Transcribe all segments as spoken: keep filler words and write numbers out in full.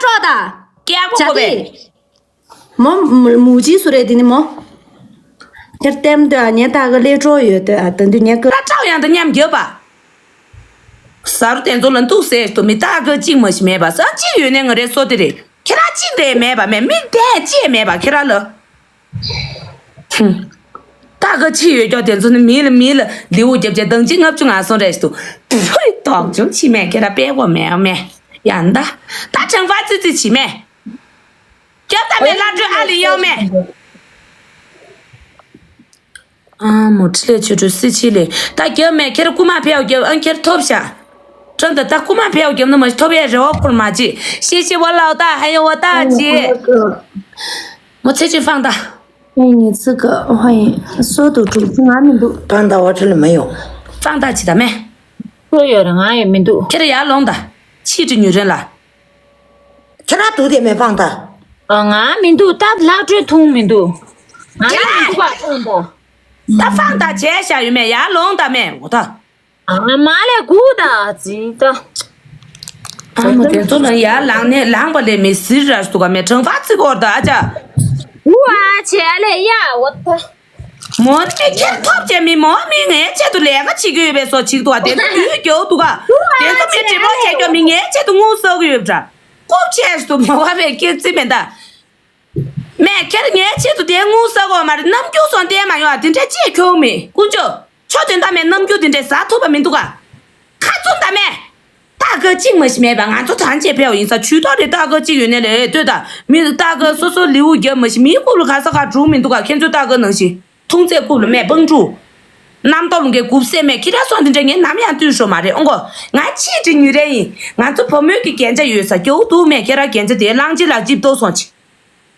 ཀྲོག་ད། ཀྱག་པོ་བྱ་གོ་བས། དེ། མོ་མུ་མུ་ཅི་སུ་རེད་དེ་ནི་མོ། ཁྱེར་ལྟེམ་དུ་ཨ་ཉེ་ད་ག་ལས་ཀྲོག་ཡོད་དུ་ཨ་ད་འདུ་ཉེ་ཀ། ད་ཀྲོག་ཡང་ད་མཉམ་རྒྱབ་པ། ཟ་རུ་དེ་ཚོ་ལ་འདུག་ཟེར་དུ་མི་ད་ག་གཅིག་མ་ཞིག་མེད་པ་ཟ་གཅིག་ཡོད་ནས་ང་རེ་སོ་དེ་རེད། ཁྱེད་རང་གཅིག་རེད་མེད་པ་མེད་མི་དེ་གཅིག་མེད་པ་ཁྱེད་རང་ལ། ཧུམ། ད་ག་ཅི་ཡོད་ཀྱོག་དེ་ཚོ་ནི་མི་ལ་མི་ལ་ལེའུ་རྒྱབ་རྒྱ་དང་ཅི་ལྔ་བཅུ་ང་སོང་རེད་ཞུ། ཕུའི་དོག་ཅུང་ཕྱི་མས་ཁྱེད་ར་པད་གོ་མེད་མེད་ཡང་ད་ད་ཆང་ཕ་ཙི་ཙི་ཕྱི་མས། རྒྱབ་ད་མེད་ལ་འགྲོ་ཨ་ལི་ཡོང་མེད། ཨ་མོ་ཁྲི་ལས་ཆོས་གྲོས་སྲིད་ཕྱི་ལས་ད་རྒྱབ་མེད་ཁྱེད་ར་རྐུ་མ་ཕེའོ་རྒྱབ་ཨ་ཁྱེད་ཐོབ་ཤ། ཁྲོན་ད་ད་རྐུ་མ་ཕེའོ་རྒྱབ་ན་མ་ཐོབ་ཡ་རེ་བ་འཁོར་མ་ཅི་ཤེས་ཤེས་བ་ལའོ་ད་ཧ་ཡོ་བ་ད་ཅི། མོ་ཚེ་ཆོས་ཧྥང་ད། ངས་ཉི་ཚེ་ག་ཧ་ཡིན་སོ་དུ་གྲུབ་ང་མི་འདུག་ཧྥང་ད་བ་ཁྲི་ལ་མ་ཡོང་། ཧྥང་ད་ཅི་ད་མེ། སོ་ཡོད་ར་ང་ཡོད་མི་འདུག་ཁྱེད་ར་ཡར་ལོངས་ད། ཕྱིས་དྲི་ཉུལ་རན་ལ། ཁྱེད་ར་འདུག་དེ་མེ་ཧྥང་ད། ཨ་ང་མི་འདུག་ད་ལག་འགྲོས་ཐུང་མི་འདུག་ང་ཡོད་མི་འདུག་པ་ཧྥང་ད། ད་ཧྥང་ད་བྱས་བཞག་ཡོད་མེད་ཡར་ལོངས་ད་མེ་འོ་ད། ཨ་མ་ལས་གུ་ད་ཛི་ད། ཨ་མ་དེ་ཚོ་ལ་ཡར་ལངས་ནས་ལངས་པ་ལས་མི་ཟིར་ར་སུ་ག་མེ་གྲང་ཕ་ཚིག་གོར་ད་ཨ་ཅག་གུ་ཨ་ཆེ་ཨ་ལས་ཡ་འོ་ད། མོ་ནི་ཁྱེད་ཐོབ་ཅེས་མི་མོ་མི་ངའི་ཆེད་དུ་ལས་ཀ་བྱེད་ཀྱི་ཡོད་པའི་སོ་ཅིག་འདུག་ཨ་དེ་ཚོ་ཡུལ་རྒྱོ་འདུག་ག་དེ་ཚོ་མི་དྲི་མོ་བྱེད་རྒྱོ་མི་ངའི་ཆེད་དུ་ངུ་ཟོག་གི་ཡོད་པ་འདྲ། ཀོབ་ཆེ་སུ་མོ་བ་བའི་སྐྱེ་རྩིས་མེད་ད། མས་ཁྱེད་ངའི་ཆེད་དུ་དེ་ངུ་ས་གོ་མ་རེད། རྣམ་འགྱུར་སོང་བལྟས་མ་ཡོང་ཨ་དེ་འདྲ་ཅིག་ཁྱོང་མེད་དཀོན་མཆོག་ཁྱོད་དོན་དག་མེད་རྣམ་འགྱུར་དེ་འདྲ་ཟ་ཐུབ་པ་མི་འདུག་ག་ཁ་བཙུམ་ད་མས། ཏག་ཀ་གཅིག་མ་ཞིག་མེད་པ་ང་ཚོ་ཐང་ཆད་ཕེའོ་ཡིན་ས་ཇུས་གཏོགས་རེད། ཏག་ཀ་གཅིག་ཡོད་ནས་ལས་ལྟོས་ད་མི་ཏག་ཀ་སོ་སོ་ལེའུ་རྒྱབ་མ་ཞིག་མིའི་སྐུ་ལ་ག་ས་ག་འགྲོ་མི་འདུག་ག་ཁྱེད་ཚོ་ཏག་ཀ་ནང་བཞིན་ཐུང་ཚད་རྐུབ་ལ་མས་སྤང་ཕྲུག་རྣམ་རྟོག་ལུང་གའི་རྐུབ་སེ་མས་ཁྱི་ར་སོང་དེ་འདྲ་ངས་ནམ་ཡང་བཏུས་ཤོ་མ་རེད་ཨོ་གོ་ང་ཕྱིས་དྲི་ཉུལ་རན་ཡིན། ང་ཚོ་བུ་མོས་ཀྱི་རྒྱན་ཆ་ཡོད་ས་རྒྱའུ་འདུག་མས་ཁྱེད་ར་རྒྱན་ཆ་དེ་གླང་ཆེན་ལག་ཅིབ་ཏོ་སོང་ཆི།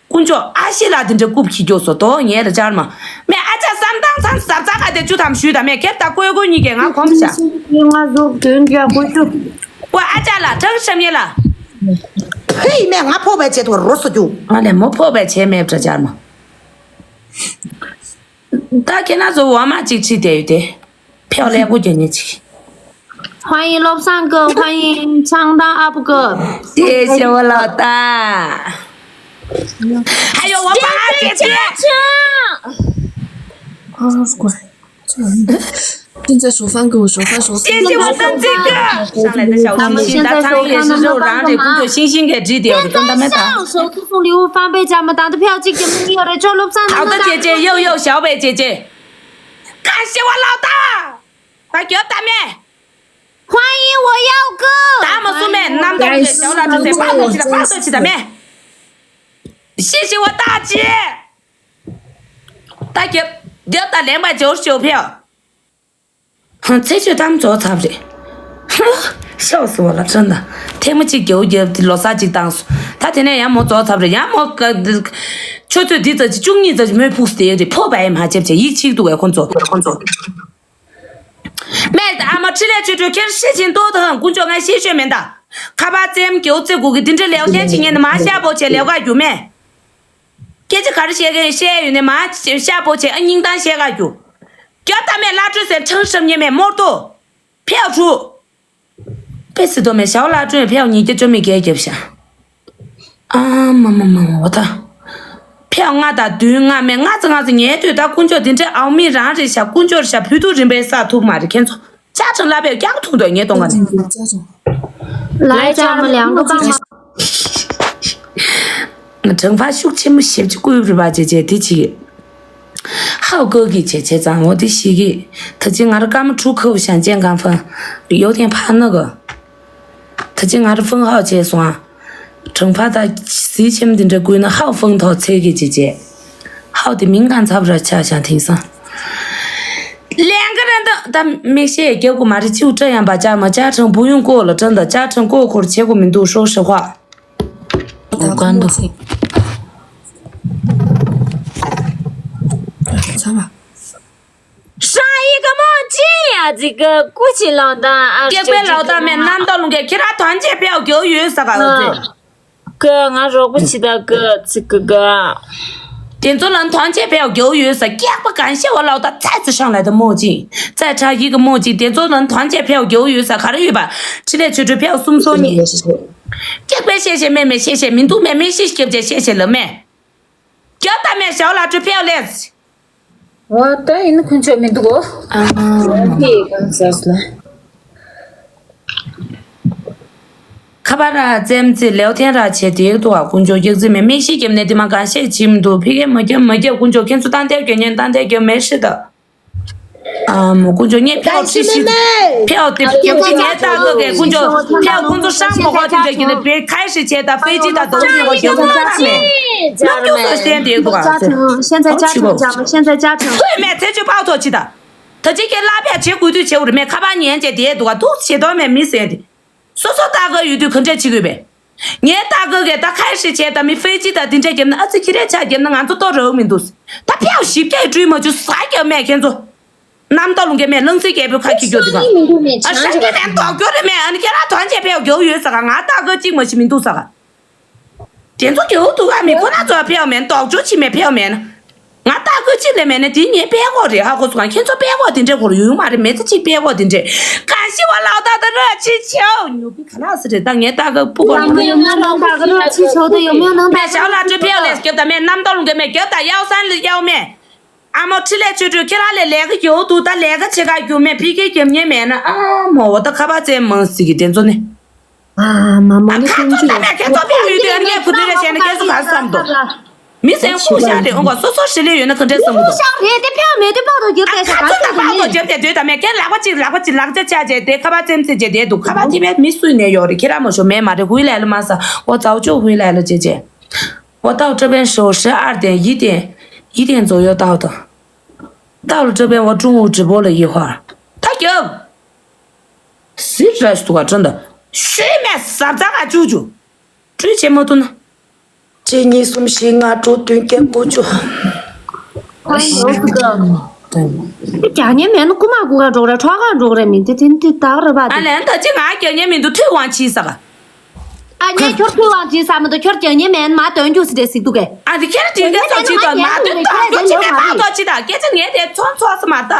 དཀོན་མཆོག་ཨ་ཤི་ལགས་དེ་འདྲ་རྐུབ་ཁྱི་རྒྱོ་སོ་དོ་ངས་ལ་ཅར་མ། མས་ཨ་ཅག་བསམ་སྟངས་ཚང་ཟབ་ཚ་ག་དེ་བཅུ་ཐམ་ཞུས་དང་མས་ཁེབ་ད་ཀོས་ཀོས་གཉིས་ཀས་ང་གོམས་བྱ། ང་ཟུག་དོན་རྒྱ་ཀོས་ཀོས། ཨོ་ཨ་ཅག་ལ་དྲང་ཤམ་ཉེ་ལ། ཧེ་མས་ང་ཕོག་པའི་ཆེད་དུ་རོ་སོ་རྒྱུ། ང་ལས་མོ་ཕོག་པའི་ཆེད་མེད་པ་ཅར་མ། ད་ཁྱེད་ན་ཚོ་འོ་མ་གཅིག་ཁྲིད་དེ་ཡོད་དེ། ཕེའོ་ལས་སྒོ་རྒྱག་ཉེ་ཅིག欢迎洛桑哥，欢迎昌达阿布哥。谢谢我老大。还有我宝二姐姐。啊，乖。现在首发给我，首发首发。谢谢我三姐哥。上来的小星星，他唱也是肉，然后这工作星星给指点，我跟他们打。现在上首次送礼物翻倍价吗？打的票这个没有人中洛桑。好的，姐姐，又又小北姐姐。 感谢我老大。快给我打面。欢迎我耀哥。打么素面，男的小了这些，把东西的，把东西的面。谢谢我大姐。大姐，你要打两百九十九票。哼，这就他们做差不多。哼，笑死我了，真的。天不及狗也罗萨吉当数，他天天也没做差不多，也没个，就最低这中意这没不是的，破百嘛，接不接？一起都要工作，工作。 མས་ཨ་མ་ཁྲི་ལས་ཆོས་སྒྲོན་ཁྱེད་ཤེས་ཆེན་ཏོ་དང་དཀོན་མཆོག་ང་ཤེས་ཤོད་མེད་ད། ཁ་པར་རྩེམ་རྒྱོ་རྩེ་དགུ་གི་འདི་འདྲ་ལེའུ་ཐེན་ཅི་ངན་ནི་མ་ཤ་པོ་ཆེ་ལེའུ་ག་རྒྱུ་མས། སྐད་ཆ་ག་རེ་བཤད་མཁན་བཤད་ཡོད་ནས་མ་ཤ་པོ་ཆེ་ཨ་སྙིང་གཏམ་བཤད་ག་རྒྱུ། རྒྱབ་ད་མས་བླ་སྤྲུལ་ཟེར་ཁྲང་ཧྲབ་ཉེ་མས་མོར་ཏོ། ཕེའོ་ཕྲུ། པེ་སི་དོ་མེ་ཞའོ་ལ་ཀྲུའེ་ཕེའོ་ཉིས་བརྒྱ་བཅོ་མི་བརྒྱད་བརྒྱབ་ཤག་ཨ་མ་མ་མ་མ་འོ་ད། ཕེའོ་ལྔ་དང་བདུན་ལྔ་མེ་ལྔ་ཙི་ལྔ་ཙི་ཉལ་དུས་ད་དཀོན་མཆོག་འདི་འདྲའི་ཨའོ་མི་རང་རེད་ཤག་དཀོན་མཆོག་རེད་ཤག་བུ་ཐུག་རིམ་པས་བསགས་ཐུབ་མ་རེད་ཁྱེད་ཚོ། ཅག་ཁྲང་ལ་བས་ཀྱག་ཐུང་དོ་ངས་གཏོང་ག་ནས། ལའི་ཅག་མ་ལེའང་གོ་ཀང་མ། ཁྲང་ཕ་ཤུགས་ཆེན་པོ་ཞེབ་ཀྱི་བསྐུལ་རི་བ་ཅེ་ཅེ་དེ་ཅི། ཧའོ་ཀོ་གི་ཅེ་ཅེ་ཙང་འོ་དེ་ཤི་གི། ད་ཅི་ང་ར་ཀ་མ་ཁྲུ་ཁའུ་ཞང་ཅན་གང་ཕ། ཡོ་ཐེན་ཕ་ནི་གི། ད་ཅི་ང་ར་ཧྥང་ཧའོ་བྱས་སོང་ཨ། ཁྲང་ཕ་ད་ཟི་ཆེམ་དེ་འདྲ་བསྐུལ་ན་ཧའོ་ཧྥང་ཐོག་ཚེ་གི་ཅེ་ཅེ། ཧའོ་དེ་མིང་གང་ཚབ་ར་ཆ་ཞང་དེང་སང་། ལན་གི་ར་འདི་ད་མིག་ཤེས་རྒྱབ་གི་མ་རེད་ཅིའུ་སྐྲ་ཡང་པ་ཅག་མ་ཅག་ཁྲང་བུ་ཡུང་ཀོ་ལ་ཁྲང་ད་ཅག་ཁྲང་ཀོ་འཁོར་བྱེད་གི་མི་འདུག་ཧྲོག་ཧྲི་ཧྭ། ཨོ་ག་འདུག་ཚ་བ། 上一个梦境呀，这个过去浪的啊，སྐྱེས་པའི་ལག་རྟགས་མེད་རྣམ་རྟོག་ལུང་གིས་ཁྱེད་རང་ཐོན་ཆེ་ཕེའོ་རྒྱུ་ཡོད་ས་ག་ལ་ཚེ། ཀི་ང་རོགས་པ་བྱེད་ད་ཀི་ཚིག་ཀི་ཀི། དེ་ཚོ་ལ་ཐོན་ཆེ་ཕེའོ་རྒྱའུ་ཡོད་ས་སྐྱག་པ་གང་ཤེས་བ་ལའོ་ད་ཚད་ཚོ་ཤང་ལ་ད་མོ་ཅིང་ཚད་ཁྲ་ཡི་གི་མོ་ཅིང་དེ་ཚོ་ལ་ཐོན་ཆེ་ཕེའོ་རྒྱའུ་ཡོད་ས་ག་རེ་ཡོད་པ། ཁྲི་ལས་ཆོས་སྒྲོན་ཕེའོ་སུམ་སོ་གཉིས། སྐྱག་པའི་ཤེས་ཤེས་མེད་མེད་ཤེས་ཤེས་མི་འདུག་མེད་མེད་ཤེས་སྐྱབས་ཅེ་ཤེས་ཤེས་ལ་མེད། རྒྱབ་ད་མེད་ཞའོ་ལ་སྤྲོད་ཕེའོ་ལེས། འོ་ད་ཡིན་ན་ཁོན་ཆོད་མི་འདུག་གོ། ཨ་ཧྥེ་གང་ཟེར་ལ། ཁ་པར་ར་ཙེམ་ཙེ་ལེའོ་ཐེན་ར་ཆེ་དེ་ཏོ་ཨ་ཀུན་ཅོ་རྒྱག་ཙེ་མེ་མེ་ཤི་ཀེམ་ནེ་དེ་མ་གང་ཤེས་ཅིམ་དུ་ཕི་ཀེ་མ་རྒྱབ་མ་རྒྱབ་ཀུན་ཅོ་ཁེན་ཚུ་ཏན་ཏེ་རྒྱབ་ཉན་ཏན་ཏེ་རྒྱབ་མེ་ཤི་ད། ཨ་མོ་ཀུན་ཅོ་ངེ་ཕེའོ་ཁྲི་ཤི་ཕེའོ་དེ་རྒྱབ་ཅི་ངེ་ཏ་གོ་གེ་ཀུན་ཅོ་ཕེའོ་ཀུན་ཅོ་ཤང་མོ་གོ་དེ་རྒྱབ་ཀྱི་ནེ་པེ་ཁའི་ཤི་ཆེ་ད་ཕེ་ཅི་ད་དོ་ཅི་གོ་རྒྱབ་མ་ཏ་མེ། ནམ་རྒྱུ་སོ་སྟན་དེ་ཏོ་ཨ་ཙེ། 现在加成，现在加成，现在加成。 ཁོས་མེ་ཚེ་ཆུ་ཕག་ཚོགས་ཅི་ད། ད་ཅི་ཁྱེད་གླ་པས་བྱེད་དགོས་དུས་བྱེད་འུ་རེ་མེད་ཁ་པར་ཉན་བྱས་དེ་འདུག་ག་ཐུག་བྱེད་དོན་མེད་མི་ཟེར་ཏེ། སོ་སོ་ལྟ་གི་ཡོད་དུས་ག་འདྲས་བྱེད་དགོས་པས། ངའི་ལྟ་གི་གས་ད་ཁ་ཧྲི་བྱས་ད་མི་ཧྥེ་ཅི་ད་དེ་འདྲས་བརྒྱབ་ན་ཨ་ཙི་ཁྱི་རས་ཆ་བརྒྱབ་ན་ང་ཚོ་ལྟོ་རག་མི་འདུག་ད་ཕེའུ་ཞིབ་རྒྱས་སྤྲུལ་མ་བཅུག་ཟ་རྒྱབ་མེད་ཁྱེད་ཚོ། རྣམ་རྟོག་ལུང་གས་མེད་གླང་རྩེ་རྒྱལ་པོའི་ཁ་ཁྱི་རྒྱོ་དེ་ག་ཨ་ཧྲ་ཀི་རན་ལྟོགས་རྒྱོ་རེ་མེད་ཨ་ནི་ཁྱེད་རང་དོན་ཆེ་ཕེའུ་རྒྱོ་ཡོད་ས་ག་ང་ལྟ་གི་གཅིག་མ་ཞིག་མི་འདུག་ས་ག་དེ་ཚོ་རྒྱའུ་དུ་ག་མི་ཁོ་ན་ཚོ་ཕེའུ་མེད་དོག་ཅོ་ཆི་མེད་ཕེའུ་མེད་ན། ང་ལྟ་གོས་ཅི་ལས་མེད་ན་དེ་ངའི་པད་གོག་རེད་ཧ་གོ་སོང་ང་ཁྱེད་ཚོ་པད་གོག་དེ་འདྲས་གོ་རུ་ཡོང་མ་རེད་མེད་ཚེ་གཅིག་པད་གོག་དེ་འདྲས་གང་ཤི་བ་ལའོ་ད་ད་ར་ཆི་ཆེའོ་ཉུ་པི་ག་ལ་སི་རེད་ད་ངའི་ལྟ་གོས་སྤུ་གོ་ལ་ཡོད་མེད་ནང་ད་ག་ར་ཆི་ཆེའོ་ད་ཡོད་མེད་ནང་ད་ཞའོ་ལ་ཅོ་ཕེའུ་ལས་སྐྱབས་ད་མེད་རྣམ་རྟོག་ལུང་གས་མེད་སྐྱབས་ད་གཡའུ་སན་ལ་གཡའུ་མེད། ཨ་མོ་ཁྲི་ལས་ཆོས་སྒྲོན་ཁྱེད་རང་ལས་ལས་ཀ་རྒྱའུ་དུ་ད་ལས་ཀ་བྱེད་ག་རྒྱུ་མེད་ཕི་ཁེ་རྒྱབ་ཉེ་མེད་ན་ཨ་མོ་འོ་ད་ཁ་པར་བཙན་མང་སི་གི་དེ་ཚོ་ནི། ཨ་མ་མ་ནི་ཁྱོད་ཚོ་ལ་ཁྱེད་ཚོ་ཕེའུ་ཡོད་དུས་ཨ་ནི་ངས་ཁུ་དུ་རེ་བྱས་ན་ཁྱེད་ཚོ་ག་བསམ་དོ། མི་སེམས་ཁུག་ཤ་རེད་འོང་གོ་སོ་སོ་ཧྲི་ལི་ཡོད་ན་ག་འདྲས་བསམ་གི་འདུག་ཤ་རེད་དེ་ཕེའུ་མེད་དུས་ཕག་ཏུ་རྒྱབ་བསྡད་ཤག་ག་ཚོད་ད་ཕག་ཏུ་རྒྱབ་བསྡད་དུས་ད་མེད་ཁྱེད་ལག་པ་གཅིག་ལག་པ་གཅིག་ལག་ཆ་ཆ་བྱས་དེ་ཁ་པར་ཙེམ་ཙེ་བྱས་བསྡད་འདུག་ཁ་པར་དེ་བས་མི་སུས་ནས་ཡོད་རེད་ཁྱེད་རང་མ་ཤོ་མེད་མ་རེད་ཧུའི་ལ་ལ་མ་ས་འོ་ཙའུ་ཅོ་ཧུའི་ལ་ལ་བྱས་བྱས། 我到这边收拾二点，一点，一点左右到的。到了这边，我中午直播了一会儿。他有，谁来说真的？谁没啥子啊，舅舅？追钱没多呢。这你送西安州对给我就。欢迎刘四哥。对。རྒྱག་ཉེན་མེད་ན་རྐུ་མ་རྐུ་ག་འགྲོ་རེད་ཁྲོ་ག་འགྲོ་རེད་མི་དེ་དེ་དེ་ད་ག་རེད་པ་དེ། ཨ་ལན་ད་ཅི་ང་རྒྱག་ཉེན་མི་འདུག་ཐུག་དབང་ཆི་ས་ག་ཨ་ངས་ཁྱོད་ཐུག་དབང་ཆི་ས་མི་འདུག་ཁྱོད་རྒྱག་ཉེན་མེད་ན་མ་དོན་རྒྱུགས་སི་དེ་ཟིག་འདུག་གས། ཨ་དེ་ཁྱེད་རང་དེ་གས་ཚོ་ཅི་དོན་མ་དོན་དོན་རྒྱུགས་ཅི་མེད་པ་དོ་ཅི་ད་སྐད་ཆ་ངས་དེ་ཚོང་ཚོགས་སི་མ་ད།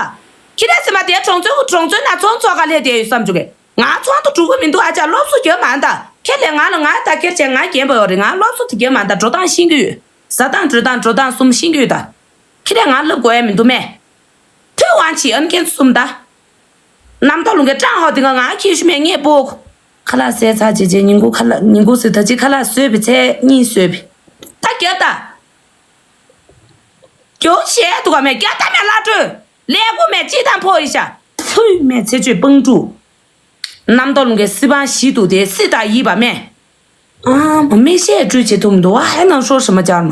ཁྱེད་རང་སི་མ་དེ་གྲོང་ཚོའི་གྲོང་ཚོའི་ནང་ཚོང་ཚོགས་ག་ལས་དེ་ཡོད་བསམ་བྱུང་གས། ང་ཚོང་དུ་འགྲོ་གི་མི་འདུག་ཨ་ཅག་སློབ་གསོ་རྒྱབ་མ་ད། ཁྱེད་ལས་ང་ལ་ང་ད་ཁྱེད་ཆེ་ང་རྒན་པ་ཡོད་རེད་ང་སློབ་གསོ་དེ་རྒྱབ་མ་ད་འགྲོ་སྟངས་ཤེས་ཀྱི་ཡོད། ཟ་སྟངས་འགྲོ་སྟངས་འགྲོ་སྟངས་གསུམ་ཤེས་ཀྱི་ཡོད་ད། ཁྱེད་ལས་ང་སློབ་དགོས་ཡ་མི་འདུག་མེད། ཐུགས་དབང་ཆེ་ཨ་ནི་ཁྱེད་གསུམ་ད། རྣམ་རྟོག་ལུང་གི་ཀྲང་ཧོ་དེ་ག་ང་ཁྱེད་ཤུ་མེད་ངས་སྤོ། ཁ་ལག་ཟས་ཚར་རྗེས་རྗེས་ཉིན་གུང་ཁ་ལག་ཉིན་གུང་ཟས་ད་ཅི་ཁ་ལག་ཟོས་པའི་ཚེ་གཉིད་ཟོས་པའི། ད་རྒྱབ་ད། རྒྱུགས་བྱས་འདུག་ག་མེད་རྒྱབ་ད་མེད་བླ་སྤྲོད། ཀླད་ཀོར་མེད་ཅི་དང་ཕོ་ཡི་ཤ། ཕུས་མེད་ཚེ་ཆོས་སྤང་ཕྲུག་རྣམ་རྟོག་ལུང་གའི་སྲིད་པང་བཞི་འདུག་དེ་སྲིད་དང་ཡིད་པ་མེད། ཨ་མ་མིག་ཤེལ་སྤྲུལ་བྱེད་ཐུབ་མི་འདུག་ཨ་ཧེ་ནང་ཧྲོ་ཧྲི་མ་བཅར་མ།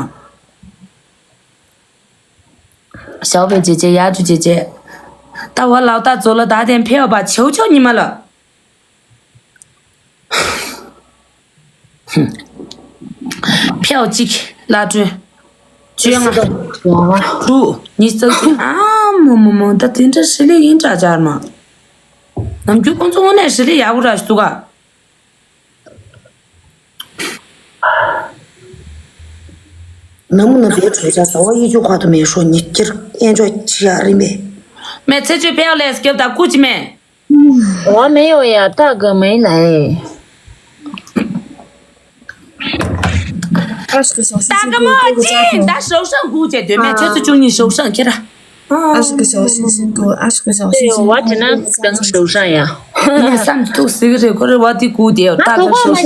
ཞའོ་པའི་ཇེ་ཇེ་ཡར་ཇུ་ཇེ་ཇེ། ད་བ་ལའོ་ད་ཛོ་ལ་ད་དེན་ཕེའོ་པ་ཆེའུ་ཆོ་ཉི་མ་ལ། ཕེའོ་གཅིག་བླ་སྤྲུལ། བཅོ་ལྔ། དྲུག་ཉི་ཤུ་རྩ་གཅིག་ཨ་མོ་མོ་མོ་ད་དེ་འདྲ་ཧྲི་ལི་ཡིན་དྲ་བཅར་མ། ནམ་རྒྱུན་ཁོང་ཚོ་དངོས་གནས་ཧྲི་ལི་ཡག་པོ་ར་ཞུ་ག་ནམ་ནམ་པའི་གྲོས་ཆ་ཟ་བ་ཡི་ཆུ་ཁ་ཐུ་མེ་ཧྲོ་ཉི་ཁྱེར་ཨེ་འཇོ་ཆི་ཡ་རི་མེ། མེ་ཚེ་ཆུ་ཕེའོ་ལེས་སྐྱབས་དང་སྐུ་ཅི་མེ། 我没有呀，大哥没来。 二十个小时 大哥莫进，ད་首相ကူကြတယ်မင်းချစ်သူကျူညီ首相 ཁྱེད་ར། 二十个小时 辛苦，二十个小时 对，辛苦。 我只能等首相呀。 ངས་བསམ་ཐུག་ཟིག་རེད་ཁོ་རེ་བ་དེ་ကူ་དེ་ད་ག་首相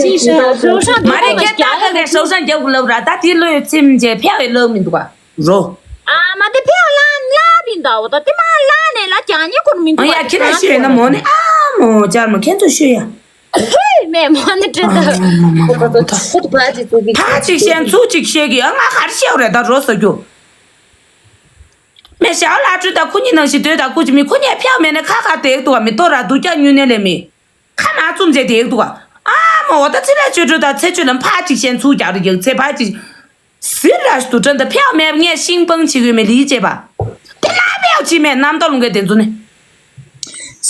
首相 མ་རེད་ཁྱེད་ད་ག་ག་首相རྒྱབ་གི་ལབ་ར་ད་དེ་ལོས་ཚིམ་རྗེས་ཕེའོ་ཡི་ལབ་མི་འདུག་ག་རོ། ཨ་མ་དེ་ཕེའོ་ལ་ལ་རིན་ད་འོ་ད་དེ་མ་ལ་ནས་ལ་ཀྱང་ཉེ་ཁོ་མི་འདུག་ཨ་ཡ་ཁྱེད་ར་ཤོད་ན་མོ་ནི་ཨ་མོ་ཅར་མོ་ཁྱེད་ཚོ་ཤོད་ཡ། ཧེ་མེ་མ་ནི་དྲན་ད། ཕ་གཅིག་བཤད་ཚུགས་གཅིག་བཤད་གི་ཨ་ང་གར་བཤད་རེད་ད་རོ་ཟེར་རྒྱུ། མེ་ཞའོ་ལ་སྤྲུལ་ད་ཁུ་ཉི་ནང་བཞིན་སྡོད་ད་ཁུ་ཅི་མི་ཁུ་ཉེ་ཕྱག་མེད་ནས་ཁ་ཁ་དེག་འདུག་ག་མི་ཏོ་ར་སྡུག་ཀྱག་ཉུལ་ནས་ལས་མི། ཁ་མ་བཙུམ་བྱས་དེག་འདུག་ག་ཨ་མ་འོ་ད་ཚེ་ལས་ཆོས་སྒྲོན་ད་ཚེ་ཆོས་ལ་ཕ་གཅིག་བཤད་ཚུགས་རྒྱག་རེ་རྒྱག་ཚེ་ཕ་གཅིག་ཟིར་ར་ཞིག་ཏུ་དྲན་ད་ཕྱག་མེད་ངས་ཤིང་སྤང་བྱེད་དགོས་མེད་ལི་བྱེད་པ། དེ་ལ་ཕྱག་བྱེད་མེད་རྣམ་རྟོག་ལུང་གའི་དེ་ཚོ་ནི།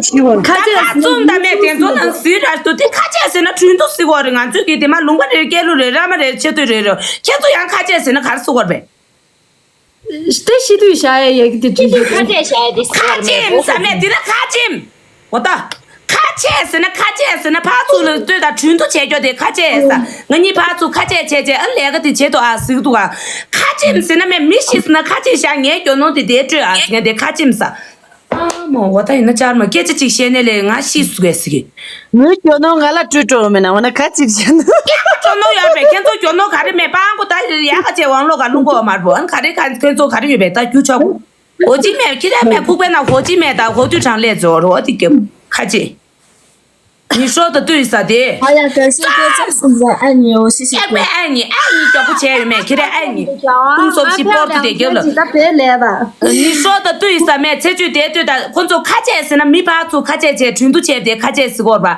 ཁ་ཤི་བ། ཁ་ཆེ་ཟེར་ན་རྩོམ་དང་མེད་དེ་ཚོ་ནང་ཟིན་ར་ཏུ་དེ་ཁ་ཆེ་ཟེར་ན་དྲུང་དུ་ཟི་བ་རེད། ང་ཚོས་གི་དེ་མ་ལུང་པ་རེད། སྐྱེ་ལུ་རེད། ར་མ་རེད། ཆེ་ཏུ་རེད་རེད། ཁྱེད་ཚོ་ཡང་ཁ་ཆེ་ཟེར་ན་ག་རེ་ཟེར་བ་རེད། དེ་ཤི་དུས་བྱ་ཡ་ཡ་གི་དེ་དྲིན་ཁ་ཆེ་བྱ་ཡ་དེ་ཟེར་བ་རེད། ཁ་ཆེམ་ཟ་མེད་དེ་ན་ཁ་ཆེམ། འོ་ད། ཁ་ཆེ་ཟེར་ན་ཁ་ཆེ་ཟེར་ན་ཕར་ཚུར་ལ་ལྟོས་དང་དྲུང་དུ་བྱེད་རྒྱུ་དེ་ཁ་ཆེ་ཟ། ང་གཉིས་ཕར་ཚུར་ཁ་ཆེ་བྱས་བྱས་ཨ་ལས་ཀ་དེ་བྱེད་དོ་ཨ་ཟིག་འདུག་ཨ། ཁ་ཆེམ་ཟེར་ན་མེད་མི་ཤི་ཟེར་ན་ཁ་ཆེ་བཞག་ངའི་རྒྱུ་ནོར་དེ་དེ་སྤྲོད་ཨ་ཟིག་ངས་དེ་ཁ་ཆེམ་ཟ། ཨ་མོ་འོ་ད་ཡིན་ན་ཅར་མ་སྐད་ཆ་གཅིག་བཤད་ནས་ལས་ང་ཤི་སུ་གས་ཟིག་མོའི་རྒྱུ་ནོར་ང་ལ་སྤྲོད་སྤྲོད་མེད་ན་འོ་ན་ཁ་ཆེ་བྱས་ན། སྐྱེ་བོ་རྒྱུ་ནོར་ཡོད་པས་ཁྱེད་ཚོ་རྒྱུ་ནོར་ག་རེ་མེད་པང་པོ་ད་ཡག་ག་བྱས་དབང་ལོ་ག་ལུང་གོ་མར་པོ་ཨ་ག་རེ་ག་ཁྱེད་ཚོ་ག་རེ་ཡོད་པས་ད་རྒྱུ་ཆོག་ཧོ་ཅི་མེད་ཁྱི་རེ་མེད་ཁུག་པའི་ནང་ཧོ་ཅི་མེད་དང་ཧོ་དུས་གྲང་ལས་ཛོ་རོ་དི་ཀེ་ཁ་ཅི། ཉི་ཤོ་དང་ཏུས་ས་དེ། ཨ་ཡ་ག་ཤི་ཀེ་ཚ་སུ་ཛ་ཨ་ཉི་ཨོ་ཤི་ཤི་ཀེ། ཨ་ཉི་ཨ་ཉི་མགྱོགས་པོ་བྱས་ཡོད་མེད་ཁྱི་རེ་ཨ་ཉི། ཀུང་སོབ་ཤི་པོར་དུ་དེ་རྒྱབ་ལ། ད་བེ་ལས་པ། ཉི་ཤོ་དང་ཏུས་ས་མེད་ཚེ་ཆུ་དེ་ཏུས་ད་ཁོ་ཚོ་ཁ་ཆེ་ཟེར་ན་མི་ཕར་ཚུར་ཁ་ཆེ་བྱས་དྲུང་དུ་བྱས་དེ་ཁ་ཆེ་ཟེར་གོ་ར་པ།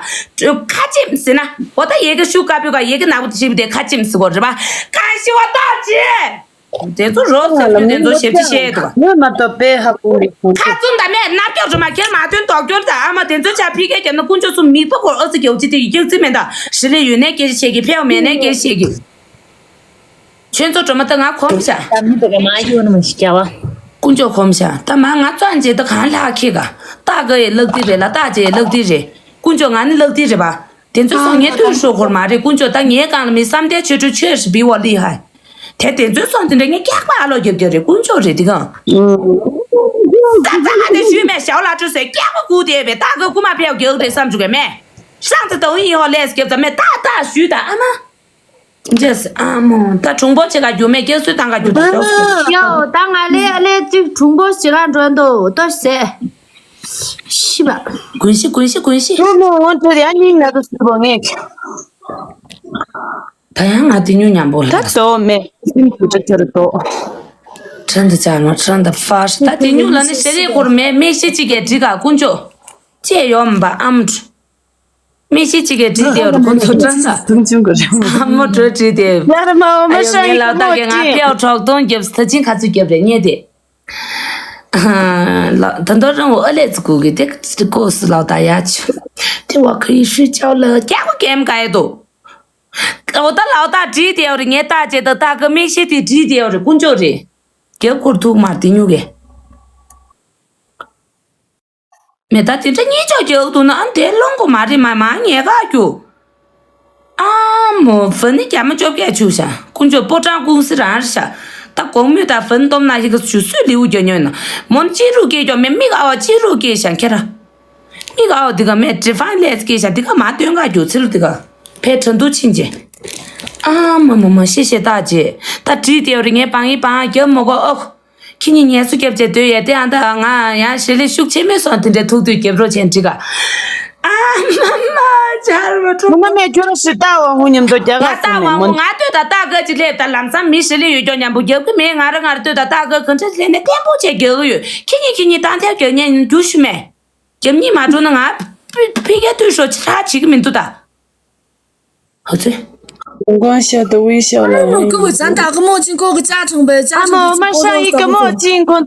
ཁ་ཆེ་ཟེར་ན་འོ་ད་ཡེ་གེ་ཤུ་ཀ་པུ་ག་ཡེ་གེ་ནག་པོ་དེ་ཤི་པུ་དེ་ཁ་ཆེ་ཟེར་གོ་ར་པ། ཀ་ཤི་བ་ཏོ་ཅི། དེ་ཚོ་རོགས་ཟེར་རྒྱུ་དེ་ཚོ་ཞེ་པོ་ཅིག་བཤད་འདུག་ངོས་མ་གཏོགས་པའི་ཧ་གོ་རེད་ཁོང་ཁ་ཚོ། བཙུན་དང་མས་མནར་སྐྱོབ་འགྲོ་མ་ཁྱེར་མ་ཐོན་དོག་སྐྱོར་དང་ཨ་མ་དེ་ཚོ་ཆ་ཕི་ཀའི་རྒྱབ་ན་དཀོན་མཆོག་གསུམ་མིག་པ་བོར་ཨ་ཙི་རྒྱལ་ཅི་དེ་ཡི་རྒྱག་རྩིས་མེད་ད་ཞི་ལི་ཡོད་ནས་སྐད་ཆ་བཤད་ཀྱི་ཕེའུ་མེད་ནས་སྐད་ཆ་བཤད་ཀྱི། ཁྱོད་ཚོ་སྒྲོལ་མ་ད་ང་གོམས་བྱ། ད་མི་དེ་ག་མ་ཡོད་ན་མ་ཞིག་རྒྱ་བ། དཀོན་མཆོག་གོམས་བྱ་ད་མ་ང་བཙོན་བྱེད་ད་གང་ལྷག་ཁྱེད་ག་ཏག་ག་ཡི་ལག་དེ་རེད་ལ་ཏག་ཅེ་ཡི་ལག་དེ་རེད། དཀོན་མཆོག་ང་ནི་ལག་དེ་རེད་པ། དེ་ཚོ་སོང་ངས་ཐུག་ཤོག་ཁོར་མ་རེད། དཀོན་མཆོག་ད་ངའི་སྒང་ལ་མི་བསམ་གཏན་ཆོས་སྒྲོན་ཆོས་ཞིག་བི་བ་ལི་ཧ། དེ་དེ་ཚོའི་སོང་དེ་འདྲ་ངས་སྐྱག་པ་ཨ་ལོ་རྒྱབ་རྒྱབ་རེད། དཀོན་མཆོག་རེད་དེ་གང་། ད་ད་ང་དེ་ཞུས་མེད་ཞའོ་ལ་ཅུ་སེ་སྐྱག་པ་གུ་དེ་བས་ད་ག་གུ་མ་ཕེའུ་རྒྱག་རེད་བསམ་བྱུང་གས་མེད། ཤང་ཙི་ཏོ་ཡིན་ཧོ་ལེས་རྒྱབ་ཙམ་མེད་ད་ད་ཞུས་ད་ཨ་མ། ཇེས་ཨ་མོ་ད་གྲུང་པོ་ཆེ་ག་རྒྱུ་མེད་སྐྱག་སུས་བཏང་ག་རྒྱུ་ད་ཞོག་སུ། ཡོ་ད་ང་ལེ་ལེ་ཅིག་གྲུང་པོ་ཞིག་ལ་འགྲོ་འདུག་ཏོ་ཟེ། ཤི་བ། ཀུན་ཤི་ཀུན་ཤི་ཀུན་ཤི། ཁྱོད་མོ་འོན་ཏེ་ཡང་སྙིང་ན་དུ་སུ་བོ་ངེས། ད་ཡང་ང་དེ་ཉུ་མཉམ་པོ་ལ། ད་དོ་མེ་སིན་ཏུ་ཏུ་ཏུ་རུ་དོ། ཁྲན་ཏུ་ཅར་མ་ཁྲན་ཏུ་ཧྥ་ཤི། ད་དེ་ཉུ་ལ་ནི་ཤེ་རེ་སྐོར་མེ་མེ་ཤི་ཅི་གེ་དྲི་ག་ཀུན་ཅོ། ཅེ་ཡོམ་པ་ཨམ་ཏུ། མེ་ཤི་ཅི་གེ་དྲི་དེ་རུ་ཁོ་ཚོ་ཁྲན་ཏུ། དུང་ཆུང་གི་རེད། ཨ་མོ་གྲོས་དྲི་དེ། ཡར་མ་འོ་མ་ཨ་ཡོ་ཤ་ངའི་ཡི་ལ་ཀོ་ད་མོ་གེ་ང་ཅི། ཕེའུ་གྲོག་དོན་རྒྱབ་ཐ་ཅིན་ཁ་ཚུ་རྒྱབ་རེ་ཉེ་དེ། ལ་ད་མདོ་རང་འོ་ཨ་ལེ་ཙི་ཀུ་གི་དེ་ཀོ་སི་ལ་ད་ཡ་ཆུ། དེ་བ་ཁ་ཡི་ཤུ་ཅའོ་ལ་རྒྱག་པ་གེམ་ག་ཡེ་དོ། འོ་ད་ལ་ད་བྲིས་ཏེ་ཡོད་རེད། ངས་ད་ཅེ་ད་ད་གི་མིག་ཤེས་དེ་བྲིས་ཏེ་ཡོད་རེད། དཀོན་མཆོག་རེད། རྒྱབ་ཁུར་ཐུག་མར་དེ་ཉུག་གེ། མེ་ད་དེ་འདྲ་གཉིས་ཆོག་རྒྱག་འདུག་ན་ཨ་དེ་སློང་གོ་མ་རེད། མ་མ་ངས་ག་རྒྱུ། ཨ་མོ་ཝ་ནི་རྒྱ་མ་བཅོ་བརྒྱད་བཅུག་ཤག་དཀོན་མཆོག་ཕོ་བྲང་ཀུང་སི་རང་རེད་ཤག་ད་གོང་མོས་ད་ཝ་ནི་སྟོབས་ན་ཞིག་ག་ཞུ་སུས་ལེའུ་རྒྱག་ཉོན་ན་མོ་ནི་ཅི་རུ་སྐྱེས་ཀྱོ་མེ་མིག་ཨ་བ་ཅི་རུ་སྐྱེས་ཤག་ཁྱེད་ར། མིག་ཨ་བ་འདི་ག་མེ་ཌི་ཕ་ཡིན་ལེས་སྐྱེས་ཤག་འདི་ག་མ་སྟོན་ག་རྒྱུ་ཚིལ་འདི་ག་ཕེ་དྲན་དུ་ཕྱིན་ཅེ། ཨ་མ་མ་མ་ཤེས་ཤེས་ད་ཅེ་ད་བྲིས་ཏེ་ཡོད་རེད། ངས་བང་ཡི་བང་རྒྱབ་མོ་གོ་ཨོ། ཁྱེད་གཉིས་ངལ་གསོ་རྒྱབ་བྱས་སྡོད་ཡས་དེ་ཨ་ད་ང་ཡང་ཞི་ལི་ཤུགས་ཆེ་མེད་སོང་དེ་འདྲའི་ཐུག་དུས་རྒྱབ་རོགས་བྱས་འགྲིག་ག་ཨ་མ་མ་ཆར་བ་ཁྲོ། མ་མ་ཁྱོད་ར་ཞི་ད་འོ་ཧུ་མཉམ་དུ་རྒྱ་གར་ང་ད་སོང་ནས་མ་མོ། ང་ལྟོས་ད་ལྟ་ག་ཅི་སླེབས་ད་ལམ་སང་མི་ཞི་ལི་ཡོད་ཀྱོ་མཉམ་པོ་རྒྱབ་གི་མེད། ང་ར་ང་ར་ལྟོས་ད་ལྟ་ག་ག་འདྲ་སླེབས་ནས་བརྟན་པོ་བྱས་རྒྱག་གི་ཡོད། ཁྱེད་གཉིས་ཁྱེད་གཉིས་ད་ཐེབས་རྒྱག་ཉན་རྒྱུ་ཞུ་མེད། རྒྱབ་གཉིས་མ་འགྲོ་ན་ང་ཕི་ཕི་གའི་དུས་ཤོ་ཆ་ཆ་བྱེད་གི་མི་འདུག་ད། ཧ་ཚེ། མགོན་ཤོག་དུ་དབུས་ཤོག་ལ། 哎呦，各位，咱打个墨镜，过个家常呗，家常不就过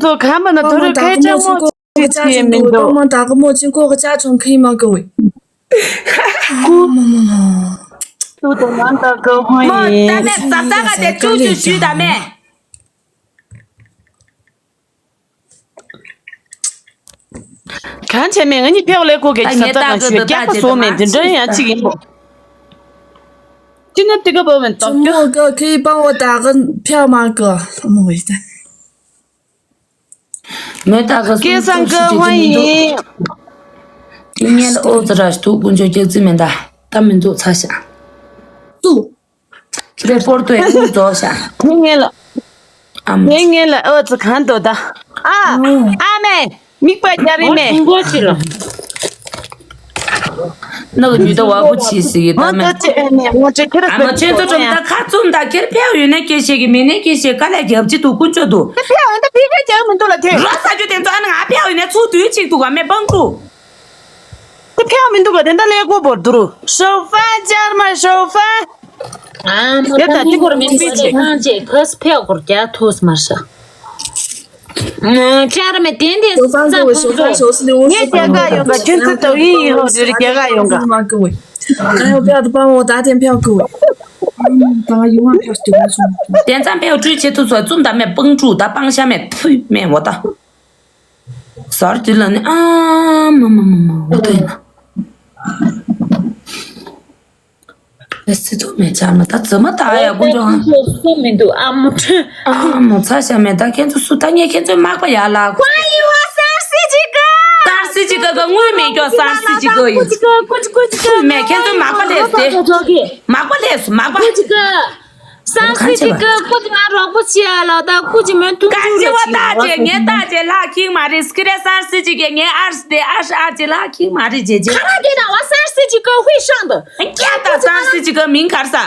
个家常。 帮忙打个墨镜，过个家常，可以吗，各位？ ཏུ་དང་ང་དང་གོ་ཧོན་ཡིན། མོ་ད་མེད་ཙག་ཙག་ག་དེ་ཅུ་ཅུ་ཞུས་ད་མེད། གང་བྱས་མེད། ང་གཉིས་ཕེབས་ལས་ཁོ་གེ་ཙག་ཙག་ག་ཞུས་རྒྱག་པ་བཟོ་མེད། དེ་འདྲ་ཡང་གཅིག་ཡིན་པོ། ཅི་ན་ཏི་ཀ་བོ་མེད་ཏོག་ཀྱོ། 周末哥可以帮我打个票吗，哥？ མོས་ད་ག་སྐལ་བཟང་དགའ་ཧོན་ཡིན། ངས་ལ་ཨོ་ཙི་ར་ཐུག་ཀུན་ཅོ་སྐྱག་རྫི་མེད་ད། ད་མི་འདུག་ཚ་ཤག་ཏུ། ཁྱེད་རེ་པོར་ཏོ་ཡང་ཀུན་རྫོགས་ཤག་ངས་ངས་ལ། ཨམ། ངས་ངས་ལ་ཨོ་ཙི་གང་འདོད་ད། ཨ། ཨ་མེ། མིག་པ་རྒྱ་རི་མེ། ཁུང་གོ་ཅི་ལ། ནག་ཉུས་ད་བ་བུ་ཆི་སི་ཡི་ད་མེ། ཨ་མ་ཁྱོད་ཚོ་ཚོ་ཁྱེད་ར་ཨ་མ་ཁྱོད་ཚོ་ཚོ་ད་ཁ་བཙུམ་ད། ཁྱེད་ཕེའུ་ཡོད་ན་སྐད་བཤད་གི་མེད་ན་སྐད་བཤད་ག་ལ་རྒྱབ་ཅི་འདུག་ཀུན་ཅོ་འདུག་ད་ཕེའུ་ཡོད་ད་ཕི་ཁ་རྒྱག་མི་འདུག་ལ་ཐེ། རོ་ས་ཅོ་དེ་ཚོ་ཨ་ན་ང་ཕེའུ་ཡོད་ན་ཚུགས་དུས་ཅིག་འདུག་ག་མེ་པང་ཀྲུ། ད་ཕེའུ་མི་འདུག་ག་དེ་འདྲ་ལས་གོ་བོར་འདུག་ཧྲོ་ཧྥ་ཅར་མ་ཧྲོ་ཧྥ། ཨ་མ་ད་ད་ནི་སྐོར་མིན་པ་ཅེ་གང་ཅེ་ཁོས་ཕེའུ་སྐོར་རྒྱག་ཐུགས་མ་ཧྲ། ཅར་མེ་དེན་དེ་ས་ཕུན་ཚོགས། ངས་རྒྱ་གར་ཡོང་ག་ཁྱོད་ཚོ་ཏོག་ཡིན་ཡིན་ཧོ་རེ་རེ་རྒྱ་གར་ཡོང་ག 还有票的帮我打点票给我。嗯，打一万票给我送。 དེ་ཙམ་པའི་སྤྲུལ་བྱེད་ཐུབ་སོ་བཙུམ་ད་མེ་པང་ཀྲུ་ད་པང་ཤ་མེ་ཕུས་མེ་འོ་ད། ཟར་དུས་ལ་ནི་ཨ་མ་མ་མ་མ་འོ་ད་ཡིན་ན། ཨེ་སི་ཐོ་མེ་ཅར་མ་ད་ཙི་མ་ད་ཡ་ཀུན་ཅོ་ཨ། སུ་མི་འདུག་ཨ་མོ་ཁྲི། ཨ་མོ་ཚ་ཤ་མེ་ད་ཁྱེད་ཚོ་སུ་ད་ངས་ཁྱེད་ཚོའི་མག་པ་ཡ་ལ། ཀ་ཡི་བ་སར་སི་ཅི་ཀ་སར་སི་ཅི་ཀ་ཀ་དངུལ་མེད་ཀྱོ་སར་སི་ཅི་ཀ་ཡི། ཀུ་ཅི་ཀ་ཀུ་ཅི་ཀུ་ཅི་ཀ་མེ་ཁྱེད་ཚོའི་མག་པ་ལས་ཟེ། མག་པ་ལས་སུ་མག་པ། ཀུ་ཅི་ཀ་སར་སི་ཅི་ཀ་ཀུ་ཅི་ང་རོགས་པོ་བྱེད་ཡ་ལ་ད་ཀུ་ཅི་མོན་ཐུང་ཀ་ཅི་བ་ད་ཅེ་ངས་ད་ཅེ་ལ་ཁིང་མ་རེད་སྐི་རེ་སར་སི་ཅི་ཀ་ངས་ཨར་སི་དེ་ཨར་ཨར་ཅེ་ལ་ཁིང་མ་རེད་ཅེ་ཅེ། ཁ་ར་དེ་ན་བ་སར་སི་ཅི་ཀ་ཧུའི་ཧྲང་དུ། ཀྱ་ད་སར་སི་ཅི་ཀ་མིང་གར་ས།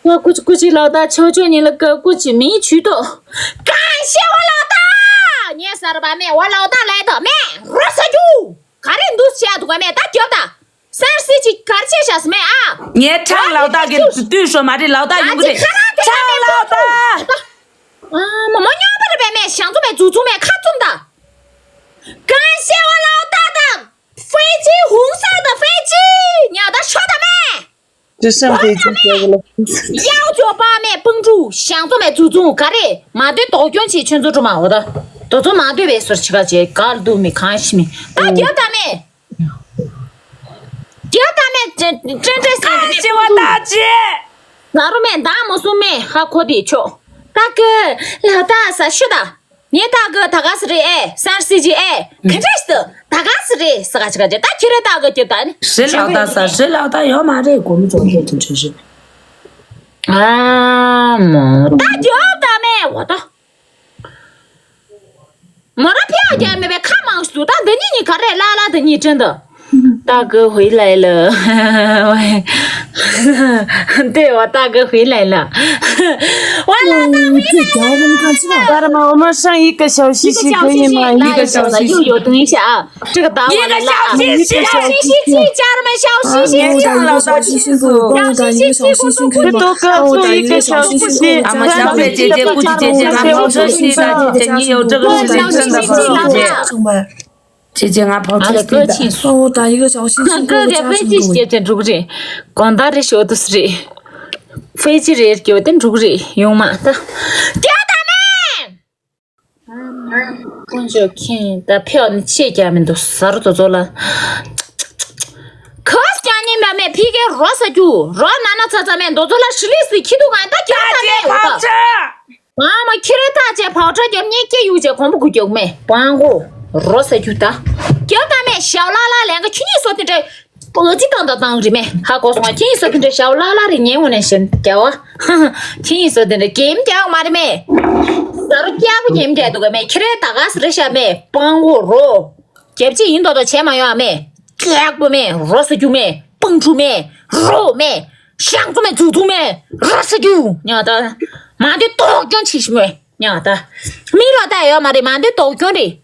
ང་ཀུ་ཅི་ཀུ་ཅི་ལོ་ད་ཆོ་ཆོ་ཉིན་ལ་ཀ་ཀུ་ཅི་མིང་ཆུ་ཏོ། གང་ཤེས་བ་ལོ་ད། ངས་སར་བ་མེ་བ་ལོ་ད་ལས་ད་མེ་རོ་ས་རྒྱུ། ག་རེ་འདུག་བྱས་འདུག་ག་མེ་ད་རྒྱོབ་ད། སར་སི་ཅི་གར་ཆེ་ཤ་སི་མེ་ཨ། ངའི་ཁྲང་ལོ་ད་གི་དུས་ཤོ་མ་རེད་ལོ་ད་ཡོང་གི་རེད། ཁྲང་ལོ་ད། ཨ་མ་མ་ཉོ་པ་རེད་པས་མེ་ཞང་ཚོ་མེ་ཛུ་ཛུ་མེ་ཁ་ཙུམ་ད། གང་ཤེས་བ་ལོ་ད་ད། ཧྥེ་ཅི་ཧུང་ས་ད་ཧྥེ་ཅི་ཉ་ད་ཤོ་ད་མེ། 这上辈子学的了。 ཡའོ་ཅོ་པ་མེ་པང་ཀྲུ་ཞང་ཚོ་མེ་ཙུ་ཙུ་ག་རེ་མ་དེ་དོགས་སྐྱོན་ཆེ་ཁྱོད་ཚོ་ཀྲུ་མ་འོ་ད། དོ་ཚོ་མ་དེ་བས་སོར་ཆི་ག་ཅེ་གར་དུ་མི་གང་ཤི་མི་ད་རྒྱབ་ད་མེ། རྒྱབ་ད་མེ་ཅན་ཅན་ཏྲེ་སེ་ད་ཅེ་བ་ད་ཅེ། ང་རོ་མེ་ད་མོ་སུ་མེ་ཧ་ཁོ་དེ་ཆོ། ད་ཀི་ལ་ད་ས་ཤི་ད། ངས་ད་གི་ད་ག་སི་རེད་ཨེ་སར་སི་ཅི་ཨེ་ག་འདྲས་སི་ད་ག་སི་རེད་ས་ག་ཅི་ག་ཅི་ད་ཁྱི་རེད་ད་གི་ཀྱི་ད་ནི། ཧྲི་ལག་ད་ས་ཧྲི་ལག་ད་ཡོད་མ་རེད་གོ་མི་ཚོ་ཚོ་དུ་ཁྲི་ཧྲི། ཨ་མོ། ད་རྒྱོབ་ད་མེ་འོ་ད། མོ་ར་ཕི་ཨ་རྒྱ་མེད་པའི་ཁ་མང་སུ་ད་འདི་གཉིས་གཉིས་ག་རེད་ལ་ལ་འདི་གཉིས་དྲན་ད། 大哥回来了。对，我大哥回来了。我老大回来了。 我们上一个小星星可以吗？一个小星星。又有，等一下啊，这个打我的蜡啊。一个小星星，家人们，小星星，小星星，小星星，给我打一个小星星可以吗？给我打一个小星星可以吗？ 姐姐，姐姐，姐姐，你有这个星星，姐姐，你有这个星星，真的不是姐姐。 姐姐，俺跑出去的。 帮我打一个小星星，给我个加成，各位。 དེ་འགྲོ་གི་རེད། གང་ལྟར་རེ་ཞོ་དུས་རེད། ཕེ་ཅི་རེད་སྐྱོ་དེ་འགྲོ་གི་རེད་ཡོང་མ་ད། རྒྱ་ད་མེ། དཀོན་མཆོག་མཁྱེན་ད་ཕེའུ་ནི་ཆེ་རྒྱ་མི་འདུག་ཟ་རུ་དོ་ཚོ་ལ། ཁོས་ཀྱང་ཉིན་མ་མེད་ཕི་གེ་རོ་ས་རྒྱུ་རོ་ན་ན་ཚ་ཚ་མེད་དོ་ཚོ་ལ་ཧྲི་ལི་སི་ཁྱི་དུ་གང་ད་རྒྱ་ད་མེ་འོ་ད། ཨ་མ་ཁྱི་རེ་ཐག་བཅད་བག་ཁྲ་རྒྱབ་ཉེ་སྐྱེ་ཡུག་བྱས་གོང་པོ་གུ་རྒྱག་མེ་པང་གོ་རོ་ས་རྒྱུ་ད། རྒྱབ་ད་མེ་ཞའོ་ལ་ལ་ལན་ག་ཁྱི་གཉིས་སོ་དེ་འདྲ་ཨོ་ཙི་ཏང་ད་ཏང་རི་མེ་ཧ་གོ་སོང་ཁྱི་གཉིས་སོ་དེ་འདྲ་ཞའོ་ལ་ལ་རི་ཉེ་འོ་ནས་ཞེན་རྒྱ་བ། ཁྱི་གཉིས་སོ་དེ་འདྲ་གེམ་རྒྱག་མ་རི་མེ། ཟ་རུ་རྒྱག་གོ་གེམ་རྒྱག་འདུག་ག་མེ་ཁྱི་རེ་ད་ག་སི་རེ་ཤ་མེ་པང་གོ་རོ། རྒྱབ་ཅི་ཡིན་མདོག་མདོག་བྱས་མ་ཡོང་ཨ་མེ། སྐྱག་པོ་མེ་རོ་ས་རྒྱུ་མེ་པང་ཁྲུ་མེ་རོ་མེ་ཞང་ཚོ་མེ་ཛུ་ཛུ་མེ་རོ་ས་རྒྱུ་ཉག་ད། མ་དེ་དོགས་སྐྱོན་ཆེ་ཤི་མེ་ཉག་ད། མི་ལོ་ད་ཡོད་མ་རེད་མ་དེ་དོགས་སྐྱོན་རེད།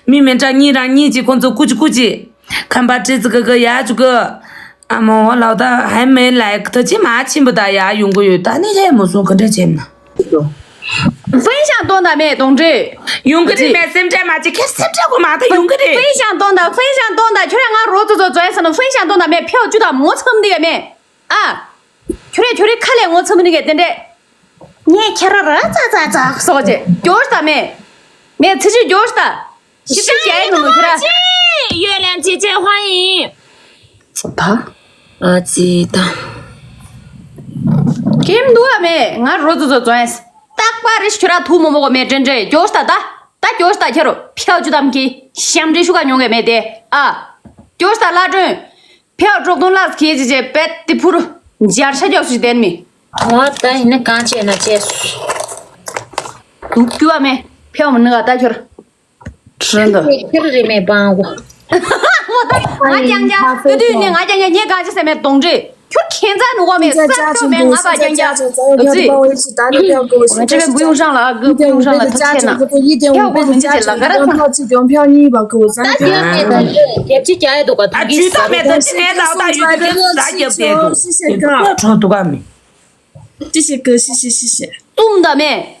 མི་མི་འདྲ་གཉིས་རང་གཉིས་ཀྱིས་ཁོང་ཚོ་ཀུ་ཅི་ཀུ་ཅི། ཁམས་པ་ཏྲི་ཙི་ཀི་ཀི་ཡ་ཅུ་ཀི། ཨ་མོ་ལའོ་ད་ཧའི་མེ་ལའི་ད་ཅི་མ་ཕྱིན་པ་ད་ཡ་ཡོང་གི་ཡོད། ད་ནི་ལྷད་མོ་སོང་ག་འདྲ་བྱས་ན། 分享 གཏོང་ད་མེད་གདོང་འདྲེ། ཡོང་གི་རེད་མེད་སེམས་ཁྲལ་མ་བྱེད་ཁྱེད་སེམས་ཁྲལ་གོ་མ་ད་ཡོང་གི་རེད། 分享 གཏོང་ད་分享 གཏོང་ད་ཁྱོད་རང་ང་རོ་ཙོ་ཙོ་ཙོ་ཡ་ས་ན་分享 གཏོང་ད་མེད་ཕེའོ་ཅུ་ད་ངོ་ཚ་མི་འདི་ག་མེད། ཨ། ཁྱོད་རེ་ཁྱོད་རེ་ཁ་ལས་ངོ་ཚ་མི་འདི་ག་དེ་འདྲས། ངས་ཁྱེད་ར་ར་ཙ་ཙ་ཙ་སོགས་ཅེ་རྒྱོ་ཤ་ད་མེད། མེད་ཚི་ཆུ་རྒྱོ་ཤ་ད། 香烟的花季，月亮姐姐欢迎。 ད། ཨ་ཙི་ད། ཀེམ་འདུག་ཨ་མེད་ང་རོ་ཙོ་ཙོ་ཙོ་ཡ། རྟག་པ་རེ་ཞིག་ཁྱོད་ར་ཐུག་མོ་མོ་གོ་མེད་དྲན་དྲན་རྒྱོ་ཤ་ད་ད། ད་རྒྱོ་ཤ་ད་ཁྱེད་རོ་ཕེའོ་ཅུ་དམ་གི་ཞམ་འདྲེ་ཤུ་ག་མྱོང་གི་མེད་དེ་ཨ། རྒྱོ་ཤ་ད་ལ་སྒྲོན། ཕེའོ་གྲོགས་དོན་ལགས་ཁྱེད་ཅི་ཅེ་པད་དེ་ཕུར། འཇར་ཤ་རྒྱོ་ཤུ་ཞིག་བསྟན་མི། ཨོ་ད་ཡིན་ན་གང་བྱས་ན་བྱས། འདུག་རྒྱུ་ཨ་མེད་ཕེའོ་མི་ནི་ག་ད་ཁྱོད། ཁྱེད་རེ་མེད་པང་གོ། ང་ཀྱང་ཀྱང་ཏུ་ཏུ་ནས་ང་ཀྱང་ཀྱང་ངས་ག་ཅི་ཟེར་མེད་གདོང་འདྲེ། ཁྱོད་ཁྱེད་རྩ་ནུ་གོ་མེད་ས་ཁྱོད་མེད་ང་པ་ཀྱང་ཀྱང་ཨ་ཙི། ང་ཅི་བས་བུ་ཡུང་ཧྲང་ལ་ཨ་གི་བུ་ཡུང་ཧྲང་ལ་ཐུག་ཆེ་ན། ཡ་བོ་མི་ཅི་ལ་ག་ར་ཚང་། ད་ཡོད་མེད་ད་རྒྱབ་ཅི་རྒྱ་ཡ་དོ་ག་ཐུག་གི་ས་ཁྱོད་ད་ཡོད་དེ་ད་རྒྱབ་དེ་དུ་ཁྲོ་འདུག་ག་མི། ཅི་ཞིག་གི་ཤི་ཤི་ཤི་ཤི། ཏུམ་ད་མེད།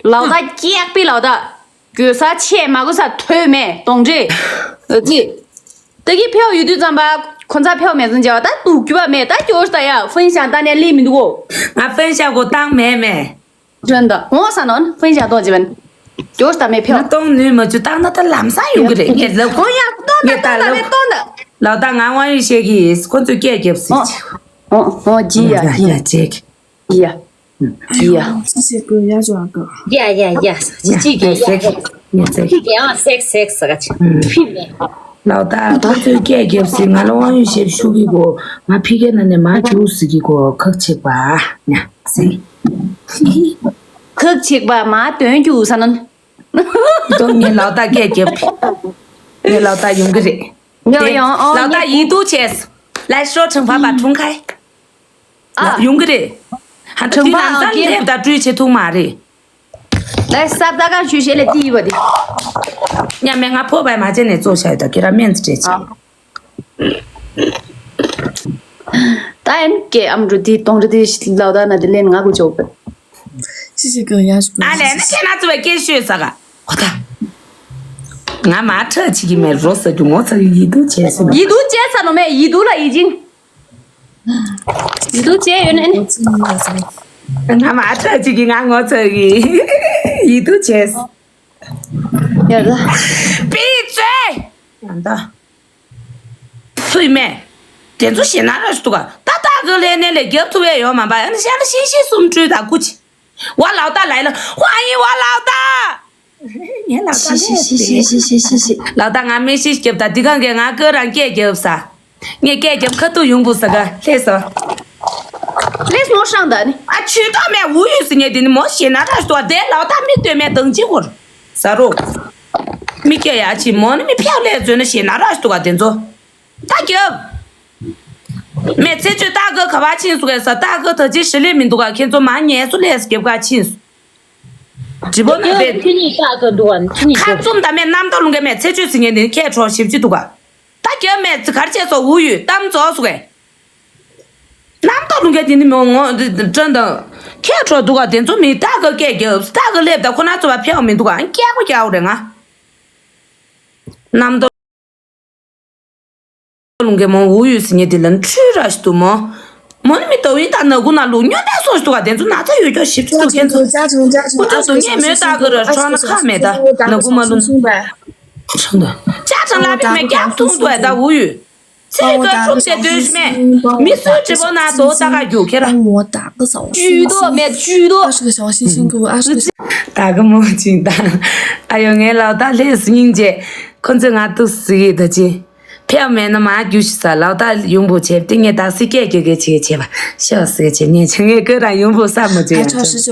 ལའོ་ད་ཀྱེག་པི་ལའོ་ད། དགོས་ས་ཆེ་མ་དགོས་ས་ཐོས་མེད་གདོང་འདྲེ། ཨ་ཙི། ད་གི་ཕེའོ་ཡོད་དུས་ཙམ་པ་ཁོ་ཚ་ཕེའོ་མེད་ཙང་བྱ་བ་ད་འདུག་རྒྱུ་བ་མེད་ད་སྐྱོ་ཤ་ད་ཡ་ཧྥུན་ཤང་ད་ནས་ལི་མི་འདུག་གོ། ང་ཧྥུན་ཤང་གོ་བཏང་མེད་མེད། དྲན་ད་འོང་ས་ནོན་ཧྥུན་ཤང་གཏོང་བྱེད་པན། སྐྱོ་ཤ་ད་མེད་ཕེའོ། ང་གཏོང་ནུས་མ་བཅུ་བཏང་ན་ད་ལམ་སང་ཡོང་གི་རེད་ངས་ལབ་གོ། ཡ་གཏོང་ད་ངས་ད་གཏོང་ད་ལབ་མེད་གཏོང་ད། ལའོ་ད་ང་དབང་ཡོད་བཤད་གི་ཁོ་ཚོས་སྐད་རྒྱབ་སྲིད། ཨོ་ཨོ་ཇི་ཡ་ཇི་ཡ་ཇི་ཡ་ཇི་ཡ། ཡ། ཡ། ཅི་ཞིག་དགོས་ཡ་ཅོ་ཨ་གོ། ཡ་ཡ་ཡ། ཅི་ཅི་གི་ཡ་ཡ། ཅི་གི་ཡང་སེག་སེག་ཟ་ག་ཅི། ཕི་མེ། ལའོ་ད་ཁོ་ཚོས་སྐད་རྒྱབ་སྲིད་ང་ལ་དབང་ཡོད་ཞེས་ཞུ་གི་གོ། ང་ཕི་ཀའི་ནང་ནས་མ་རྒྱུག་ཟེར་གི་གོ་ཁག་ཆེ་བ། ཡ་ཟེར། ཁག་ཆེ་བ་མ་དོན་རྒྱུག་ས་ན། ཏོ་ངའི་ལའོ་ད་སྐད་རྒྱབ། ངའི་ལའོ་ད་ཡོང་གི་རེད། ཡོང་ཡོང་ཨོ། ལའོ་ད་ཡིད་དུ་བྱས། 来说惩罚吧重开。 ཨ། ཡོང་གི་རེད། ཧ་ད་དུས་ནམ་སང་སླེབས་ད་སྤྲོད་བྱེད་ཐུབ་མ་རེད། ལས་ས་ད་གང་ཞུ་ཤེས་ལས་དེ་ཡིན་པ་དེ། ཉམས་མེད་ང་ཕོ་བའི་མ་བྱས་ནས་བཙོ་བྱ་ཡོད་ད་ཁྱེད་རང་སྨན་རྩིས་བྱེད། ད་ཨེམ་ཀེ་ཨམ་རུ་དེ་གདོང་རུ་དེ་ལའོ་ད་ན་དེ་ལེན་ང་གུ་ཅོག་པ། ཤི་ཤི་ཀི་ཡ་ཤི་ཀི། ཨ་ལས་ན་ཁྱེད་ན་ཚོ་བའི་སྐད་ཤོད་ས་ག་ཧོ་ད། ང་མ་ཁྲ་ཆི་གི་མེད་རོ་ས་རྒྱུ་ངོ་ཚ་གི་ཡིད་དུ་བྱས་སོང་། ཡིད་དུ་བྱས་ས་ནོ་མེད་ཡིད་དུ་ལ་ཡིད་ཅིང་། ཡིད་དུ་བྱས་ཡོད་ནི། ང་མ་ཁྲ་ཆི་གི་ང་ངོ་ཚ་གི་ཡིད་དུ་བྱས། ཡ་ད། པི་ཙེ། ཡ་ད། ཕུས་མེད། དེ་ཚོ་ཞེ་ན་ར་ཞིག་འདུག་ག་ད་ད་གི་ལས་ནས་ལས་རྒྱབ་ཐུབ་ཡས་ཡོད་མ་པ་ཡང་ན་ཤ་ལ་ཤི་ཤི་གསུམ་བཀྲུས་ད་ཀུ་ཅི། ཝ་ལའོ་ད་ལའི་ལ་ཧ་ཡིན་ཝ་ལའོ་ད། ངས་ལའོ་ད་ཤི་ཤི་ཤི་ཤི་ཤི་ཤི་ཤི། ལའོ་ད་ང་མི་ཤི་རྒྱབ་ད་འདི་གང་གས་ང་ཀི་རང་སྐད་རྒྱབ་ས། ངས་སྐད་རྒྱབ་ཁ་ཐུག་ཡོང་བུ་ས་ག་ལྷས་སོ། ལྷས་མོ་ཧྲང་ད་ནི། ཨ་ཆུ་ཏོ་མེ་ཝུ་ཡུ་སི་ངས་འདི་ནི་མོ་ཤེ་ན་ར་ཞོ་དེ་ལའོ་ད་མི་སྟོད་མེ་དང་ཅི་གོར། ཟ་རོ། མི་སྐད་ཡ་ཆི་མོ་ནི་མི་ཕྱག་ལས་བཟོས་ན་ཤེ་ན་ར་ཞོ་ག་དེ་ཚོ། ད་རྒྱབ། མེ་ཚེ་ཆོས་ད་ག་ག་བ་ཕྱིན་སུ་གས་ས་ད་ག་ད་ཅི་ཧྲི་ལི་མི་འདུག་ག་ཁྱེད་ཚོ་མ་ཉལ་སུ་ལས་རྒྱབ་ག་ཕྱིན་སུ། ཇི་བོ་ན་བེ། ཁྱི་གཉིས་ཤག་ཏུ་འདུག་ག་ཁྱི་གཉིས་ཁ་ཤག་བཙུམ་ད་མེ་གནམ་ཏོ་ལུང་གེ་མེ་ཚེ་ཆོས་ཟིན་ངེ་ནི་ཁྱེད་གྲོགས་ཞིབ་ཅི་འདུག་ག་ད་རྒྱབ་མེ་ཚི་གར་བྱས་སོ་ཝུ་ཡུ་གཏམ་རྫོགས་སུ་གས། གནམ་ཏོ་ལུང་གེ་དེ་ནི་མོ་ངོ་དྲན་དང་། ཁྱེད་གྲོགས་འདུག་ག་དེ་ཚོ་མི་ད་ག་སྐད་རྒྱབ་ད་ག་སླེབས་ད་ཁོ་ན་ཚོ་བ་ཕེའོ་མི་འདུག་ག་སྐྱག་པ་རྒྱག་རེད་ང་། གནམ་ཏོ། ལུང་གེ་མོ་ཝུ་ཡུ་སི་ཉེ་དེ་ལན་ཁྲུ་ར་ཞིག་ཏུ་མོ། མོ་ནི་མི་ཏོ་ཡིན་ད་ནག་གུ་ན་ལུག་སྨྱོ་ནས་སོ་ཞིག་ཏུ་ག་དེ་ཚོ་ན་ཚ་ཡོད་ཀྱོ་ཞིབ་ཅིག་ཏུ་ཁྱེད་ཚོ། ཁོ་ཚོ་སུ་ངས་མོས་ལྟ་གི་ར་ཁྲོ་ན་ཁ་མེད་ད་ནག་གུ་མ་ལུ། ཁྲོ་ན། ཅག་ཚང་ལ་པེ་མེ་རྒྱག་ཐུང་ཏུ་ད་ཝུ་ཡུ། ཚེ་ག་ཁྲུམ་ཏེ་སྡོད་ཤི་མེ། མི་སུའི་དྲི་བོ་ན་དོ་ད་ག་རྒྱུ་ཁྱེད་ར། ཇུས་དོ་མེད་ཇུས་དོ། ད་གི་མོ་ཅིག་ད། ཨ་ཡོ་ངའི་ལའོ་ད་ལྷས་སྙིང་རྗེ། ཁོ་ཚོས་ང་ཏུ་སི་ཡི་ད་ཅི། ཕེའུ་མེད་ན་མ་རྒྱུ་ཤི་ས་ལའོ་ད་ཡོང་བུ་བྱེད་དེ་ངས་ད་སི་སྐད་རྒྱག་གི་བྱེད་བྱེད་པ་ཤི་བ་སི་བྱེད་ངས་ཆ་ངས་ཀི་ར་ཡོང་བུ་ས་མ་བྱེད་ཡང་ཆ། ཅེས་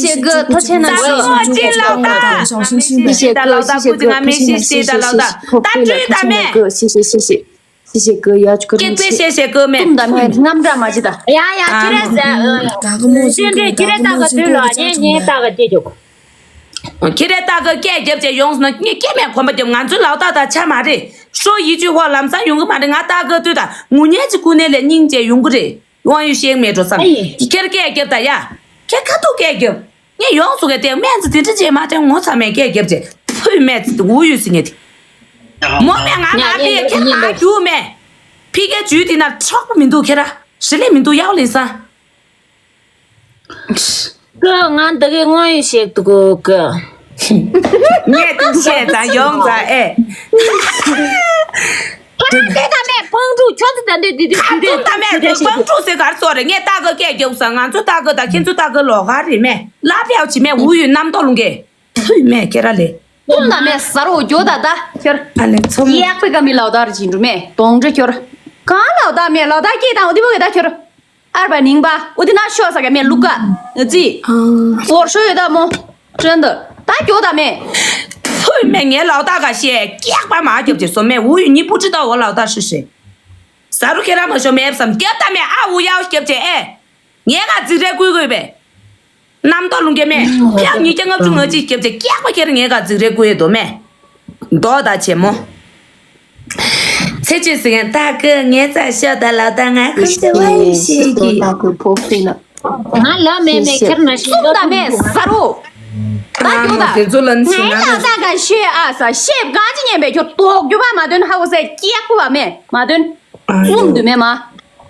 བྱེད་གི་ཐོ་ཆེན་ན་ཅེས་བྱེད་གི་ལའོ་ད་ང་མི་ཤི་ཤི་ད་ལའོ་ད་ཀུ་ཅི་ང་མི་ཤི་ཤི་ད་ལའོ་ད་ད་ཅུས་ད་མེད། ཤི་ཤི་ཤི་ཤི། ཤི་ཤི་གི་ཡ་ཆུ་ཀི་སྐྱེག་པའི་ཤེ་ཤེ་ཀི་མེད། ཏུམ་ད་མེད་རྔམ་དྲག་མ་ཅི་ད། ཡ་ཡ་ཅི་རེད་ཟེར། ད་གི་མོ་ཅི་ཀི་ད་གི་མོ་ཅི་ཀི་ད་གི་མོ་ཅི་ཀི་ད་གི་མོ་ཅི་ཀི་ད་གི་ཅི་ཀི། ཁྱེད་རས་ལྟ་གི་སྐད་རྒྱབ་བྱས་ཡོང་སོང་ན་ངས་སྐད་མེད་གོམ་པ་རྒྱབ། ང་ཚོའི་ལའོ་ཏ་དང་ཆ་མ་རེད། ཧྲོ་ཡི་ཅུ་ཧོ་ལམ་སང་ཡོང་གི་མ་རེད། ང་ལྟ་གི་དུས་དང་ངུ་ཉལ་གྱི་ཀུ་ནས་ལས་སྙིང་རྗེ་ཡོང་གི་རེད། དབང་ཡོད་ཤེས་མེད་འགྲོ་བསམ། ཁྱེད་སྐད་རྒྱབ་དང་ཡ། ཁྱེད་ཁ་ཐུག་སྐད་རྒྱབ། ངས་ཡོངས་སུ་གས་དེ་སྨན་རྩི་དེ་འདྲ་བྱས་མ་དྲན་ངོ་ཚ་མེད་སྐད་རྒྱབ་ཅེས་ཕུད་སྨན་རྩི་དེ་འུ་ཡོད་ཟིན་ངེས་དེ། མོ་མེད་ང་ང་པས་ཁྱེད་ང་རྒྱུ་མེད། ཕི་ཀའི་ཇུས་དེ་ན་ཆོག་པ་མི་འདུག་ཁྱེད་ར་ཞི་ལི་མི་འདུག་ཡག་ལེ་ས། ཀི་ང་འདི་གའི་དངོས་ཡོད་ཞིག་འདུག་གི། ངས་དེ་བཤད་ཙང་ཡོང་ཙང་ཨེ། ཕ་དེ་ད་མེད་ཕང་ཕྲུག་ཁྱོད་ཚོ་ད་འདི་འདི་འདི་ཁ་འདི་ཚོ་ད་མེད་འདི་ཕང་ཕྲུག་ཟེར་གར་སོ་རེད། ངས་ལྟ་གི་སྐད་རྒྱབ་ས་ང་ཚོ་ལྟ་གི་ད་ཁྱེད་ཚོ་ལྟ་གི་ལོག་ག་རེད་མེད་ལ་ཕེའོ་ཆི་མེད་འུ་ཡོད་རྣམ་རྟོག་ལུང་གེ་ཕུད་མེད་ཁྱེད་ར་ལེ། ཙུམ་ད་མེད་ཟ་རོ་རྒྱོ་ད་ད་ཁྱོད། ཨ་ལེ་ཚོམ། ཡག་པའི་ཀ་མི་ལའོ་ད་ར་ཅིན་འགྲོ་མེད་གདོང་འདྲེ་ཁྱོད། གང་ལའོ་ད་མེད་ལའོ་ད་སྐྱེས་དང་འོ་དི་བོ་གེ་ད་ཁྱོད། ཨར་བ་ནིང་པ་འོ་དི་ན་ཤོ་ས་ག་མེད་ལུག་ག་ང་ཙི། ཨོར་ཤོ་ཡོད་ད་མོ། ཅན་ད། ད་རྒྱོ་ད་མེད། ཕུད་མེད་ངའི་ལའོ་ད་ག་ཤེས་སྐྱག་པ་མ་རྒྱབ་ཅེས་སོ་མེད་འུ་ཡོད་ཉི་པུ་ཅི་ད་འོ་ལའོ་ད་ཧྲི་ཧྲི། ཟ་རུ་ཁྱེད་ར་མ་ཤོ་མེད་བསམ་རྒྱབ་ད་མེད་ཨ་འུ་ཡའོ་རྒྱབ་ཅེས་ཨེ། ངས་ག་རྫིག་རེ་བསྐུལ་དགོས་པས། རྣམ་རྟོག་ལུང་སྐད་མེད་ཕྱག་ཉིས་བརྒྱ་ལྔ་བཅུ་ང་གཅིག་རྒྱབ་ཅེས་སྐྱག་པ་ཁྱེར་ངས་ག་རྫིག་རེ་བསྐུལ་ཡོད་དོ་མེད། མདོག་ད་ཆེ་མོ། ཚེ་ཆོས་ཟེར་མཁན་ལྟ་གི་ངའི་རྩ་ཤོག་ད་ལག་ད་ང་ཁུ་ཚེ་བ་ཡི་ཤེས་ཀྱི། ང་ལ་མེད་མེད་ཁྱེར་ན་ཤེས་ཙུམ་ད་མེད་ཟ་རོ། ད་ཨ་ཁྱོད་མོ་ད་དེ་ཚོ་ལ་ནི་ཟིན་ང་ན་ད་ད་ག་ཤེས་ཨ་ས་ཤེས་གང་ཅི་ཉན་པས་ཁྱོད་དོག་རྒྱུ་བ་མ་དོན་ཧ་གོ་སའི་སྐྱག་པ་མེད་མ་དོན། ཨ་ཙུམ་དུ་མེད་མ།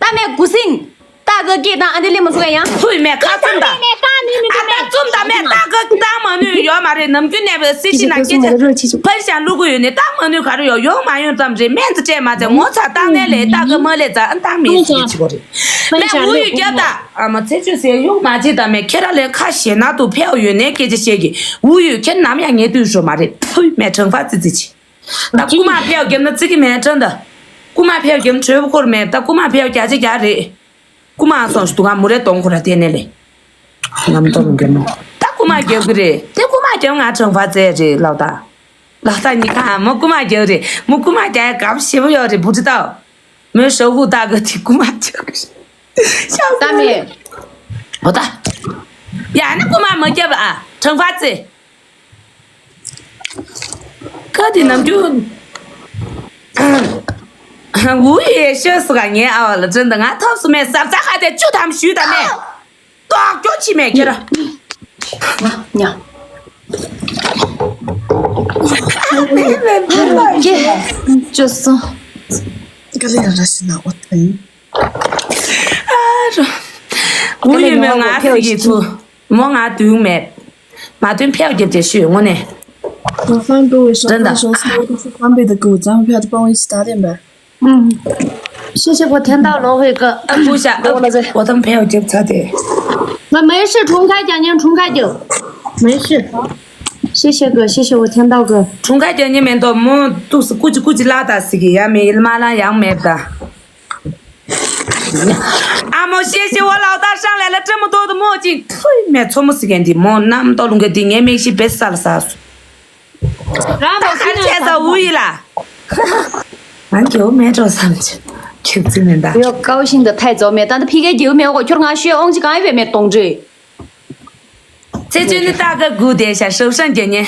ད་མེད་གུ་སིང་། ད་ག་སྐད་དང་ཨ་འདི་ལེ་མ་སུ་ག་ཡང་། ཕུད་མེད་ཁ་ཙུམ་ད། ཨ་ད་ཙུམ་ད་མེད་ད་ག་ད་མ་ནུས་ཡོད་མ་རེད། ནམ་རྒྱུན་ནས་སྲི་ཤི་ན་སྐད་ཆ་ཕར་ཞང་བླུག་གི་ཡོད་ནི་ད་མ་ནུས་ག་རེ་ཡོད་ཡོང་མ་ཡོང་ཙམ་རེད། སྨན་རྩི་སྤྲད་མ་ཚད་ངོ་ཚ་བཏང་ནས་ལས་ད་ག་མ་ལས་ཙ་ཨ་བཏང་མེད་ཟེར་གི་ཆི་གོ་རེད། མེད་འུ་ཡོད་རྒྱབ་ད། ཨ་མ་ཚེ་ཆོས་ཟེར་ཡོང་མ་བྱེད་ད་མེད་ཁྱེད་ར་ལས་ཁ་ཞེ་ན་དུ་ཕེའོ་ཡོད་ནས་སྐད་ཆ་བཤད་གི་འུ་ཡོད་ཁྱེད་ནམ་ཡང་ངས་དུས་ཤོ་མ་རེད། ཕུད་མེད་དྲང་པ་ཙི་ཙི་ཆི། ད་རྐུ་མ་ཕེའོ་རྒྱབ་ན་ཙི་གི་མེད་དྲན་ད། རྐུ་མ་ཕེའོ་རྒྱབ་ན་གྲོད་པ་ཁོར་མེད་ད་རྐུ་མ་ཕེའོ་རྒྱ་ཆེ་རྒྱ་རེད། རྐུ་མ་སོང་ཞིག་དུ་ག་མུ་རེ་གཏོང་ཁོ་ར་དེ་ནས་ལེ། ལམ་སྟོན་རྒྱབ་ན་ད་རྐུ་མ་རྒྱབ་གི་རེད་དེ་རྐུ་མ་རྒྱབ་ང་དྲང་པ་ཙེ་རེད་ལགས་ད། ལགས་ད་ཉི་ཁ་མོ་རྐུ་མ་རྒྱབ་རེད་མོ་རྐུ་མ་རྒྱ་གབ་ཞེ་པོ་ཡོད་རེད་བུ་ཁྲི་ད། མོས་ཞོག་ཧུ་ད་གི་དེ་རྐུ་མ་རྒྱབ་གི་རེད། ཤག་ད་མེད། འོ་ད། ཡ་ནི་རྐུ་མ་མ་རྒྱབ་ཨ་དྲང་པ་ཙེ། ཀ་དེ་ནམ་རྒྱུན། འུ་ཡེ་ཤོད་སུ་ག་ངའི་ཨ་བ་ལ་དྲན་ད་ང་ཐབས་སུ་མེད་ཟབ་ཚ་ཁ་དེ་བཅུ་ཐམ་ཞུས་ད་མེད། ཏོག་ཀྱོ་ཅི་མེད་ཁྱེར། ཉ། ཉ། ཀྱེ། བཅུ་སོང་། ཀ་ལེ་ར་ཤི་ན་འོ་ཐན། ཨ་རོ། འུ་ཡེ་མེད་ང་ཟིག་གི་ཚུ། མོ་ང་དུང་མེད། མ་དུང་ཕེའོ་རྒྱབ་ཅེས་ཞུས་དངོས་གནས། 我翻给我小弟说，说是翻倍的给我，咱们票都帮我一起打点呗。嗯，谢谢我听到了，我有个， ཨ་ཁུ་ཤ་ཨ་ཁུ་ཤ་འོ་ད་ཕེའོ་རྒྱབ་ཚར་ཏེ། 我没事，重开讲讲，重开讲，没事。谢谢哥，谢谢我听到哥。 གྲུང་ཁ་རྒྱག་ཉེ་མེད་མདོག་མོ་ཏུག་སུ་ཀུ་ཅི་ཀུ་ཅི་ལ་ད་སི་གི་ཡ་མེ་ཡིལ་མ་ལ་ཡང་མེད་ད། ཨ་མོ་ཤེས་ཤེས་འོ་ལའོ་ད་ཧྲང་ལས་ལ་ཀྲི་མོ་ཏོ་དུ་མོ་ཅིག་ཕུའི་མེ་ཚོ་མོ་སི་གན་དི་མོ་ནམ་ཏོ་ལུང་གི་དི་ངའི་མིག་ཤི་བེ་ས་ལ་ས་སུ། རང་ད་ཁར་ཆད་ས་འུ་ཡི་ལ། ང་རྒྱལ་མེད་འགྲོ་བསམ་ཆེ་ཁྱེད་ཚི་མེད་ད། 不要高兴的太早，免得 PK 九秒，我 ཁྱོད་ང་ཤོད་ཨོང་ཅི་གང་ཡི་བེ་མེ་གཏོང་འདྲི། ཚེ་ཆོས་ནི་ཏག་ཏག་སྒུག་བསྡད་ཤག་ཧྲོ་ཧྲང་རྒྱག་ཉེ།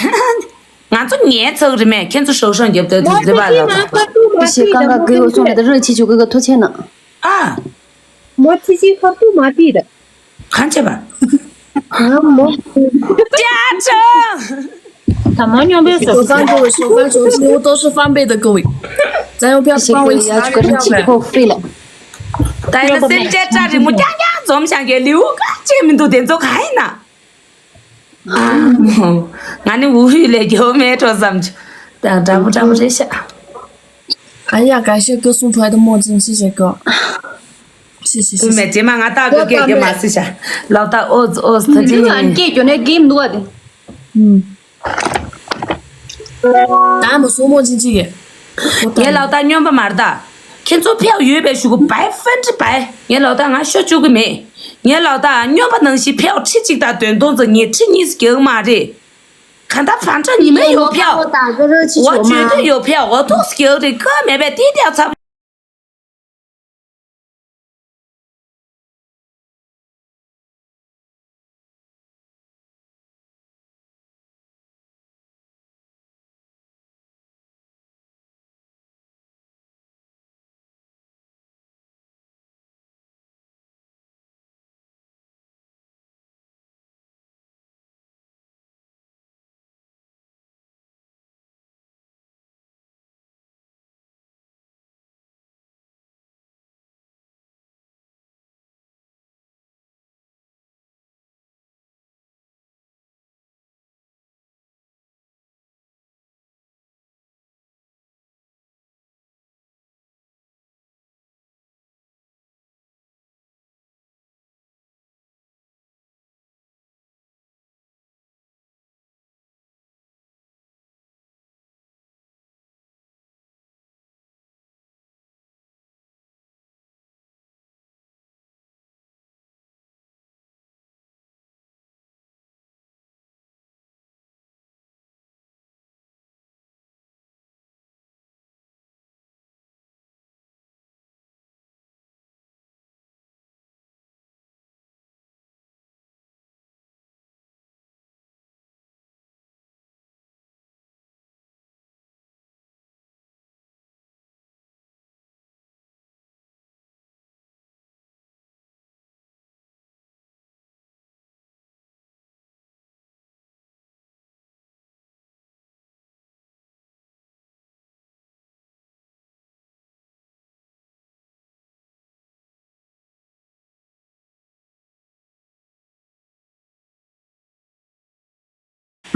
ང་ཚོ་ཉལ་ཚག་རེད་མེད་ཁྱེད་ཚོ་ཧྲོ་ཧྲང་རྒྱབ་སྟོད་དུ་རེ་བ་ལ། ཨི་ཤེ་ཀང་ཀ་གི་འོ་སོང་ལ་ད་རོ་ཆི་ཆུ་གི་གི་ཐོ་ཆེ་ན། ཨ། མོ་ཚི་ཆི་ཧར་ཏུ་མ་ཏི་ད། གང་བྱེད་པ། ང་མོ། ཅ་ཆང་། ད་མོ་སྙོམས་པའི་ཞོ་ཁང་ཇོ་ཞོ་ཁང་ཇོ་ཞོ་ཏོ་ཞོ་ཧྥང་པེ་ད་ཀོ་ཝི། ཙ་ཡོང་ཕྱག་པང་ཝེ་ཞི་ནང་ཡོད་ཕྱག་པེ། ད་ཡིན་ན་སེམས་ཅན་སྐྲ་རིང་མོ་རྐྱང་རྐྱང་འཛོམས་ཤག་གི་ལེའུ་ག་ཅེ་མི་འདུག་དེ་ཚོ་ག་ཡིན་ན། ང་ནི་འུ་ཧུས་ལས་རྒྱལ་བ་མེད་འགྲོ་བསམ་བྱུང་། ད་འདྲ་པོ་འདྲ་པོ་རེད་ཤག་ཨ་ཡ་感谢歌送出来的墨镜，谢谢哥。谢谢谢谢。 མེད་རྗེས་མ་ང་ཏག་གི་སྐད་རྒྱབ་མ་སྲིད་ཤག་ལག་ཏག་ཨོ་ཙི་ཨོ་ཙི་ད་ཅི་ཡིན། ཨ་སྐད་རྒྱོ་ནས་སྐད་མི་འདུག་ཨ་དེ། ད་མོ་སོ་མོ་ཅི་ཅི་གི། ངའི་ལག་ཏག་སྨྱོན་པ་མ་རེད་ད། ཁྱེད་ཚོ་ཕེའུ་ཡོད་པའི་ཞུ་གུ་བའི་ཧྥན་ཀྲི་བའི། ངའི་ལག་ཏག་ང་ཤོ་བཅུག་གི་མེད། ངའི་ལག་ཏག་སྨྱོན་པ་ནང་བཞིན་ཕེའུ་ཁྲི་གཅིག་དང་དོན་སྟོང་ཙམ་ཉིས་ཁྲི་གཉིས་སུ་རྒྱག་མ་རེད། གང་ལྟར་ཕན་ཁྲ་ཉི་མ་ཡོད་ཕེའུ། འོ་བརྗོད་དུ་ཡོད་ཕེའུ་འོ་ཐོག་སུ་རྒྱག་རེད་ཀ་མེད་པས་དེ་དེའུ་ཚབ།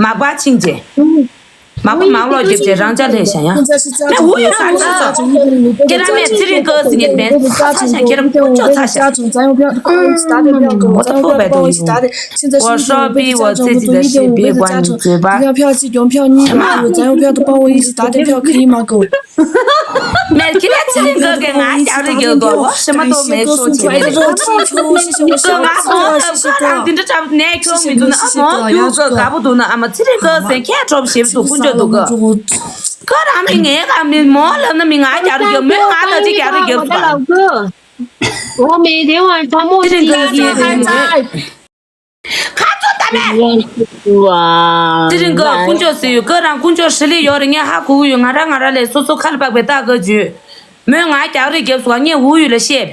མག་པ་ཕྱིན་རྗེས། མག་པ་མག་ལོག་རྒྱབ་རྗེས་རང་ཅག་ལྷས་བཞག་ཡང་། མེ་འུ་ཡོད་གར་ཚོད་ཚོད། ཁྱེད་རང་མེ་ཚེ་རིང་དགའ་ཟེར་ངེས་མེད་ཚ་ཚ་ཤ་ཁྱེད་རང་ཀུན་ཅོག་ཚ་ཤ། འོ་ད་ཕོག་པའི་དུ་ཡིན། འོ་ཧྲོ་པི་འོ་ཚེ་ཚེ་ད་ཤི་པི་ཀ་ནི་ཚོད་པ། མེ་ཁྱེད་རང་ཚེ་རིང་དགའ་གི་ང་རྒྱག་རེ་རྒྱག་དགོས། འོ་ཤི་མ་གཏོགས་མེ་ཤོ་ཆེ་མེ་རེད། ང་མོ་ཨ་ཁོ་རང་འདི་འདྲ་འདྲ་ནས་ཁྱོད་མི་འདུག་ན། ཨ་མོ་རྒྱུག་གི་དགའ་པོ་འདུག་ན། ཨ་མོ་རྒྱུག་གི་དགའ་པོ་འདུག་ན། ཨ་མ་ཁྱེད་གྲོབ་ཞེ་པོ་འདུག་ཀུན་སྤྱོད་འདུག་གི། ཁོ་རང་མི་ངའི་ག་མི་མོ་ལབ་ན་མི་ང་རྒྱག་རེ་རྒྱག་མོས་ང་ད་ཅི་རྒྱག་རེ་རྒྱག་གི་ལ། འོ་མེ་དེ་བ་ཚ་མོ་ཚེ་རིང་དགའ་ཟེར་ཡ་དེ་མོས། ཁ་ཚོ་ད་མེད། ཚེ་རིང་དགའ་ཀུན་སྤྱོད་ཟེར་ཡོད། ཁོ་རང་ཀུན་སྤྱོད་ཧྲི་ལི་ཡོད་རེད། ངས་ཧ་གོ་གི་ཡོད། ང་རང་ང་རང་ལས་སོ་སོ་ཁ་ལ་པགས་པའི་རྟགས་དགའ་བརྗོད། མོས་ང་རྒྱག་རེ་རྒྱབ་སོང་། ངས་འུ་ཡོད་ལ་བཤད།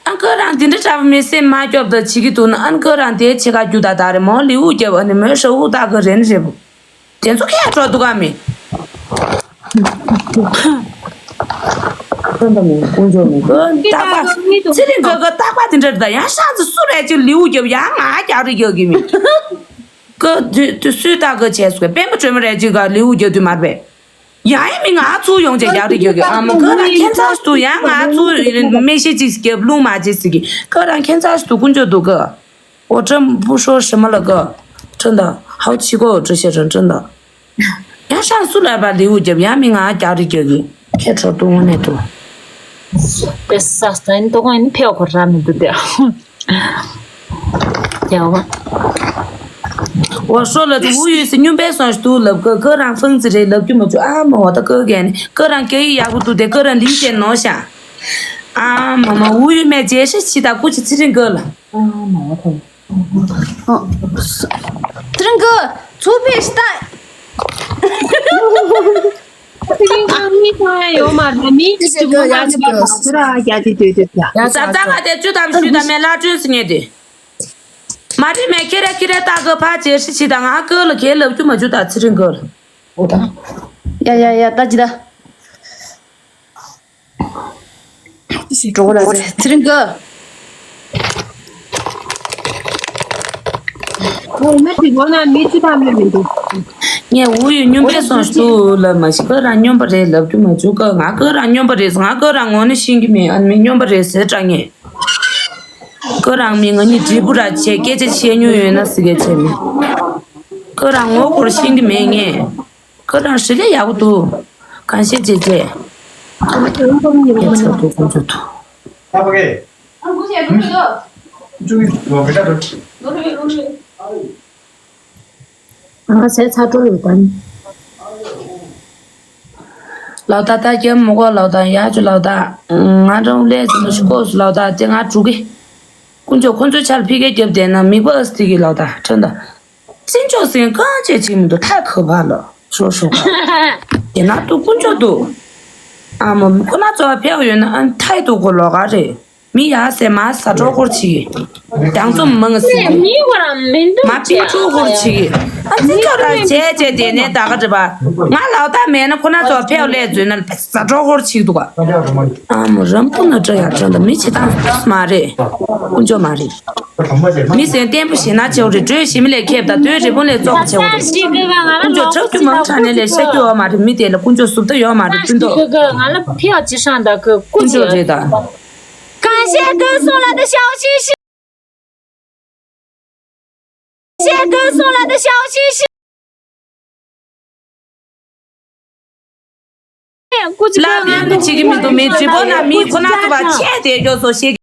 ཨ་ཁོ་རང་འདི་འདྲ་འདྲ་པོ་མི་སེམས་མ་སྐྱོབ་ད་བྱེད་ཀྱི་འདུག་ན། ཨ་ཁོ་རང་དེའི་ཆེ་ཁ་རྒྱུ་ད་ད་རེ་མོ་ལིའུ་རྒྱབ། ཨ་ནི་མོའི་ཧྲ་འུ་ད་གི་རེན་རེ་བོ། དེ་ཚོ་ཁས་འགྲོ་འདུག་ག་མི། ཁོ་འདི་མི་ཀུན་སྤྱོད་མི་ཁོ་རྟག་པ། ཚེ་རིང་དགའ་ཁོ་རྟག་པ་དེ་འདྲ་རེད། ད་ཡང་ཤག་ཚེ་སུ་རེད་ཅིག་ལིའུ་རྒྱབ་ཡང་ང་རྒྱག་རེ་རྒྱག་གི་མི། ཁོ་དུས་དུས་སུས་རྟག་གི་བྱས་སོ། དཔོན་པོ་གྲོས་མོ་རེད་ཅིག་ག་ལིའུ་རྒྱབ་དུས་མར་པས། ཡང་ཡང་མི་ང་ཚུར་ཡོང་བྱས་རྒྱག་རེ་རྒྱག་གི། ཨ་མ་ཁོ་རང་ཁྱད་མཚར་ཞིག་འདུག་ཡང་ང་ཚུར་མིག་ཤེལ་ཅིག་རྒྱབ་རླུང་མ་བྱེད་ཟེར་གི། ཁོ་རང་ཁྱད་མཚར་ཞིག་འདུག་ཀུན་སྤྱོད་འདུག་གི། འོ་ཁྲམ་བུ་ཧྲོ་ཧྲི་མ་ལ་གི། ཁྲི་ད་ཧའོ་ཆི་གོ་ཁྲི་ཤེ་ར་ཁྲི་ད། ཡང་ཤག་སུ་ལ་བ་ལིའུ་རྒྱབ་ཡང་མི་ང་རྒྱག་རེ་རྒྱག་གི། ཁྱད་ཁྲོ་འདུག་དངོས་གནས་འདུག་དེ་ས་སྟན་ཏོ་ཀོ་ཨིན་ཕེའོ་ཁོ་ར་མི་འདུག་དེ། ཡ་བ། འོ་ཧྲོ་ལ་དུ་འུ་ཡོད་སི་སྨྱོན་པའི་སོང་ཞིག་འདུག་ལབ་གི། ཁོ་རང་ཧྥང་ཙི་རེད་ལབ་རྒྱུ་མ་བྱུང་། ཨ་མ་འོ་ད་ཁོ་གན་ཁོ་རང་སྐད་ཡིག་ཡག་པོ་འདུག་དེ་ཁོ་རང་ལིང་ཅན་ནོ་ཤག་ཨ་མ་མ་འུ་ཡོད་མེད་རྗེས་ཤ་ཆི་ད་ཀུ་ཅི་ཚེ་རིང་དགའ་ལ། ཨ་མ་འོ་ད། ཨ། ཚེ་རིང་དགའ། ཚུར་ཕེབས་ཤིག་ད། ཚེ་རིང་དགའ་མི་གང་ཡང་ཡོད་མ་རེད། མི་གཅིག་པུ་ང་ཚོ་ཡ་ཚ་ཚ་བ་དེ་བཅུ་དང་བཞི་དང་མེ་ལག་བཅོས་སུ་ཉེ་དེ། མ་རེད་མེ་ཁྱེད་ར་ཁྱེད་ར་ལྟ་གི་ཕ་རྗེས་ཤི་ཆི་ད་ང་ཀོ་ལ་ཁྱེད་ལབ་རྒྱུ་མ་བྱུང་ད་ཚེ་རིང་དགའ་ལ། ཡ་ཡ་ཡ་ད་ཅི་ད། འགྲོ་གོ་ལ་ཚེ་རིང་དགའ། ཨོ་མ་དེ་གོ་ན་མི་ཅི་ཕ་མེད་མི་འདུག་ངས་འུ་ཡོད་སྨྱོན་པའི་སོང་ཞིག་འདུག་ལབ་མ་ཤེས། ཁོ་རང་སྨྱོན་པ་རེད་ལབ་རྒྱུ་མ་བྱུང་གི། ང་ཁོ་རང་སྨྱོན་པ་རེད། ང་ཁོ་རང་ངོ་ནས་ཤེས་ཀྱི་མེད། ཨ་མི་སྨྱོན་པ་རེད་ཟེར་དྲ་ངས། ཁོ་རང་མི་ང་གཉིས་འབྲས་བུ་ར་བྱས་སྐད་ཆ་བཤད་མྱོང་ཡོད་ན་ཟེར་སྐད་ཆ་མེད། ཁོ་རང་ངོ་སྐོར་ཤེས་ཀྱི་མེད་ངས། ཁོ་རང་ཧྲི་ལས་ཡག་པོ་འདུག་གང་བཤད་བྱས་བྱས། ཡ་ཚ་འདུག་ཁོང་ཚོ་འདུག་ང་ཟས་ཚ་འགྲོ་ཡོད་དམ། ལའོ་ཏ་ཏ་ཀྱེ་མོ་གོ་ལའོ་ཏ་ཡ་ཅུ་ལའོ་ཏ། ང་རང་ལས་ཚོ་ནུ་ཤི་ཀོ་སུ་ལའོ་ཏ་དེ་ང་དྲུག་གི། ཀུན་སྤྱོད་ཁོ་ཚོའི་ཆར་ཕི་གེ་རྒྱབ་བསྡད་ན་མིག་པ་ཨ་སི་ཐི་གི་ལའོ་ཏ་ཁྲོན་ཏ། བཙན་བྱོལ་ཟིན་གང་བྱེད་ཅིག་མི་འདུག་ཐག་ཁ་བ་ལ་ཤོག་ཤོག་ག་དེ་ན་ཏུ་ཀུན་སྤྱོད་འདུག་ཨ་མ་ཁོ་ན་ཚོ་ཕེའུ་ཡོད་ན་ཨ་ཐའི་ཏུ་གོ་ལོག་ག་རེད། མི་ཡ་སེ་མ་ས་གྲོགས་སྐོར་ཅིག་ཡང་ཚོ་མང་སི་མི་བ་ར་མི་འདུག་མ་པི་ཀྲུ་སྐོར་ཅིག་ཨ་ཙི་ཁྱོད་ར་བྱས་བྱས་དེ་ནས་ད་ག་འདྲི་བ། ང་ལའོ་ཏ་མེད་ན་ཁོ་ན་ཚོ་ཕེའུ་ལས་འཛུལ་ན་ས་གྲོགས་སྐོར་ཅིག་འདུག་ག་ཨ་མ་རམ་པུ་ན་ཏྲ་ཡ་ཏྲ་འདི་མི་བྱེད་སྟངས་མ་རེད། ཀུན་སྤྱོད་མ་རེད། མི་སེམས་བརྟན་པོ་ཞེ་ན་ཆེ་བ་རེད། དྲོད་ཞིམ་ལས་ཁེབས་དང་དོན་རི་བོང་ལས་བཙོག་ཆེ་བ་རེད། ཀུན་སྤྱོད་ཁྲག་རྒྱུ་མང་དྲགས་ནས་ལས་ཤ་སྐྱོ་བ་མ་རེད། མི་དེ་ལ་ཀུན་སྤྱོད་ཟུབ་ད་ཡོད་མ་རེད། ཀུན་སྤྱོད། ང་ལ་ཕི་ཡ་ཅི་ཧྲང་ད་ཁུ་ཀུན་སྤྱོད་རེད་ད། གང་བཤད་ཀུན་སོང་ལ་ད་ཤའོ་ཤི་ཤི། བཤད་ཀུན་སོང་ལ་ད་ཤའོ་ཤི་ཤི། ཀུ་ཅི་ལ་ཀུན་ལ་ནི་བྱེད་ཀྱི་མི་འདུག་མི་བྱེད་པོ་ན་མི་ཁོ་ན་ཚོ་བ་ཆད་དེ་ཡོད་སོ་ཤེས།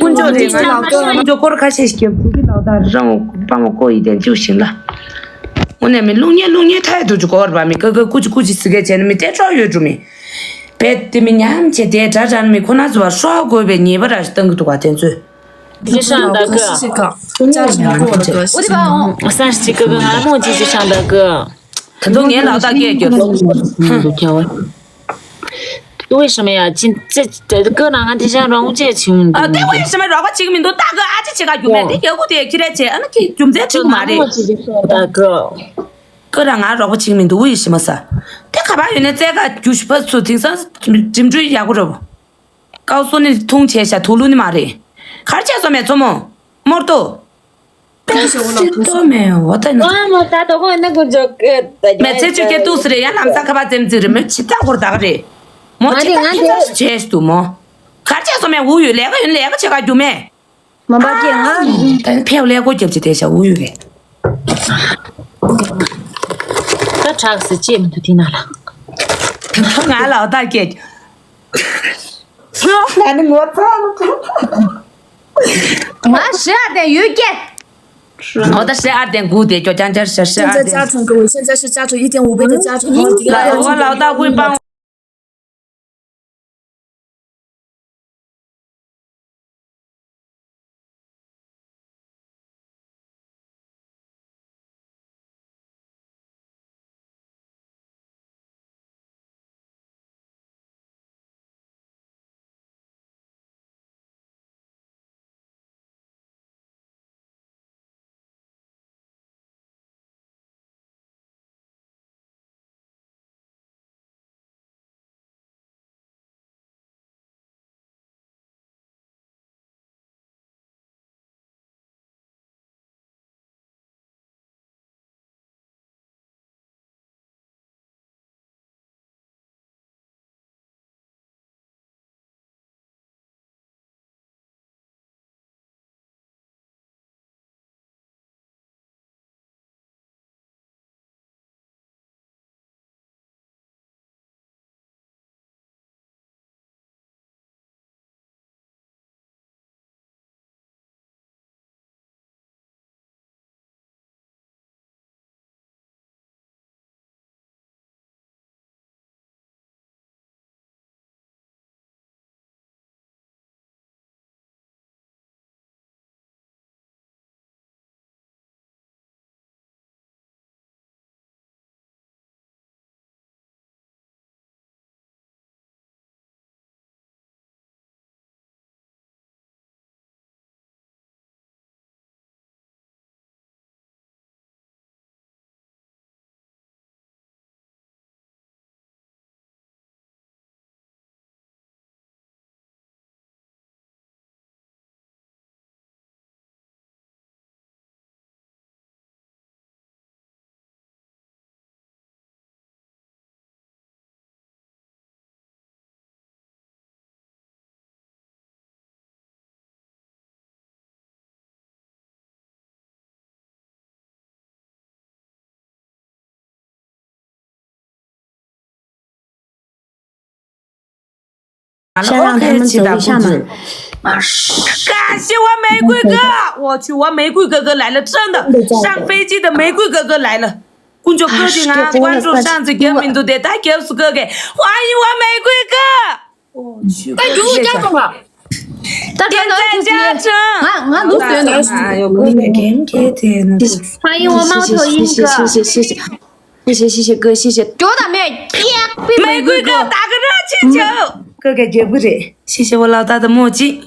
ཀུན་སྤྱོད་རེད། ང་ལ་ཀུན་སྤྱོད་སྐོར་ཁ་ཤས་ཤིག་སྐྱབས་ཐུག་གི་ལག་དར་རང་དཔའ་མོ་ཀོ་ཡི་དེ་འཇུག་བཞིན་ལ། དངོས་གནས་མི་རླུང་ཉེ་རླུང་ཉེ་ཐའི་དུ་འཇུག་གོར་བ་མི་ཀ་ཀ་ཀུ་ཅི་ཀུ་ཅི་ཟི་གེ་བྱས་ན་མི་དེ་ཁྲོག་ཡོད་འགྲོ་མི། བེད་དེ་མི་ཉམས་བྱེད་དེ་དྲ་དྲ་མི་ཁོ་ན་ཚོ་བ་ཧྲོག་དགོས་པའི་ཉེས་པ་ར་ཞིག་བཏང་གི་འདུག་ག་དེ་ཚོས། ཅི་ཧྲང་ད་གི། ཨོ་དེ་བ་ཨོ། སང་ཞིག་གི་གི་ང་མོ་ཅི་ཅི་ཧྲང་ད་གི། ད་དུང་ངའི་ལག་རྟགས་སྐད་རྒྱབ། 为什么呀？今这这个那俺这下让我这请问。啊，对，为什么 རོགས་པ་བྱེད་ཀྱི་མི་འདུག་ད་གི་ཨ་ཅེ་བྱེད་ག་རྒྱུ་མེད་དེ་ཡག་པོ་དེ་ཁྱི་རེད་བྱེད་ཨ་ན་ཁྱི་རྒྱུ་མཚན་བྱེད་ཀྱི་མ་རེད། ད་གི་ཁོ་རང་ང་རོགས་པ་བྱེད་ཀྱི་མི་འདུག་དབུ་ཡི་ཞི་མ་ས། དེ་ག་པར་ཡོད་ན་བཙལ་ག་རྒྱུ་ཞི་ཕ་ཚོ་དེང་སང་འགྲིམ་འགྲུལ་ཡག་པོ་རེད། ཀའོ་སོ་ནི་ཐུང་བྱས་ཤ་དུག་ལུ་ནི་མ་རེད། གར་བྱས་སོ་མེད་ཚོ་མོ། མོར་ཏོ། ཏོ་མེ་འོ་ད་ནི། ཨ་མ་ད་དོ་གོ་ན་ཀུན་ཇོ་ཀེ་ད་མེ་ཚེ་ཆུ་སྐྱེ་ཏུས་རེ་ཡ་ལམ་ས་ཁ་པ་ཙེམ་ཙི་རེ་མེ་ཆི་ཏ་གོར་དག་རེ། མོ་ཆི་ཏ་ཁི་ཏ་ཤི་ཆེ་སྟུ་མོ། གར་ཆེ་སོ་མེ་འུ་ཡུ་ལས་ཀ་ཡུན་ལས་ཀ་ཆེ་ག་རྒྱུ་མེ། མ་པ་ཀེ་ང་། ད་ནི་ཕེའུ་ལས་སྒོ་རྒྱབ་ཅི་དེ་ཤ་འུ་ཡུ་རེ། ད་དྲག་སི་ཅེ་མི་འདུག་དེ་ན་ལ། ང་ལ་འོ་ད་ཀེ། ང་ནི་ངོ་ཚ་ལ། ང་ཤི་ཨར་དན་ཡོད་ཀེ། འོ་ད་ཤི་ཨར་དན་གུ་དེ་ཀྱོ་ཅང་ཅར་ཤ་ཤི་ཨར་དན། 现在加成给我，现在是加成一点五倍的加成，好几个。 ཤ་རང་ཐལ་མོ་ཟེར་བའི་ཤ་མ། 感谢我玫瑰哥，我去，我玫瑰哥哥来了，真的，上飞机的玫瑰哥哥来了。 དཀོན་མཆོག་བཀའ་དྲིན་ང་关注上次རྒྱབ་མི་འདུག་དེ་ད་རྒྱབ་སུ་བཀའ་གས། 欢迎我玫瑰哥。 ད་རྒྱུག་ཀྱང་སོང་ང་། ད་ད་ད་ད་ང་ང་འདུག་སྟོན་ད། 欢迎我猫头鹰哥。 谢谢谢谢谢谢谢谢谢谢谢谢谢哥，谢谢。 ཀྱོ་ད་མེ་ཀྱེག་པི་玫瑰哥打个热气球。 བཀའ་གས་རྒྱབ་གི་རེད། 谢谢我老大的墨镜。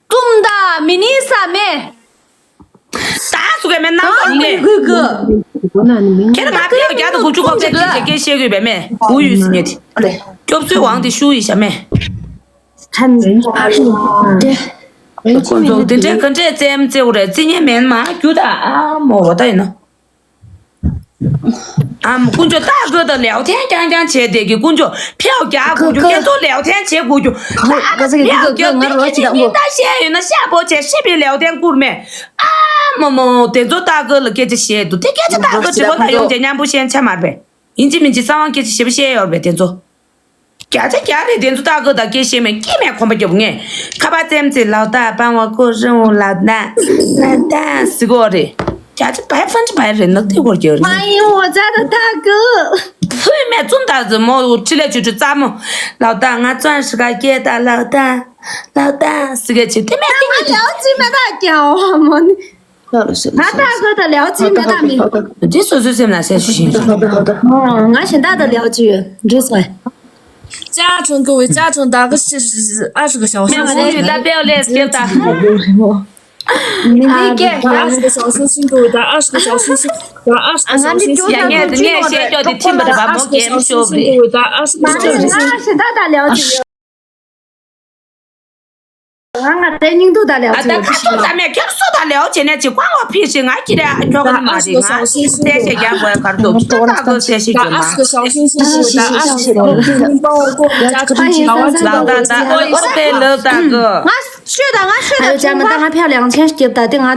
ཏུམ་ད་མི་ནི་ས་མེ། ད་སུ་ག་མེ་ནང་ལོགས་མེ། ཁྱེད་ང་ཕེ་བརྒྱ་དང་དགུ་བཅུ་གོ་བརྒྱད་ཀྱི་ཞེ་སྐད་བཤད་དགོས་པས་མེ། འུ་ཡུས་སི་ཉེ་དེ། སྐྱོབ་གསོའི་དབང་དེ་ཤུ་ཡི་ཤ་མེ། ཁོ་ཚོ་དེ་འདྲས་ག་འདྲས་བཙེམ་བཙེའུ་རེད་བརྩི་ཉེ་མེན་མ་རྒྱུ་ད་ཨ་མོ་བ་ད་ཡིན་ནོ། ཨམ་དཀོན་མཆོག་སྟག་རྒོད་དང་ལེའོ་ཐན་རྐྱང་རྐྱང་བྱས་བསྡད་ཀྱི་དཀོན་མཆོག་ཕེའུ་རྒྱག་དཀོན་མཆོག་ཁྱེད་ཚོ་ལེའོ་ཐན་བྱེད་དགོས་རྒྱུ། ཨ་ལེའོ་རྒྱག་དེ་ཁྱེད་ཀྱི་ཉིན་ད་བཤད་ཡོད་ན་ཤ་པོ་བྱས་ཤི་བའི་ལེའོ་ཐན་བསྐུར་མེད། ཨ་མོ་མོ་དེ་ཚོ་སྟག་རྒོད་ལ་སྐད་ཆ་བཤད་འདུག་དེ་སྐད་ཆ་སྟག་རྒོད་དྲི་བ་ལ་ཡོང་བྱས་མཉམ་པོ་བཤད་ཆ་མ་རེད་པས། ཡིན་གཅིག་མིན་གཅིག་གསང་བ་སྐད་ཆ་ཞེ་པོ་བཤད་ཡོད་རེད་པས་དེ་ཚོ། བརྒྱ་ཆ་བརྒྱ་རེད་དེ་ཚོ་སྟག་རྒོད་དང་སྐད་ཤེས་མེད་སྐྱེས་མེད་ཁོམ་པ་རྒྱབ་ངས་ཁ་པར་ཙེམ་ཙེ་ལའོ་ཏ་པང་བ་ཀོ་རི་འོ་ལའོ་ཏ་ལའོ་ཏ་ཟི་གོ་རེད། བརྒྱ་ཆ་བརྒྱ་ཕན་ཆ་བརྒྱ་རེད་ནག་ཏི་གོར་རྒྱབ་རེད། 欢迎我家的大哥。 ཕུས་མེད་བཙུན་ད་ཟི་མོ་ཁྲི་ལས་ཆུ་ཆུ་རྩ་མོ་ལའོ་ཏ་ང་བཙོན་ཧྲི་ཀ་སྐྱེས་ད་ལའོ་ཏ་ལའོ་ཏ་ཟི་གེ་ཆི་དེ་མེད་ང་ལའོ་ཙི་མེད་ད་ཀྱང་བ་མོ་ནི། ང་ད་གོ་ད་ལེའོ་ཙི་མེད་ད་མི། དེ་སོ་སོའི་སེམས་ལ་སེམས་ཤིང་། ང་གཞན་དག་དང་ལེའོ་ཙི་ཡོད་འདྲི་སོང་། 家中各位家中大哥是是二十个小时。 ངས་ངོ་ཡུལ་ད་པེའོ་ལས་སྐྱེབ་ད། 二十个小时辛苦，打二十个小时辛苦，打二十个小时辛苦。 ཡ་ངས་ངས་བཤད་ཀྱོག་དེ་ཁྲིམས་པ་རེད་བ་མོ་རྒན་ཤོབ་རེད། 打二十个小时辛苦，打二十个小时辛苦。ང་ང་རེ་སྙིང་སྡུག་ད་ལས་ཨ་ད་ཁ་ཚོ་ད་མེད་ཁྱེར་སོ་ད་ལས་ཨོ་བྱེད་ནས་ཅིག་ཀོང་བ་ཕི་ཞིག་ང་ཁྱེར་ཨ་ཁྱོ་ག་མ་རེད་ང་གསལ་བཤད་རྒྱག་དགོས་གར་འདུག་ཁྱོ་ད་གོ་གསལ་བཤད་རྒྱག་མ་ལག་ད་ད་ཨོ་ཨོ་དེ་ལབ་ད་གོ་ང་ཤོད་ད་ང་ཤོད་ད་ཨ་ཡོ་ཅག་མ་ད་ང་ཕྱག་ལས་ཆེན་སྐྱབས་ད་དེ་ང་ཨ་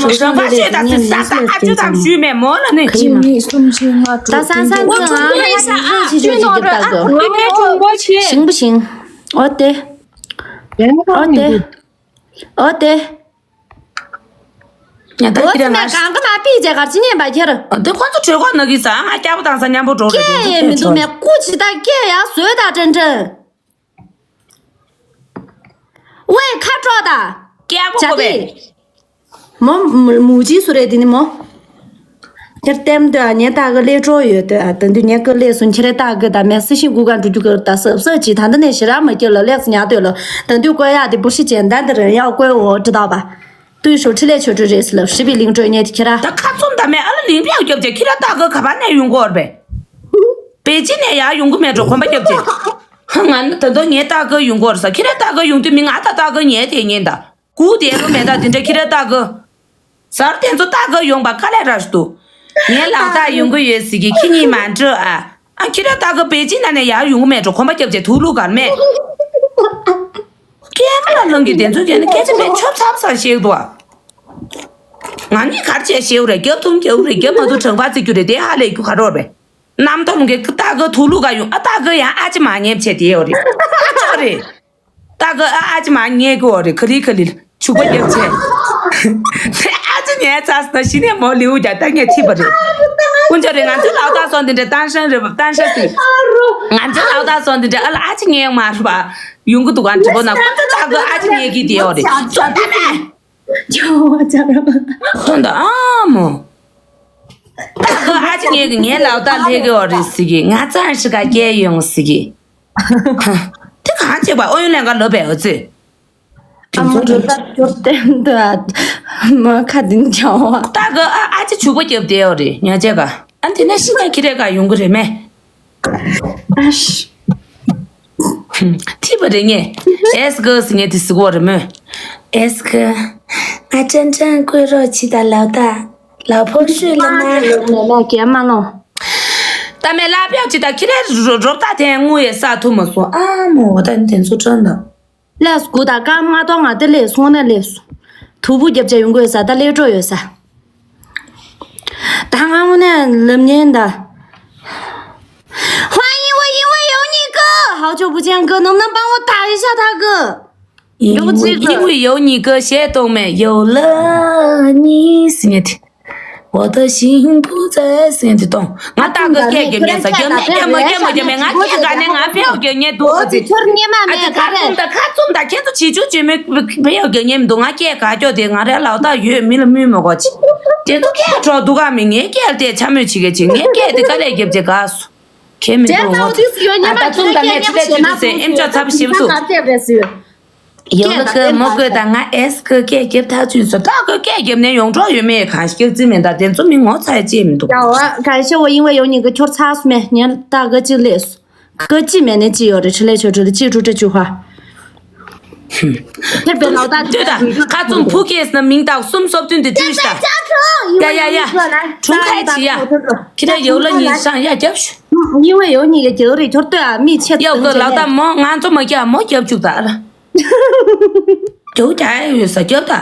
མོ་ཞོགས་པ་ཤོད་ད་དེ་ས་ད་ང་ཅི་ཙམ་ཞུས་མེད་མོ་ལ་ནི་གཅིག་གཉིས་གསུམ་བཞི་ལྔ་དྲུག་ད་ས་ས་དེ་ང་ཕྱག་ལས་ཆེན་སྐྱབས་ད་གོ་ཞིང་པོ་ཞིང་ཨོ་དེ་ཨོ་དེ། ཨོ་དེ། ཉ་ད་ཁྱེད་རང་ང་གང་ག་མ་པི་ཅེ་གར་ཅི་ཉན་པ་ཁྱེར། ཨོ་དེ་ཁོ་ཚོ་གྲོད་ཁོག་ན་གི་ས་ང་སྐྱ་བོ་དང་ས་མཉམ་པོ་འགྲོ་རེད་དེ་ཁྱེད་མི་འདུག་མེད་ཀུ་ཅི་ད་སྐྱེ་ཡ་བཟོས་ད་དྲན་དྲན། ཝེ་ཁ་དྲོ་ད། སྐྱ་བོ་གོ་བས། མོ་མུ་ཅི་སུ་རེད་དེ་ནི་མོ། ཁྱེད་ལྟད་མོ་ལྟོས་ཨ་ཉན་ལྟ་གི་ལས་གྲོགས་ཡོད་ལྟོས་ཨ་ད་དུས་ཉན་གི་ལས་སུ་ཁྱེད་རེ་ལྟ་གི་ད་མེད་སི་ཤི་གུ་ག་འགྲོ་རྒྱུ་གི་ད་སབ་སབ་ཅི་ད་འདི་ནས་ཞི་ར་མ་སྐྱེ་ལ་ལེགས་སུ་ཉག་ལྟོས་ལ་ད་དུས་བཀོད་ཡག་དེ་བུ་ཤི་ཅན་ད་འདི་རེ་ཡག་བཀོད་འོ་ཀྲི་ད་བ། ཏུས་ཤོ་ཁྲི་ལས་ཆོ་ཁྲི་རེས་ལབ་ཧྲི་བི་ལིང་ཀྲོས་ཉེ་དེ་ཁྱེད་ར། ད་ཁ་ཚུམ་ད་མེད་ཨ་ལ་ལིང་པའི་རྒྱབ་ཅེ་ཁྱེད་ར་ལྟ་གི་ག་པ་ནས་ཡོང་གོ་ར་བས། པེ་ཅིན་ནས་ཡར་ཡོང་གི་མེད་འགྲོ་གོམ་པ་རྒྱབ་ཅེ། ང་ནི་ད་དུང་ངས་ལྟ་གི་ཡོང་གོ་ར་ས་ཁྱེད་ར་ལྟ་གི་ཡོང་དུས་མི་ང་ད་ལྟ་གི་ཉེ་དེ་ཉེ་ད། གུ་དེ་རུ་མེད་ད་དེ་འདྲ་ཁྱེད་ར་ལྟ་གི། ཟར་དེ་ཚོ་ལྟ་གི་ཡོང་པ་དཀའ་ལས་ར་ཞུ་འདུག་ངའི་ལག་རྟགས་ཡོང་གི་ཡོད་ཟེར་གི་ཁྱེད་གཉིས་མ་འགྲོ་ཨ། ཨ་ཁྱེད་ར་ལྟ་གི་པེ་ཅིན་ན་ནས་ཡར་ཡོང་གི་མེད་འགྲོ་གོམ་པ་རྒྱབ་ཅེ་ཐུག་ལུགས་གར་མེད། སྐྱེ་མ་ལ་ལང་གི་དེ་ཚོ་ཁྱེད་ནི་སྐད་ཆ་མེད་ཆོབ་ཚབ་ས་ཤེས་འདུག་ཨ། ང་གཉིས་གར་བྱས་ཤེས་རེད་རྒྱབ་ཐུང་རྒྱབ་རེད་རྒྱབ་མ་ཐུབ་དྲང་པ་བརྩི་རྒྱུ་རེད་དེ་ཧ་ལས་རྒྱུ་ག་རོགས་རེད། གནམ་སྟོང་གི་ལྟ་གི་ཐུག་ལུགས་ག་ཡོང་ཨ་ལྟ་གི་ཡང་ཨ་ཅེ་མ་ཉེབ་བྱས་དེ་ཡོད་རེད་ཨ་ཅོ་རེད། ལྟ་གི་ཨ་ཨ་ཅེ་མ་ཉེ་གི་འོ་རེད་ག་ལི་ག་ལི་ལ་ཕྱུག་པོ་རྒྱབ་བྱས། དེ་ཨ་ཅེ་ཉེ་ཚ་ས་ན་གཞི་ནས་མོ་ལིའུ་རྒྱ་ལྟ་ངས་ཐིབ་པ་རེད། ཀུན་ཅོ་རེད་ང་ཚོའི་ལག་རྟགས་སོང་དེ་འདྲ་ཏན་ཧྲན་རེད་པ་ཏན་ཧྲན་ཟིག་ང་ཚོའི་ལག་རྟགས་སོང་དེ་འདྲ་ཨ་ལ་ཨ་ཅེ་ཉེ་མ་རེད་པ་ཡོང་གི་འདུག་ག་འདྲི་པོ་ན་ཀུན་ཅོ་ལྟ་གི་ཨ་ཅེ་ཉེ་གི་དེ་འོ་རེད་ཙོ་ལྟ་ན། ཁོང་དུ་ཨ་མོ། ད་ཁོ་ཨ་ཅེ་ངས་ཀྱི་ངའི་ལག་རྟགས་ལྷད་གི་འོ་རེད་ཟེར་གི་ང་ཙང་ཧྲི་ཀ་སྐྱེལ་ཡོང་ཟེར་གི་དེ་གང་བྱེད་པ་ཨོ་ཡོན་ལེན་ག་ལོ་པའི་འོ་ཙི། ཨ་མ་འགྲོ་ད་སྐྱོར་བསྟན་དུ་མ་ཁ་དིན་ཀྱང་བ། ད་གི་ཨ་ཨ་ཅེ་ཕྱུག་པོ་རྒྱབ་བསྡད་འོ་རེད་ཉ་ཅེ་ག་ཨ་དེ་ན་ཤི་ན་ཁྱི་རེ་ག་ཡོང་གི་རེད་མེ། ཨ་ཤི། ཐིབ་པ་རེད་ངས། ཨེས་གི་ཟེར་ངས་དེ་ཟེར་གོ་རེད་མོད། ཨེས་གི། ང་ཅན་ཅན་བསྐོས་རོགས་བྱེད་དང་ལབ་ད། ལབ་ཕོ་ཤོད་ལ་ན། ལོ་ན་ལ་རྒྱ་མ་ལོ། ད་མེ་ལ་པྱོག་ཅི་ད་ཁྱི་རེ་རོ་རོབ་ད་དེ་དངུལ་ཡས་ས་ཐུབ་མ་སོང་ཨ་མོ་ད་དེ་ཚོ་ཁྲོན་ད། ལས་དགུ་དང་སྐར་མ་གཏོང་ང་དེ་ལས་སོང་ན་ལས་སོ། དུ་བུ་རྒྱབ་ཆ་ཡོང་དགོས་ས་ད་ལས་འགྲོ་ཡོད་ས། ད་ང་དངོས་གནས་ལབ་ཉན་ད། 欢迎我，因为有你哥。好久不见哥，能不能帮我打一下他哥？因为有你哥写懂没？有了你思念的，我的心不再思念的动。ང་ལྟ་གི་སྐད་རྒྱབ་ཉན་ས་རྒྱབ་ཉན་རྒྱབ་མ་རྒྱབ་མ་རྒྱབ་མེད་ང་སྐད་ག་ནས་ང་ཕེའོ་རྒྱབ་ཉན་འདུག་ཨ་ཙི། ཁྱོད་ཉན་མ་མེད་ག་རེ། ཁ་ཚུམ་ད་ཁྱེད་ཚོ་བྱེད་ཆུ་བྱེད་མེད་ཕེའོ་རྒྱབ་ཉན་མི་འདུག་ང་སྐད་ག་ཀྱོ་དེ་ང་རའི་ལག་རྟགས་ཡོད་མི་ལ་མི་མ་གོ་ཅི། དེ་ཚོ་སྐད་གྲོགས་འདུག་ག་མི་ངའི་སྐད་དེ་ཆ་མོས་བྱེད་ག་ཅི་ངའི་སྐད་དེ་དཀའ་ལས་རྒྱབ་ཅེ་ག་སོ། ཁྱེད་མི་འདུག་ངོ་། ད་ཚུམ་ད་མེད་ཁྱེད་ཚོ་བྱེད་ཆུ་ཟེར་ཨེམ་ཅོག་ཚབ་ཞིབ་སུ། ཡོ་ལ་ཀི་མོ་ཀི་དང་ང་ཨེས་ཀི་སྐད་རྒྱབ་ཐག་ཆོད་སོང་། ད་ཀི་སྐད་རྒྱབ་ནས་ཡོང་གྲོགས་ཡོད་མེད་གང་ཤེས་ཀྱི་མེད། ད་དེ་ཚོ་མི་ངོ་ཚ་ཡ་ཅི་མི་འདུག་ཡ་བ་ག་ཤེ་བ་ཡིན་བ་ཡོང་ཉིན་གི་ཁྱོར་ཚགས་སུ་མེད་ཉན་ད་གི་ཅི་ལས་སུ་གི་ཅི་མེད་ནས་ཅི་ཡོད་རེད། ཁྲི་ལས་ཆོ་ཁྲི་ལ་ཅི་ཁྲུ་ཁྲི་ཆུ་ཧ། ཁྱེད་པའི་ལག་རྟགས་ལྟོས་དང་ཁ་བཙུམ་ཕུ་ཁེས་ན་མིང་བཏགས་གསུམ་སོབ་ཐུན་དེ་བྲིས་ཤ། ཡ་ཡ་ཡ། གྲུང་ཁ་ཅི་ཡ། ཁྱེད་ཡོ་ལ་ཉིན་སང་ཡ་རྒྱབ་ཤུ། ཡིན་བ་ཡོང་ཉིན་གི་རྒྱབ་རེད། ཁྱོར་ལྟོས་ཨ་མི་ཆེ་ཡོ་གི་ལག་རྟགས་མོ་ང་ཚོ་མ་རྒྱབ་མོ་རྒྱབ་བཅུག་ད་ཨ་ལ། རྒྱབ་རྒྱག་ཡ་ཡོད་ས་རྒྱབ་ད།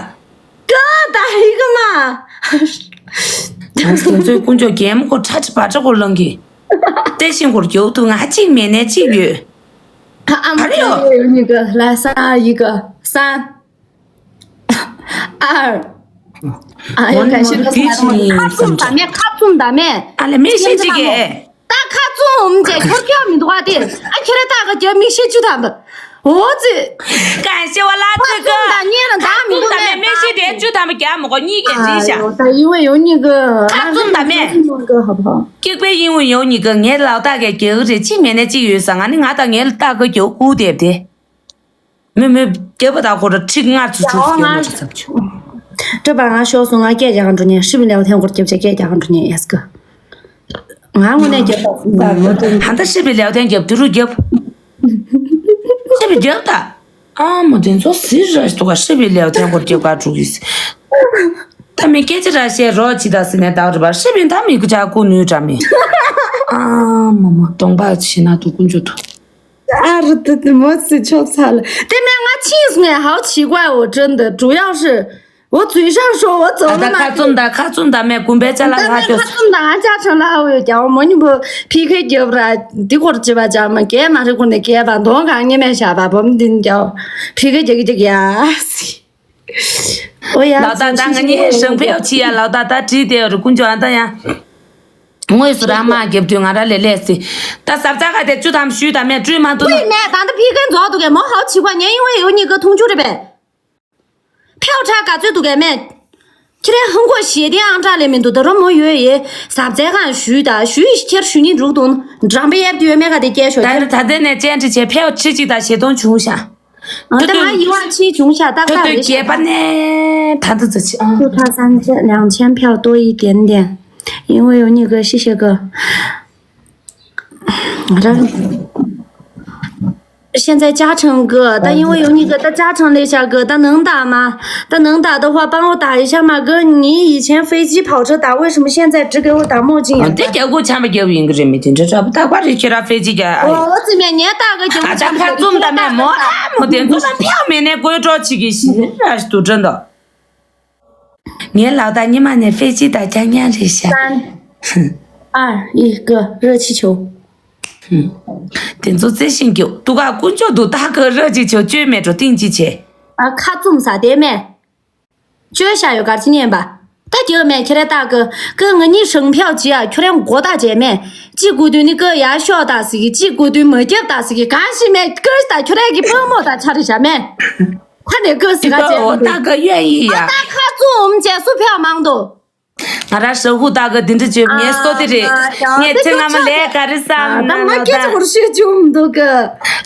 རྒྱབ་ད་ཧི་གི་མ། ང་ཚོའི་དཀོན་མཆོག་རྒྱལ་མོ་ཁོ་ཁྲ་ཁྲི་བ་ཁྲི་ཁོ་ལང་གི། ཏེ་ཤིང་ཁོར་རྒྱབ་ཐུབ་ང་གཅིག་མེད་ནས་གཅིག་ཡོད། ཨ་མ་ག་རེ་ཡོད། ཡོད་ཉིན་གི་ལ་ས་ཡི་གི་ས། ཨར། ཨ་ཡོ་ག་ཤི་གི་ས། ཁ་བཙུམ་ད་མེད་ཁ་བཙུམ་ད་མེད། ཨ་ལེ་མི་ཤེས་ཅིག་གི། ད་ཁ་བཙུམ་ཅེ་ཁྱོར་ཁྱོར་མི་འདུག་ཨ་དེ། ཨ་ཁྱེད་རེ་ད་ག་རྒྱབ་མི་ཤེས་ཅུ་ད་མ། འོ་ཙི། ག་ཤེ་བ་ལ་ཙི་ག་ཁ་བཙུམ་ད་ཉེ་ར་ད་མི་འདུག་མེད་མི་ཤེས་དེ་ཅུ་ད་མ་རྒྱ་མོ་གོ་གཉིས་ཀྱི་རིག་ཤ། ད་ཡིན་བ་ཡོང་ཉིན་གི། ཁ་བཙུམ་ད་མེད། ཀིག་པའི་ཡིན་བ་ཡོང་ཉིན་གི་ངའི་ལག་རྟགས་གི་རྒྱག་རེ་གཅིག་མེད་ནས་གཅིག་ཡོད་ས། ང་ནི་ང་ད་ངའི་ལྟ་གི་རྒྱག་ཀུ་དེབ་དེ། མི་མི་རྒྱབ་པ་དང་ཁོ་ར་ཁྲིག་ལྔ་ཚུ་ཚུ་ཡོད་ནོ་ཚུ་ཚབ་ཆུ། སྤྲོད་པ་ང་ཤོག་སོང་ང་སྐད་རྒྱག་འགྲོ་ཉན་ཧྲི་བི་ལེའོ་ཐན་སྐོར་རྒྱབ་ཆེ་སྐད་རྒྱག་འགྲོ་ཉན་ཡས་ཀི། ང་དངོས་གནས་རྒྱབ་ད། ཧ་ད་ཧྲི་བི་ལེའོ་ཐན་རྒྱབ་དུ་རུ་རྒྱབ། ཧྲི་བི་རྒྱབ་ད། ཨ་མོ་དེ་ཚོ་ཟིར་ར་ཞིག་འདུག་ག་ཧྲི་བའི་ལེའུ་ཐེན་སྐོར་རྒྱབ་ག་འགྲོ་གི་ཟིག་ད་མི་སྐད་ཆ་ར་བཤད་རོགས་ཅི་ད་ཟེར་ནས་བདག་རེད་པ་ཧྲི་བའི་ད་མི་ཀུ་ཅག་ཀུ་ནུས་འདྲ་མི། ཨ་མོ་མོ་གདོང་པ་ཞི་ན་འདུག་ཀུན་འཇུ་འདུག་ཨ་རུ་ཏི་ཏི་མོ་སི་ཆོབ་ཚ་ལ། དེ་མེད་ང་ཕྱིས་སོང་ངས་ཧའོ་ཆི་ཀུའི་འོ་ཀྲེན་ཏི་ཀྲུའུ་ཡའོ་ཧྲི། 我嘴上说我走了吗？ ད་ཁ་བཙུམ་ད་ཁ་བཙུམ་ད་མེད་གུམ་པའི་ཅ་ལག་ད་ལྷག་མེད་ཁ་ཁྱོད། བཙུམ་ད་ང་ཅག་ཁྲིམས་ལ་ཧ་འོས་ཀྱང་མོ་ཉིན་པོ་ཕི་ཁེ་རྒྱབ་ར་འདི་སྐོར་བྱེད་པ་ཅག་མ་གས་མ་རེད་ཁོ་ནས་གས་པ་མདོང་གང་ངེས་མེད་བཞག་པ་བོམ་འདི་ནི་ཀྱའོ་ཕི་ཁེ་རྒྱག་གི་རྒྱག་ཡ། ཨོ་ཡ། ལག་ད་ད་ང་གཉིས་ཧྲང་ཕེའོ་ཆི་ཡ་ལག་ད་ད་བྲིས་ཏེ་ཡོད་རེད་ཀུན་ཅོ་ཨ་ད་ཡ། དངོས་སུ་རང་མ་རྒྱབ་དུས་ང་ར་ལས་ལས་སི། ད་ཟབ་ཚ་ག་དེ་བཅུ་ཐམ་ཞུས་ད་མེད་བཀྲུས་མ་ཐུབ་ན། ཨོ་ཡ་མེད་ད་ད་ཕི་ཁེ་རྫོགས་འདུག་གས་མོ་ཧའོ་ཆི་ཀུའི་ཉན་ཡིན་ཝེ་ཡོ་གཉིས་ཀ་ཐུང་ཆུ་རེད་པས། ཕེའོ་ཁྲ་ག་ཚོད་འདུག་གས་མེད། ཁྱེད་རང་ཧང་གོ་ཞེ་དེ་ཨང་གྲངས་ལས་མི་འདུག་ད་རུང་མོ་ཡོད་ཡེ་ཟབ་ཚའི་ཁང་ཞུས་ད་ཞུས་ཁྱེར་ཞུ་ཉིན་འགྲུག་དུང་འགྲམ་པའི་ཡབ་དེ་ཡོད་མེད་ག་དེ་སྐྱེལ་ཤོག་ད་ཁྱེར། ད་ལྟ་ནས་བཅར་འདྲི་བྱས་ཕེའོ་ཁྲི་གཅིག་དང་ཞེ་སྟོང་བྱུང་ཤག་ཨ་ད་ང་ཡིན་བ་ཆི་བྱུང་ཤག་ཏག་ཏག་རེད་ཤག་ད་ད་ད་ད་ད་ད་ད་ད་ད་ད་ད་ད་ད་两千票多一点点，因为有那个谢谢哥。 现在嘉诚哥，但因为有那个，但嘉诚那下哥，但能打吗？但能打的话，帮我打一下嘛，哥，你以前飞机跑车打，为什么现在只给我打墨镜眼？ དེ་རྒྱབ་ཁུག་ཆམ་པ་རྒྱབ་ཡིན་གི་རེད་མི་དེ་འདྲ་འདྲ་པོ་རྟག་པར་རེད་ཁྱེད་རང་ཧྥེ་ཅི་རྒྱ་ཨ། 我我这边年大哥给我 ཨ་ད་ཁ་བཙུམ་ད་མེད་མོ་ཨ་མོ་དེ་ཚོ་ལ་ཕེའོ་མེད་ནས་དགོད་བྲོ་བྱེད་ཀྱི་ཞིག་ར་ཞིག་འདུག་དྲན་དོ། ངའི་ལག་བརྡ་ཉི་མ་ནས་ཧྥེ་ཅི་དང་རྐྱང་རྐྱང་རེད་ཤག 三、二、一，哥，热气球。 དེ་ཚོ་རྩེ་ཤིང་གི་ཏུ་ཀ་ཀུན་སྤྱོད་དུ་ཏག་གི་ར་ཅིག་ཆོ་བཅོས་མེད་འགྲོ་ཏིང་ཅི་བྱས། ཨ་ཁ་བཙུམ་ས་དེ་མེད། བཅོས་བཞག་ཡོད་གར་ཅི་ཉན་པ། ད་རྒྱབ་མེད་ཁྱེད་རེ་ཏག་གི་ཀི་ང་གཉིས་ཧྲང་ཕེའོ་ཅི་ཨ་ཁྱོད་རང་མགོ་ཏག་བྱས་མེད། གཅིག་དགོས་དུས་ནི་ཀི་ཡར་ཤོག་ཏག་ཟིག་གི་གཅིག་དགོས་དུས་མ་རྒྱབ་ཏག་ཟིག་གི་གང་ཤི་མེད་ཀི་ད་ཁྱོད་རང་གི་པང་མོ་ད་ཆ་རེ་བཞག་མེད། ཁ་ནས་ཀི་ཟིག་ག་བྱས་མི་འདུག་ཏག་གི་གཡོན་ཡིན་ཡ། ཨ་ད་ཁ་བཙུམ་བྱས་སུ་ཕེའོ་མང་དོ། ང་རང་ཧྲ་ཧུ་ཏག་གི་འདི་འདྲ་བྱོས་ངའི་སོ་དེ་རེད། ངས་ཚེ་སྔ་མ་ལས་ག་རེ་བསམ་ན་ད་ང་ལ་སྐད་ཆ་ད་ཧོར་ཤོད་བཅུག་མི་འདུག་གི་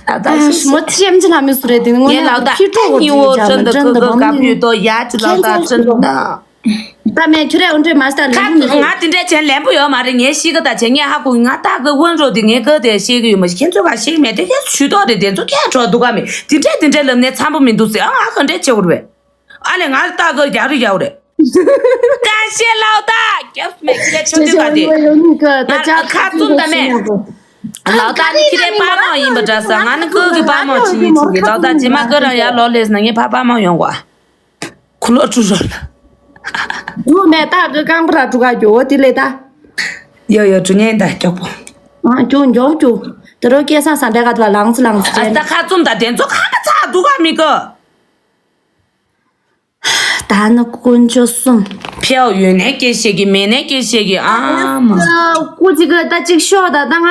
ད་ད་ཤི་མོ་ཚེམ་ཅི་ལ་མི་སུ་རེད་དེ་ངོ་ངའི་ནས་ལག་ད་ཕི་ཀྲོ་ཧོར་ཉི་འོ་ཅི་ཅན་ད་ཀི་ཀི་ཀ་ཕུད་དོ་ཡ་ཅི་ལག་ད་ཅི་ད། ད་མེད་ཁྱོད་རེ་འོན་ཏེ་མ་ཤི་ད་ལེན་ཁ་ང་དེ་འདྲ་བྱས་ལན་པོ་ཡོད་མ་རེད་ངས་ཤི་གི་ད་བྱས་ངས་ཧ་གོ་ང་ཏག་གི་དབོན་རོ་དེ་ངས་གི་དེ་ཤེས་གི་ཡོད་མ་ཤེས་ཁྱེད་ཚོ་ག་ཤེས་མེད་དེ་ཁྱེད་ཚོ་ཆུ་ཏོག་རེད་དེ་ཚོ་ཁྱེད་ཚོ་འདུག་ག་མེད་དེ་འདྲ་དེ་འདྲ་ལབ་ནས་འཚམ་པོ་མི་འདུག་ཟེར་ཨ་ང་ག་འདྲ་བྱེད་དགོས་རེད། ཨ་ལས་ང་ལ་ལྟ་གི་རྒྱག་རེ་རྒྱག་རེད། ཀ་ཤེ་ལའོ་ད་རྒྱབ་མེད་ཀྱི་ལས་ཆོག་དུས་ག་དེ། ང་ཁ་བཙུམ་ད་མེད། ལའོ་ད་ནི་ཁྱི་རའི་པ་མོ་ཡིན་པ་འདྲ་ས་ང་ནི་ཀུ་གི་པ་མོ་ཆི་ཡིན་ཆི་གི་ལའོ་ད་རྗེས་མ་ཀུ་རང་ཡར་ལོག་ལས་ན་ངའི་ཕ་པ་མོ་ཡོང་བ། ཁུ་ལོ་ཀྲུ་རོ་ལ། ངུ་མེད་ད་གི་རྐང་པ་ར་ཀྲུ་ག་རྒྱོ་བོ་དེ་ལས་ད། ཡོ་ཡོ་ཀྲུ་ཉན་ད་སྐྱོག་པོ། ཨ་ཀྱོ་མགྱོགས་ཀྱོ། དེ་རོ་སྐལ་བཟང་བསམ་པའི་ཁ་ཐུག་ལ་ལངས་ཙི་ལངས་ཙི་ཨ་ཅན། ད་ཁ་བཙུམ་ད་དེ་ཚོ་ཁ་མ་ཚ་འདུག་ག་མི་གི། ད་ནི་དཀོན་མཆོག་གསུམ། ཕེའོ་ཡོད་ནས་སྐད་བཤད་གི་མེད་ནས་སྐད་བཤད་གི་ཨ་མ། སྐུ་གཅིག་གི་ད་གཅིག་ཤོག་ད་ད་ང་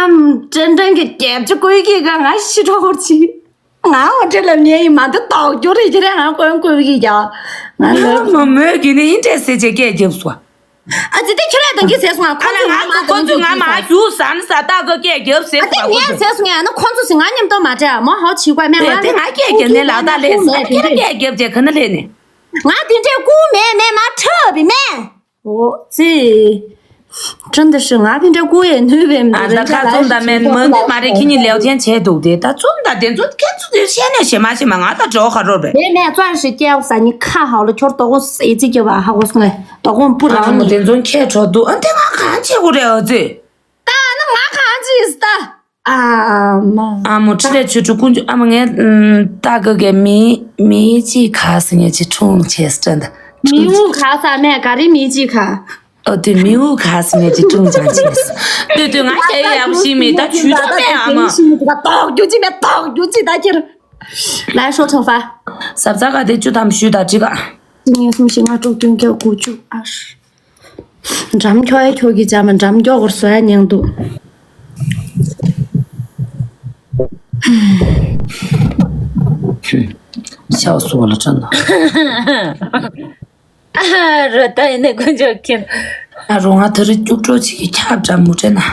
དྲན་དྲན་གི་རྒྱབ་ཆ་བཀོལ་གི་ག་ང་ཤི་གྲོགས་ཅིག་ང་འོ་དེ་ལ་ཉེ་ཡི་མ་འདི་དོག་རྒྱུ་རེད་ཅི་རེད་ང་ཀོན་བཀོལ་གི་ཀྱ། ང་ལ་ཨ་མ་མོས་གི་ནི་ཨིན་དྲས་སེ་ཅེ་སྐད་རྒྱབ་སོ། ཨ་ཙི་དེ་ཁྱོད་ར་དང་གི་ཟེར་སོང་ང་ཁོ་ཨ་ལ་ཚོ་ང་ང་ཚོ་ཁོ་ཚོ་ང་མ་རྒྱུག་ཟམ་ས་ད་གི་སྐད་རྒྱབ་ཟེར་ཨ་དེ་སོང་ང་ཁོ་ངས་ཚོ། ཟེར་སོང་ང་ཡང་ན་ཁོ་ཚོ་ཟེར་ང་མཉམ་དུ་མ་བྲལ་མོ་ཧའོ་ཆི་ཀ་མེ་དེ་ང་དེ་ང་སྐད་རྒྱབ་ནས་ལ་ད་ལས་ཟེར་ཁྱེད་ར་སྐད་རྒྱབ་ཅེ་ག་ན་ལས་ནས། ང་དེ་འདྲས་ཀུ་མེ་མེ་མ་ཁྲབ་བི་མེ། 哦，这真的是俺平常姑也努呗，ཨ་ད་ཁ་བཙུམ་ད་མེད་མ་འདི་མ་རེད་ཁྱི་གཉིས་ལེའུ་ཐེན་བྱས་འདུག་དེ་ད་བཙུམ་ད་དེ་ཚོ་ཁྱེད་ཚོ་དེ་བཤད་ནས་བཤད་མ་བཤད་མ་ང་ད་འགྲོ་ཁ་རོ་རེད། 没没，钻石掉色，你看好了，球都给我塞进去吧，哈，我送来，都给我不饶你。 དེ་ཚོ་ཁྱེད་འགྲོ་འདུག་ཨ་དེ་ང་གང་བྱེད་དགོས་རེད་ཨ་ཙི། ད་ནི་ང་གང་བྱེད་ད། ཨ་མ། ཨ་མོ་ཁྲི་ལས་ཆུ་ཆུ་ཀུན་ཆུ་ཨ་མ་ངས་ད་གི་གི་མི་མི་ཅི་ཁ་སི་ངས་ཅི་ཁྲུང་ཆེ་སི་ཏྲན་ད། མི་འུ་ཁ་ས་མེད་ག་རི་མི་ཅི་ཁ། ཨོ་དེ་མི་འུ་ཁ་སི་ངས་ཅི་ཁྲུང་ཅང་ཆེ་སི། དུས་དུས་ང་ཁྱེད་ཡག་པོ་ཞིག་མེད་ད་ཆུ་ད་མེད་ཨ་མ། ཏོག་རྒྱུ་ཅི་མེད་ཏོག་རྒྱུ་ཅི་ད་ཁྱེར། 来说惩罚。 ཟབ་ཚ་ག་དེ་བཅུ་ཐམ་ཞུས་ད་ཅི་ག། 今年是不是我中中个古旧二十 འགྲམ་འཁྱོག་ཡ་འཁྱོག་གི་བྱ་མ་འགྲམ་འཁྱོག་གོར་སོ་ཡ་ཉང་འདུག་ཤའོ་སུ་བ་ལ་ཅན་ན། ཨ་རོ་ད་ཡིན་ནི་དཀོན་མཆོག་མཁྱེན། ཨ་རོ་ང་ད་རུ་སྐྱུག་བྲོ་ཅིག་གི་ཁྱབ་འགྲམ་མུ་དྲན་ན།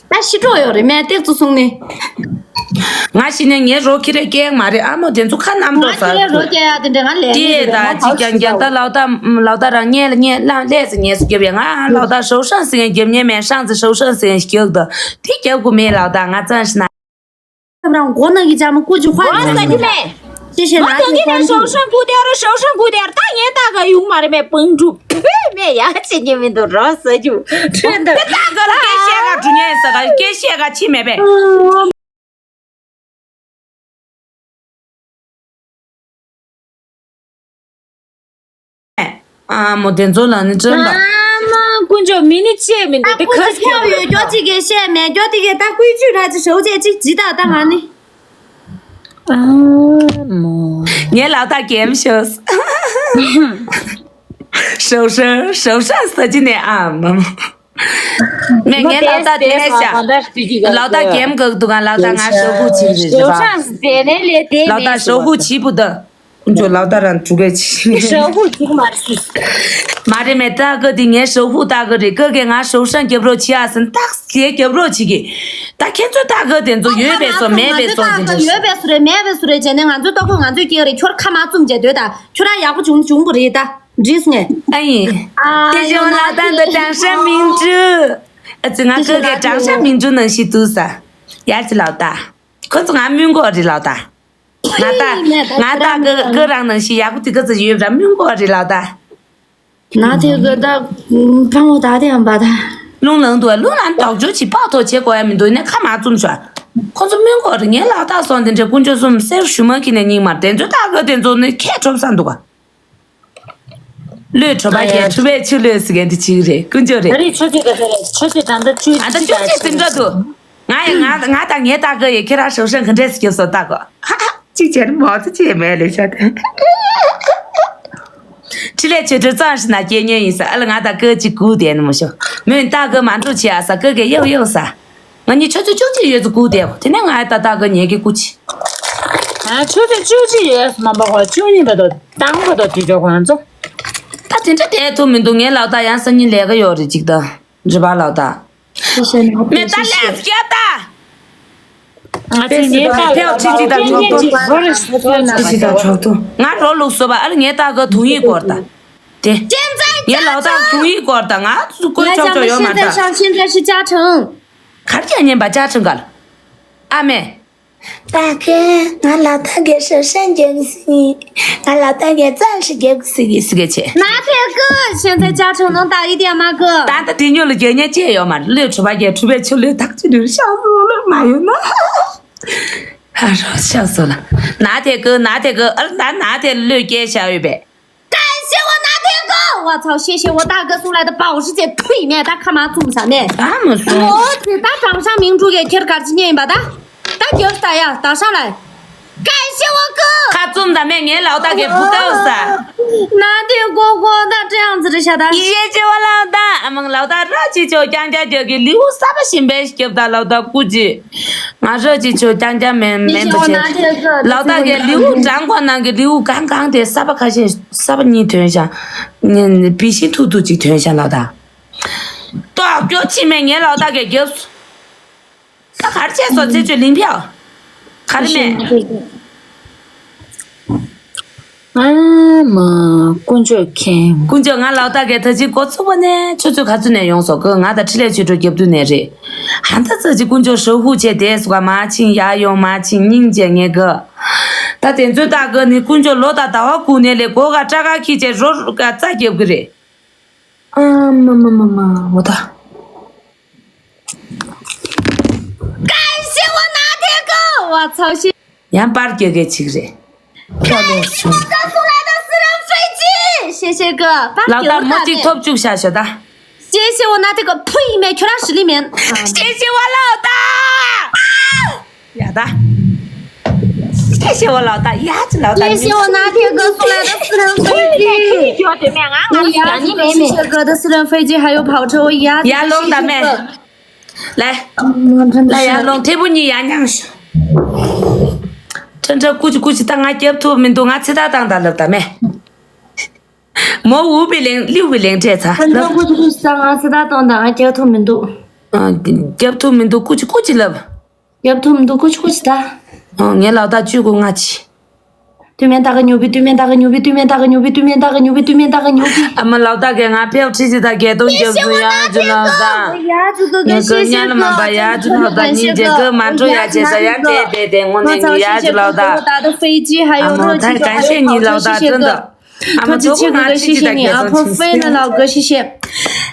ད་ཤི་གྲོགས་ཡོད་རེད་མེད་ཏེག་ཙུ་སོང་ནི། ང་ཤི་ནས་ངའི་རོ་ཁྱི་རེ་སྐྱེལ་མ་རེད་ཨ་མོ་དེ་ཚོ་ཁ་ནམ་ང་འགྲོ་ཁྱི་རེ་རོ་ཟ་སྐྱེལ་ཡ་དེ་འདྲ་ང་ལས་ཀྱི་རེད་ད་ཅི་ཀྱང་ཀྱང་ད་ལའོ་ད་ལའོ་ད་རང་ངས་ལ་ངས་ལ་ལས་ཟེར་ངས་སུ་རྒྱབ་ཡ་ང་ལའོ་ད་ཧྲོ་ཧྲང་ཟེར་ངས་རྒྱབ་ཉེ་མེད་ཧྲང་ཟེར་ཧྲོ་ཧྲང་ཟེར་ངས་རྒྱབ་ད་དེ་རྒྱབ་དགོས་མེད་ལའོ་ད་ང་ཙང་ཤི་ན། རང་མགོ་ནང་གི་ཅག་མ་ཀུ་ཅི་ཧོན་མགོ་ཟ་རྒྱུ་མེད། ཅི་བྱེད་ང་ན་དེ་གི་ནས་ཞའོ་ཧྲན་ཀུ་དེ་རུ་ཞའོ་ཧྲན་ཀུ་དེ་རུ་ད་ངས་ད་ག་ཡོང་མ་རེད་མེད་པང་གྲུབ་བུད་མེད་ཡ་ཅི་ཉེ་མི་འདུག་རོ་ཟ་རྒྱུ་ཁྲོད་འདི། དེ་ད་ག་ལ་སྐད་བཤད་ག་འགྲོ་ཉན་ས་ག་སྐད་བཤད་ག་ཕྱི་མེད་པས། ཨ་མོ་དེ་ཚོ་ལ་ནི་སྤྲོན་པ། ཨ་མ་དཀོན་མཆོག་མི་ནི་ཅེས་མི་འདུག་དེ་ཁ་སྐྱོ་ཡོད་སྐྱོ་ཅིག་གི་བཤད་མེད་སྐྱོ་དེ་གི་ད་ཀུན་ཆུ་ར་ཅི་ཞོ་ཅེ་ཅིག་ཇི་ད་ད་ང་ནི། ཨ་མོ། ངའི་ལག་ཐག་གེམ་ཤོས། ཞའོ་ཧྲན་ཞའོ་ཧྲན་ས་ཅི་ནས་ཨ་མ་མོ། མེ་ངའི་ལག་ཐག་དེ་ཤ། ལག་ཐག་གེམ་གག་འདུག་ག་ལག་ཐག་ང་ཞའོ་ཧུ་ཆི་རེད་རེད་པ། ལག་ཐག་ཞའོ་ཧུ་ཆི་བུ་ད། ཁོང་ཚོ་ལག་ཐག་རང་དྲུག་ག་ཆི་རེད་རེད་པ། ཞའོ་ཧུ་ཆི་མ་རེད། མ་རེད་མེ་ད་ག་དེ་ངའི་ཞའོ་ཧུ་ད་ག་རེད་ག་གེ་ང་ཞའོ་ཧྲན་རྒྱབ་རོགས་ཆི་ཨ་སན་ཏག་སི་རྒྱབ་རོགས་ཆི་གི། ད་ཁྱེད་ཚོ་ད་ག་དེ་ཚོ་ཡོད་པས་སོ་མེད་པས་སོ་དེ་འདྲ་ཡོད་པས་སུ་རེད་མེད་པས་སུ་རེད་བྱས་ནས་ང་ཚོའི་ལྟོ་གོས་ང་ཚོས་སྐྱེལ་རེད་ཁྱོར་ཁ་མ་བཙུམ་བྱས་སྡོད་ད་ཁྱོད་རང་ཡག་པོ་བྱུང་བྱུང་པོ་རེད་ད། འགྲིག་སོང་ངས། ཨ་ཡིན། ཨ་དེ་བཞིན་ལག་ཐག་འདི་ཀྲང་ཧྲན་མིང་ཀྲུའུ། ཨ་ཙི་ང་ཀི་གེ་ཀྲང་ཧྲན་མིང་ཀྲུའུ་ནང་བཞིན་འདུག་ས། ཡར་ཅི་ལག་ཐག་ཁོ་ཚོ་ང་སྨྱོན་གོ་རེད་ལག་ཐག་ང་ད་ང་ད་ཀི་ཀི་རང་ནང་བཞིན་ཡག་པོ་དེ་ག་ཚོད་ཡོད་ར་སྨྱོན་གོ་རེད་ལག་ཐག་ན་དེ་གི་ད་ཕང་བོ་ད་དེ་ཡང་པ་ད། རླུང་ལངས་འདུག་རླུང་ལངས་དོག་ཅོ་ཅི་ཕག་ཐོག་བྱེད་དགོས་ཡ་མི་འདུག་ནས་ཁ་མ་བཙུམ་ཤོག་ཁོ་ཚོ་སྨྱོན་གོ་རེད་ངའི་ལག་ཐག་སོང་དེ་འདྲའི་དཀོན་མཆོག་གསུམ་གསེར་ཞུ་མ་ཁྱི་ནས་སྙིང་མ་དེ་ཚོ་ད་གི་དེ་ཚོ་ནི་ཁས་ཁྲོམ་ས་འདུག་ག་ལོས་གྲོ་པ་རྒྱལ་ཁྲུ་པའི་ཆུ་ལོས་ཟེར་མཁན་དེ་ཅིག་རེད་དཀོན་མཆོག་རེད། ཨ་རི་ཆོས་ཅིག་ག་ཟེར་རེད་ཆོས་ཅིག་ད་ལྟ་ཆོས་ཨ་ད་ཅིག་ཅོག་ཅིག་ཟིན་འགྲོ་འདུག་ང་ཡི་ང་ང་དང་ངའི་ལྟ་གི་ཡི་ཁྱེད་རང་ཞོགས་ཞོགས་ག་འདྲས་སྐྱོབ་སོ་ལྟ་གོ་ཧ་ཧ་ཅིག་བྱས་ནས་མོ་ཚོ་ཅིག་མེད་ལས་ཤ་དེ། ཕྲི་ལས་ཆོས་གྲོས་གཙང་ཞིག་ན་སྐྱེ་ཉེན་ཡིན་ས་ཨ་ལ་ང་དང་ཀི་ཅིག་གུ་དེ་ནི་མོ་ཤོ་མོས་ལྟ་གི་མ་འགྲོ་ཆེ་ཨ་ས་ཀི་གི་ཡོ་ཡོ་ས། ང་གཉིས་ཆོས་ཚོ་ཅུང་ཅིག་ཡོད་ཚོ་སྒུག་བསྡད་དེ་ནས་ང་ཡ་ཏག་ཏག་གི་ཉལ་གི་སྐུ་ཅི། ང་ཆོས་ཚོ་ཅུང་ཅིག་ཡོད་མ་པ་ཁོ་ཅུང་གཉིས་པ་དང་དང་པོ་དང་དུས་ཚོད་ཁོ་རང་ཚོ། ད་དེ་འདྲ་བསྡད་ཐུབ་མི་འདུག་ངའི་ལག་ཏག་ཡང་སང་ཉིན་ལས་ཀ་ཡོད་རེད་ཅིག་ད་རི་བ་ལག་ཏག་མེ་ཏ་ལས་སྐྱ་ཏ། ང་ཚོས་ངའི་ཏག་ཕེའོ་ཁྲི་ཅིག་དང་ཆོག་ཏོ། ཁྲི་ཅིག་དང་ཆོག་ཏོ། ང་རོ་ལུག་སོ་པ་ཨ་རི་ངའི་ཏག་གི་དུང་ཡིག་སྐོར་ད། དེ། ངའི་ལག་ཏག་དུང་ཡིག་སྐོར་དང་ང་ཚོ་བཀོལ་ཆོག་ཆོག་ཡོད་མ་རེད་ད། 现在上现在是加成。 གར་རྒྱག་ཉན་པ་ཅག་ཁྲིན་གལ། ཨ་མེ། ད་ཁེ་ང་ལ་ད་གེ་ཧྲི་ཧྲན་རྒྱག་གི་སི་ང་ལ་ད་གེ་ཙམ་ཞིག་རྒྱག་གི་སི་གི་སི་གེ་ཆེ། 拿铁哥，现在加成能打一点吗，哥？ ད་ད་དེ་ཉོ་ལ་རྒྱག་ཉན་ཅེས་ཡོད་མ་རེད་ལོས་གྲུ་པ་རྒྱག་གྲུ་པའི་ཆུ་ལོས་ཐག་ཆུ་ལོས་ཤག་སོ་ལོས་མ་ཡོད་ན། ཧ་རོ་ཤག་སོ་ལ། ན་དེ་གི་ན་དེ་གི་ཨ་ལ་ད་ན་དེ་ལོས་སྐྱེས་ཤག་ཡོད་པས། 感谢我拿铁哥，我操，谢谢我大哥送来的保时捷，呸，面他看嘛中啥呢？俺们送。我去打掌上明珠给贴儿嘎吱念吧的，打给他呀，打上来。感谢我哥。他中的面，俺老大给不够噻。拿铁哥哥，那这样子这下的。谢谢我老大，俺们老大热气球，讲讲这个礼物啥不行呗，给不到老大估计。 ང་རོ་ཅིག་ཆོ་རྐྱང་རྐྱང་མེན་མེན་པ་ཆེ། ལག་ཏག་གི་ལིའུ་བྲང་ཁོ་ནང་གི་ལིའུ་གང་གང་དེ་ས་པ་ཁ་ཤས་ས་པ་གཉིས་ཐོན་ཤག་བི་ཤིང་ཐུག་ཐུག་ཅིག་ཐོན་ཤག་ལག་ཏག་ཏོག་ཀྱོ་ཕྱི་མེད་ངའི་ལག་ཏག་གི་རྒྱབ་སུ། ད་གར་ཆས་སོ་ཚེ་ཆོས་ལིང་ཕྱག་གར་མེད། ཨ་མ། དཀོན་མཆོག་མཁྱེན། དཀོན་མཆོག་ང་ལག་ཏག་གི་ད་ཅི་འགོ་ཚུགས་པ་ནས་ཆུ་ཚོད་ག་ཚོད་ནས་ཡོང་སོག་གི་ང་དང་ཕྲི་ལས་ཆོས་གྲོགས་རྒྱབ་དུས་ནས་རེད། ཧན་ད་ཙི་ཅི་དཀོན་མཆོག་ཧྲོ་ཧུ་བྱས་དེ་སུ་ག་མ་ཕྱིན་ཡ་ཡོང་མ་ཕྱིན་སྙིང་རྗེ་ངེས་གི། ད་དེ་ཚོད་ལྟ་གི་ནི་དཀོན་མཆོག་ལོ་དང་ཟླ་བ་སྒུག་ནས་ལས་སྒོ་ག་སྐྲ་ག་ཁྱི་བྱས་རོ་རུ་ག་རྩ་རྒྱབ་གི་རེད། ཨ་མ་མ་མ་མ་འོ་ད། 感谢我拿铁哥，我操，谢 ཡང་པར་རྒྱག་གི་ཅིག་རེད། ཁ་ལོ་སུ། 我哥送来的私人飞机，谢谢哥，ལག་ཏག་མོ་གཅིག་ཐོབ་བཅུག་བྱ་ཞོ་ད། 谢谢我拿这个呸没，全是实力面。谢谢我老大。ཡ་ད། 谢谢我老大，ཡ་ཅི་ལག་ཏག 谢谢我拿铁哥送来的私人飞机。 谢谢哥的私人飞机还有跑车，我一样。 ཡ་ལོང་ད་མེ། ལེ། ལ་ཡ་ལོང་ཐེ་བུ་གཉིས་ཡ་མཉམ་ཞུ། ཁྲ་ཁྲ་ཀུ་ཅི་ཀུ་ཅི་ད་ང་རྒྱབ་ཐུབ་མི་འདུག་ང་ཚེ་ད་བཏང་ད་ལབ་ད་མེ། མོ་འུ་བི་ལེང་ལིའུ་བི་ལེང་ཁྲེ་ཚ། ཁྲ་ཁྲ་ཀུ་ཅི་ཀུ་ཅི་ད་ང་ཚེ་ད་བཏང་ད་ང་རྒྱབ་ཐུབ་མི་འདུག་ཨ། རྒྱབ་ཐུབ་མི་འདུག་ཀུ་ཅི་ཀུ་ཅི་ལབ། རྒྱབ་ཐུབ་མི་འདུག་ཀུ་ཅི་ཀུ་ཅི་ད། ཨ། ངའི་ལག་ཏག་བཅུ་དགུ་ལྔ་ཅི། 对面大哥牛逼，对面大哥牛逼，对面大哥牛逼，对面大哥牛逼，对面大哥牛逼。 ཨ་མ་ལགས་ད་གས་ང་ཕེབས་ཁྲིད་ཅིག་ད་གས་གཏོང་རྒྱབ་སུ་ཡ་ཇུ་ལགས་ད། 谢谢我大哥哥，呀，朱哥哥，ངས་ཀྱི་ཉ་ལ་མ་པ་ཡ་ཇུ་ལགས་ད་ཉིན་རྗེས་ཀྱི་མ་འགྲོ་ཡ་བྱས་ས་ཡ་དེ་དེ་དེ་དངོས་གནས་ངས་ཡ་ཇུ་ལགས་ད། 我操，谢谢哥哥给我打的飞机，还有热气球，还有跑车，谢谢哥。 ཨ་མ་ཐུགས་རྗེ་ཆེ་གི་གི་ཤི་ཤི་ནི་ཨ་ཕོ་ཧྥེ་ན་ལགས་གི་ཤི་ཤི།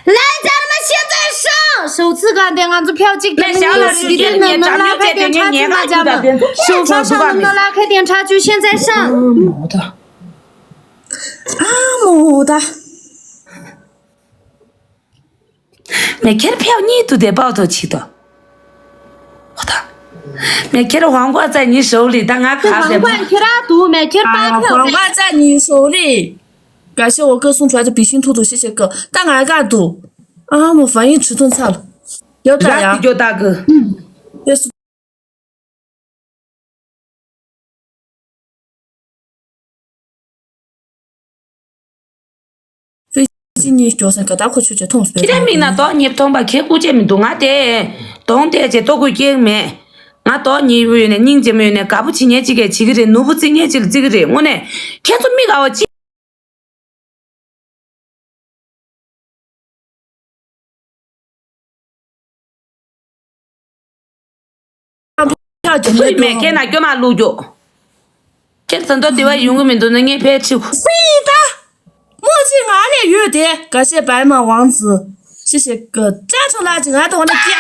来，家人们，现在上！首次干的，俺这票进，咱们有时间能能拉开点差距吗？家人们，首发上能不能拉开点差距？现在上！ ཨ་མོ་ད། ཨ་མོ་ད། 没看票你都得报道去的。 我操！没看到皇冠在你手里，但俺卡在。 皇冠ཁྱེད་རང་འདུག་མེད་ཁྱེད་ཨ། 发票 皇没。 冠在你手里。感谢我哥送出来的比心兔兔，谢谢哥。但俺干赌啊，我反应迟钝差了，有点呀。 ཡག་གི་ཇོ་ད་གི། 也是。 ཕི་ཇི་གཉིས་སྐྱོ་སེམས་ཀ་ད་ཁོ་ཆོས་ཆོས་མཐོང་སྤེལ། ཁྱེད་རའི་མིག་ན་དོག་ཉེབ་མཐོང་པ་ཁྱེད་སྐུ་ཆེ་མི་འདུག་ང་དེ་དོང་དེ་ཅེ་ལྟོ་གོས་སྐྱེག་མེད། ང་དོག་ཉེ་བོ་ཡོད་ནས་སྙིང་རྗེ་མོ་ཡོད་ནས་དགའ་པོ་བྱེད་ཉེ་གཅིག་གས་བྱེད་ཀྱི་རེད། ནུ་བོ་རྩིག་ཉེ་གཅིག་ལ་རྩིག་གི་རེད། དངོས་གནས་ཁྱེད་ཚོ་མིག་ཨ་བ་ཅི། ཕྱག་རྒྱ་ཚུལ་མེད་མཁན་ན་སྐྱོ་མ་བླུག་རྒྱུ། ཁྱེད་ཚོ་འདོད་དེ་བ་ཡོང་གི་མི་འདུག་ན་ངས་ཕལ་ཆེར། སི་ད། མོ་ཅི་ང་ལས་ཡོད་དེ་ག་ཤེད་བའི་མ་ཝང་ཙི། ཤི་ཤི་གི་ཅ་ཆུང་ལ་ཅི་ང་དང་ནི་སྐྱེ།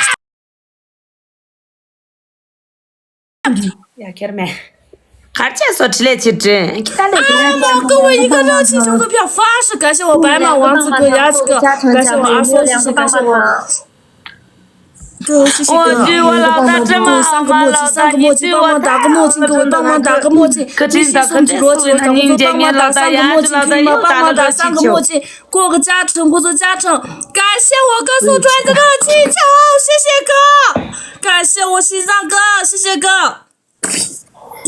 ཡ་ཁྱེར་མེད། གར་ཆས་སོ་ཁྲི་ལས་ཆེ་དྲན་ཁྱི་ད་ལས། ཨ་མ་ཀུ་བོ་ཡི་ག་ལོ་ཆི་ཆུང་དུ་ཕྱག་ཧྥ་ཧྲི་ག་ཤེད་འོ་བའི་མ་ཝང་ཙི་གི་ཡ་ཅི་གི་ག་ཤེད་འོ་ཨ་སོ་ཤི་ཤི་ག་ཤེད་འོ། ཀུ་ཤི་ཤི་ཀུ། ཨོ་ཇུ་བ་ལགས་ད་ཀུ་སང་ཀུ་མོ་ཅི་སང་ཀུ་མོ་ཅི་པ་མ་ད་ཀུ་མོ་ཅི་ཀུ་པ་མ་ད་ཀུ་མོ་ཅི། ཀུ་ཅི་ད་ཀུ་ཅི་རོ་ཅི་ཡོད་ད་ཉིན་རྗེས་ངན་ལགས་ད་ཡ་ཅུ་ལགས་ད་ཡོད་ད་ལ་ཀུ་ཅི་ཆེའོ། ཀོ་གི་ཅ་ཁྲང་ཀུ་ཟུ་ཅ་ཁྲང་། ག་ཤེད་འོ་ཀུ་སུ་ཀྲོའི་ཀུ་རོ་ཅི་ཆའོ་ཤི་ཤི་ཀུ། ག་ཤེད་འོ་ཤི་སང་ཀུ་ཤི་ཤི་ཀུ།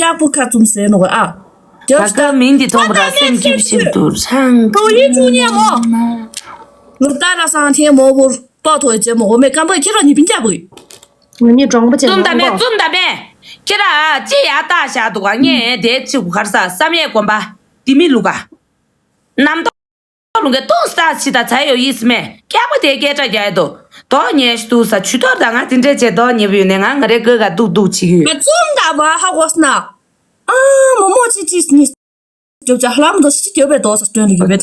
ཡག་པོ་ཁ་བཙུམ་ཟེར་ནོ་ག་ཨ། ད་ཀ་མིང་འདི་མཐོང་བ་ར་སེམས་སྐྱིད་ཞིག་ཏུ་ཧྲང་། ཏོ་ཡིན་ཅུ་ཉེ་མོ། ལོ་ཏ་ར་སང་ཐེ་མོ་བོར་ཏོ་ཐོ་ཅེ་མོ་འོ་མེ་ཀམ་པོ་ཁྱེད་ར་ཉི་པིན་རྒྱབ་གི། ང་ནི་གྲོང་པ་ཅན་རྩོམ་ད་མེད་རྩོམ་ད་མེད། ཁྱེད་ར་ཅི་ཡ་ཏ་ཤ་འདུག་ག་ངས་དེ་ཅི་གུ་གར་ས་བསམ་ཡས་གོམ་པ་འདི་མི་ལུག་ག་ནམ་ཏོ། ལུང་གི་ཏོང་ས་ཕྱི་ད་ཚ་ཡོ་ཡིས་མེ་སྐྱག་པ་དེ་སྐད་གྲགས་རྒྱག་ཡ་དོ། དོག་ཉེ་ཤི་དུ་ས་ཆུ་ཐོར་ད་ང་དེ་འདྲས་བྱས་དོག་ཉེ་བུ་ཡོད་ནས་ང་ང་རེ་གོས་ག་ཏུག་ཏུག་བྱེད་ཀྱི་ཡོད། ང་ཙུམ་ད་བ་ཧ་གོ་སྣ། ཨ་མོ་མོ་ཅི་ཅི་སྙིས། རྒྱོབ་ཅ་ཧ་ལམ་དོ་ཤི་རྒྱོབ་པའི་དོག་ས་སྟོན་ལི་གི་བེད།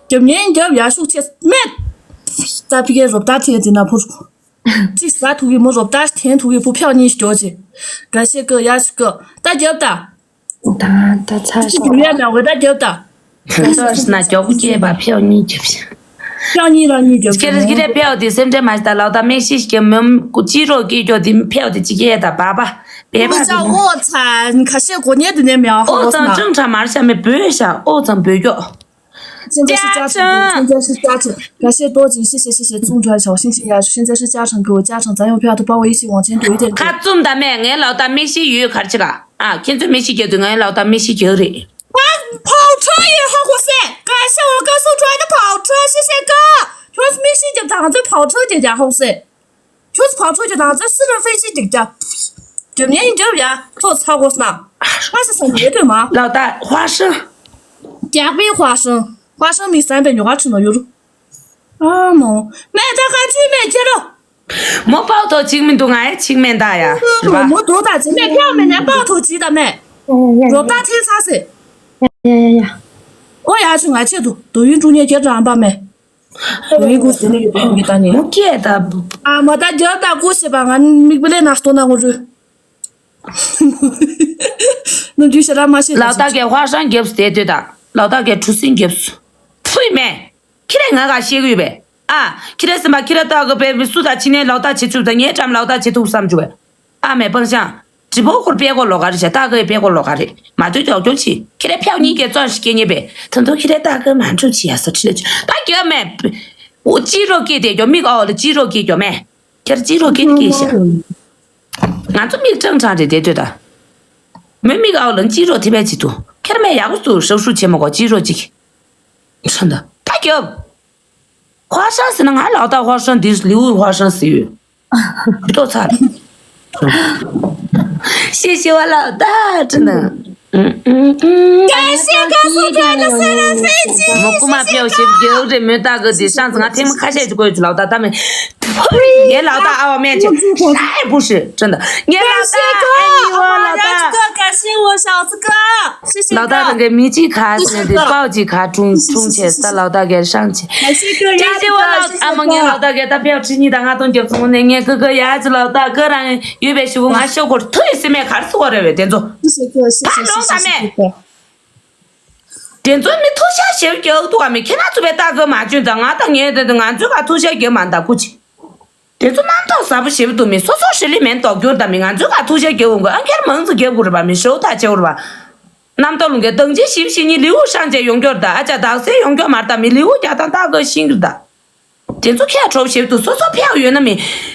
རྒྱོབ་ཉེན་རྒྱོབ་ཡ་ཤུགས་ཆེ་མེད། ད་ཕི་ཀའི་རོབ་ད་ཐེ་དེ་ན་ཕུར། ཅི་ས་ཐུག་གི་མོ་རོབ་ད་ཐེན་ཐུག་གི་བུ་ཕྱག་གཉིས་ཤི་རྒྱོབ་ཅི། ག་ཤེ་ཀི་ཡ་ཤི་ཀི་ད་རྒྱོབ་ད། ད་ད་ཚ་ཅི་ཞོག་གི་ཡོད་ན་འོ་ད་རྒྱོབ་ད། ཁ་ཐོར་ན་མགྱོགས་པོ་སྐྱེས་པ་ཕྱོགས་གཉིས་རྒྱབ་ཤག་ཕྱོགས་གཉིས་རང་གཉིས་རྒྱབ་ཤག་ཁྱེད་རང་ཁྱེད་རང་ཕྱོགས་དེ་སེམས་ཁྲལ་མ་བྱེད་ད་ལག་ད་མིག་ཤེས་ཀྱི་མི་སྤྱི་རོགས་ཀྱི་ཕྱོགས་དེ་ཕྱོགས་དེ་ཅི་སྐྱེས་ད་བ་བ་བེ་བ་ཨོ་ཙང་ཨོ་ཙང་ཁ་ཤས་གོ་ཉེ་དུ་ནས་མེད་ཨོ་ཨོ་ཙང་ཙང་ཀྲང་ཁྲ་མར་ཤ་མེ་བོད་ཤ་ཨོ་ཙང་བོད་ཀྱོག་ཅན་ཅ་ཤི་ཅ་ཅན་ཅ་ཤི་ཅ་ཅན་ཁ་ཤས་ཏོ་ཅི་ཤི་ཤི་ཤི་ཤི་ཙུང་ཁྲ་ཤ་ཤིང་ཤི་ཡ་ཤིང་ཅ་ཤི་ཅ་ཁྲང་གི་ཅ་ཁྲང་ཙང་ཡོང་ཕྱོགས་དུ་པ་ཨོ་ཡི་ཤི་ཝང་ཆེན་དུ་ཡི་དེ་ཁ་ཙུམ་ད་མེ་ངའི་ལག་ད་མིག་ཤེས་ཡོད་གར་ཅི་ག་ཨ། ཁྱེད་ཚོས་མི་ཤེས་རྒྱུ་དེ་ང་ཡི་ལག་ད་མི་ཤེས་རྒྱུ་རེད། ཨ། ཕའུ་ཁྲོ་ཡི་ཧ་གོ་སེ། ག་ཤ་བ་ག་སུ་ཁྲོ་ཡི་ཕའུ་ཁྲོ་ཤེས་ཤེས་ག་ཁྱོད་ཚོ་མི་ཤེས་རྒྱུ་དང་ཚོས་ཕའུ་ཁྲོ་རྒྱུ་རྒྱ་ཧོ་སེ། ཁྱོད་ཚོ་ཕའུ་ཁྲོ་རྒྱུ་དང་ཚོས་སི་ར་ཧྥེ་ཤི་རྒྱུ་རྒྱ། རྒྱབ་ཉན་རྒྱབ་ཡ་ཁྱོད་ཚ་གོ་སྣ། ང་ཤ་སང་ཉེ་དོན་མ། ལག་ད་ཧྭ་ཧྲན། རྒྱག་པའི་ཧྭ་ཧྲན། ཧྭ་ཧྲན་མི་བསམ་པའི་ཉོ་ག་ཁྲི་ནོ་ཡོད་རུ། ཨ་མོ། མེ་ད་ག་ཅུས་མེ་ཁྱེར་རོ། མོ་པའོ་ཐོ་ཅིག་མི་འདུག་ང་ཡ་ཅིག་མེ་ད་ཡ། མོ་མོ་དོ་ད་ཅི་མེ་ཕྱག་མེ་ནས་པའོ་ཐོ་ཅི་ད་མེ། རོ་ད་ཐེ་ཚ་སེ། ཡ་ཡ་ཡ། ཨོ་ཡ་ཆུ་ང་ཆེ་དུ་དུ་ཡུན་ཀྲུང་ཉེ་ཁྱེར་རང་པ་མེ། དུ་ཡུན་ཀུ་སེ་ནི་གི་དུ་ཡུན་ད་ནི། མོ་སྐྱེ་ད། ཨ་མ་ད་རྒྱབ་ད་ཀུ་ཤེ་པ་ང་མིག་པི་ལེ་ན་སྟོ་ན་ངོ་རུ། ནུ་རྒྱུ་ཤ་ར་མ་ཤེ་ད། ལག་ད་གའི་ཧྭ་ཧྲན་རྒྱབ་སྟེ་དུ་ད། ལག་ད་གའི་གྲུ་སིན་རྒྱབ་སུ། ཕུས་མེ། ཁྱེད་རང་ང་ག་ཤེས་གི་ཡོད་པས། ཨ། ཁྱེད་རང་སེམས་པ་ཁྱེད་རང་ལྟ་གི་པའི་སུ་དང་ཕྱི་ནས་ལོག་ལྟ་བྱེད་ཚུགས་དང་ངའི་འགྲམ་ལོག་ལྟ་བྱེད་ཐུབ་བསམ་བྱུང་བས། ཨ་མས་སྤང་ཤང་། དྲི་བོ་ཁོར་པད་གོ་ལོག་ག་རེ་བྱ་ལྟ་གི་པད་གོ་ལོག་ག་རེ་མ་ཐུག་ཀྱོག་ཀྱོག་ཆི་ཁྱེད་རང་ཕྱོགས་གཉིས་ཀའི་བཙོན་ཞིག་སྐྱེ་ཉེ་པས་ད་དུང་ཁྱེད་རང་ལྟ་གི་མ་འགྲུབ་ཆི་ཡ་སོ་ཁྲི་ལ་ཆུ་ད་གྱོད་མེད། འོ་ཅི་རོ་སྐྱེས་དེ་གྱོ་མིག་ཨོ་ལ་ཅི་རོ་སྐྱེས་གྱོ་མེ། ཁྱེད་རང་ཅི་རོ་སྐྱེས་དེ་སྐྱེས་ཤག་ང་ཚོ་མིག་ཀྲང་ཀྲང་རེད་དེ་ལྟོས་ད། མོའི་མིག་ཨོ་ལ་ཅི་རོ་ཐེ་བས་ཅི་ཐུ་ཁྱེད་རང་མས་ཡག་པོ་ཚུ་ཧྲག་ཧྲུག་བྱེད་མ་གོ་ཅི་རོ་ཅིག་ཁྲོན་ད་ད་གྱོབ། ཧྭ་ཧྲན་ཟེར་ན་ང་ལའོ་ད་ཧྭ་ཧྲན་འདིར་ལིའུ་ཧྭ་ཧྲན་ཟེར་ཡོད། ཏོ་ཚར། ཤེས་ཤེས་བ་ལའོ་ད་ཁྲི་ན། 感谢告诉他的三人飞机。 མོ་རྐུ་མ་ཕེའུ་ཞིབ་རྒྱག་རེད་མོས་ལྟ་གི་དེ་ཤང་ང་ཐེངས་མ་ཁ་ཤས་ཅིག་དགོས་ཅིག་ལག་བསྟར་ད་མེད། ངའི་ལག་བསྟར་ཨ་བ་སྨན་ཆེ་ཧྲའི་བུ་ཧྲི་ཅན་ད་ངའི་ལག་བསྟར་ཨ་ཡི་བ་ལག་བསྟར། 感谢我嫂子哥，谢谢哥。 ལག་བསྟར་རང་གི་མི་གཅིག་ཁ་ཟེར་ནས་དེ་པའོ་གཅིག་ཁ་ཁྲུང་ཁྲུང་བྱས་ད་ལག་བསྟར་གས་ཤང་ཆེ། 谢谢我老师。 ཨ་མ་ངའི་ལག་བསྟར་གས་ད་ཕེའུ་ཁྲི་གཉིས་དང་ལྔ་སྟོང་རྒྱབ་སོང་ནས་ངས་ཀི་ཀི་ཡ་ཅི་ལག་བསྟར་ཀི་རང་ཡོད་པའི་ཞུ་གུ་ང་ཤོག་གོར་ཐུ་ཡི་སེ་མས་གར་སི་བ་རེ་བས་དེ་ཚོ། 谢谢哥，谢谢谢谢谢哥。 དེ་ཚོ་མི་ཐུག་ཤ་ཞེ་པོ་རྒྱག་འདུག་ག་མི་ཁྱེད་རང་ཚོ་བས་ལྟ་གི་མ་བྱོན་ཙང་ང་དང་ངའི་དེ་ང་ཚོའི་ག་ཐུག་ཤ་རྒྱག་མ་འདའ་ཀུ་ཅི། དེ་ཚོ་རྣམ་རྟོག་ཟབ་པོ་ཞེ་པོ་འདུག་མི་སོ་སོ་ཧྲི་ལི་མེན་ལྡོག་རྒྱུར་དང་མི་ང་ཚོའི་ག་ཐུག་ཤ་རྒྱག་འོང་གི་ཨ་ཁྱེར་མང་ཙི་རྒྱག་དགོས་རེད་པ་མི་ཤོག་ཐག་ཆེ་བོ་རེད་པ། རྣམ་རྟོག་ལུང་གི་དང་ཅི་ཞིབ་ཞིབ་ཉི་ལིའུ་ཧྲང་ཅེ་ཡོང་རྒྱུར་དང་ཨ་ཅག་དག་སེ་ཡོང་རྒྱུ་མར་དང་མི་ལིའུ་རྒྱག་དང་ལྟ་གི་ཤིང་གི་ད། དེ་ཚོ་ཁྱད་གྲོབ་ཞེབ་ཏུ་སོ་སོ་ཕེའུ་ཡོད་ན་མི།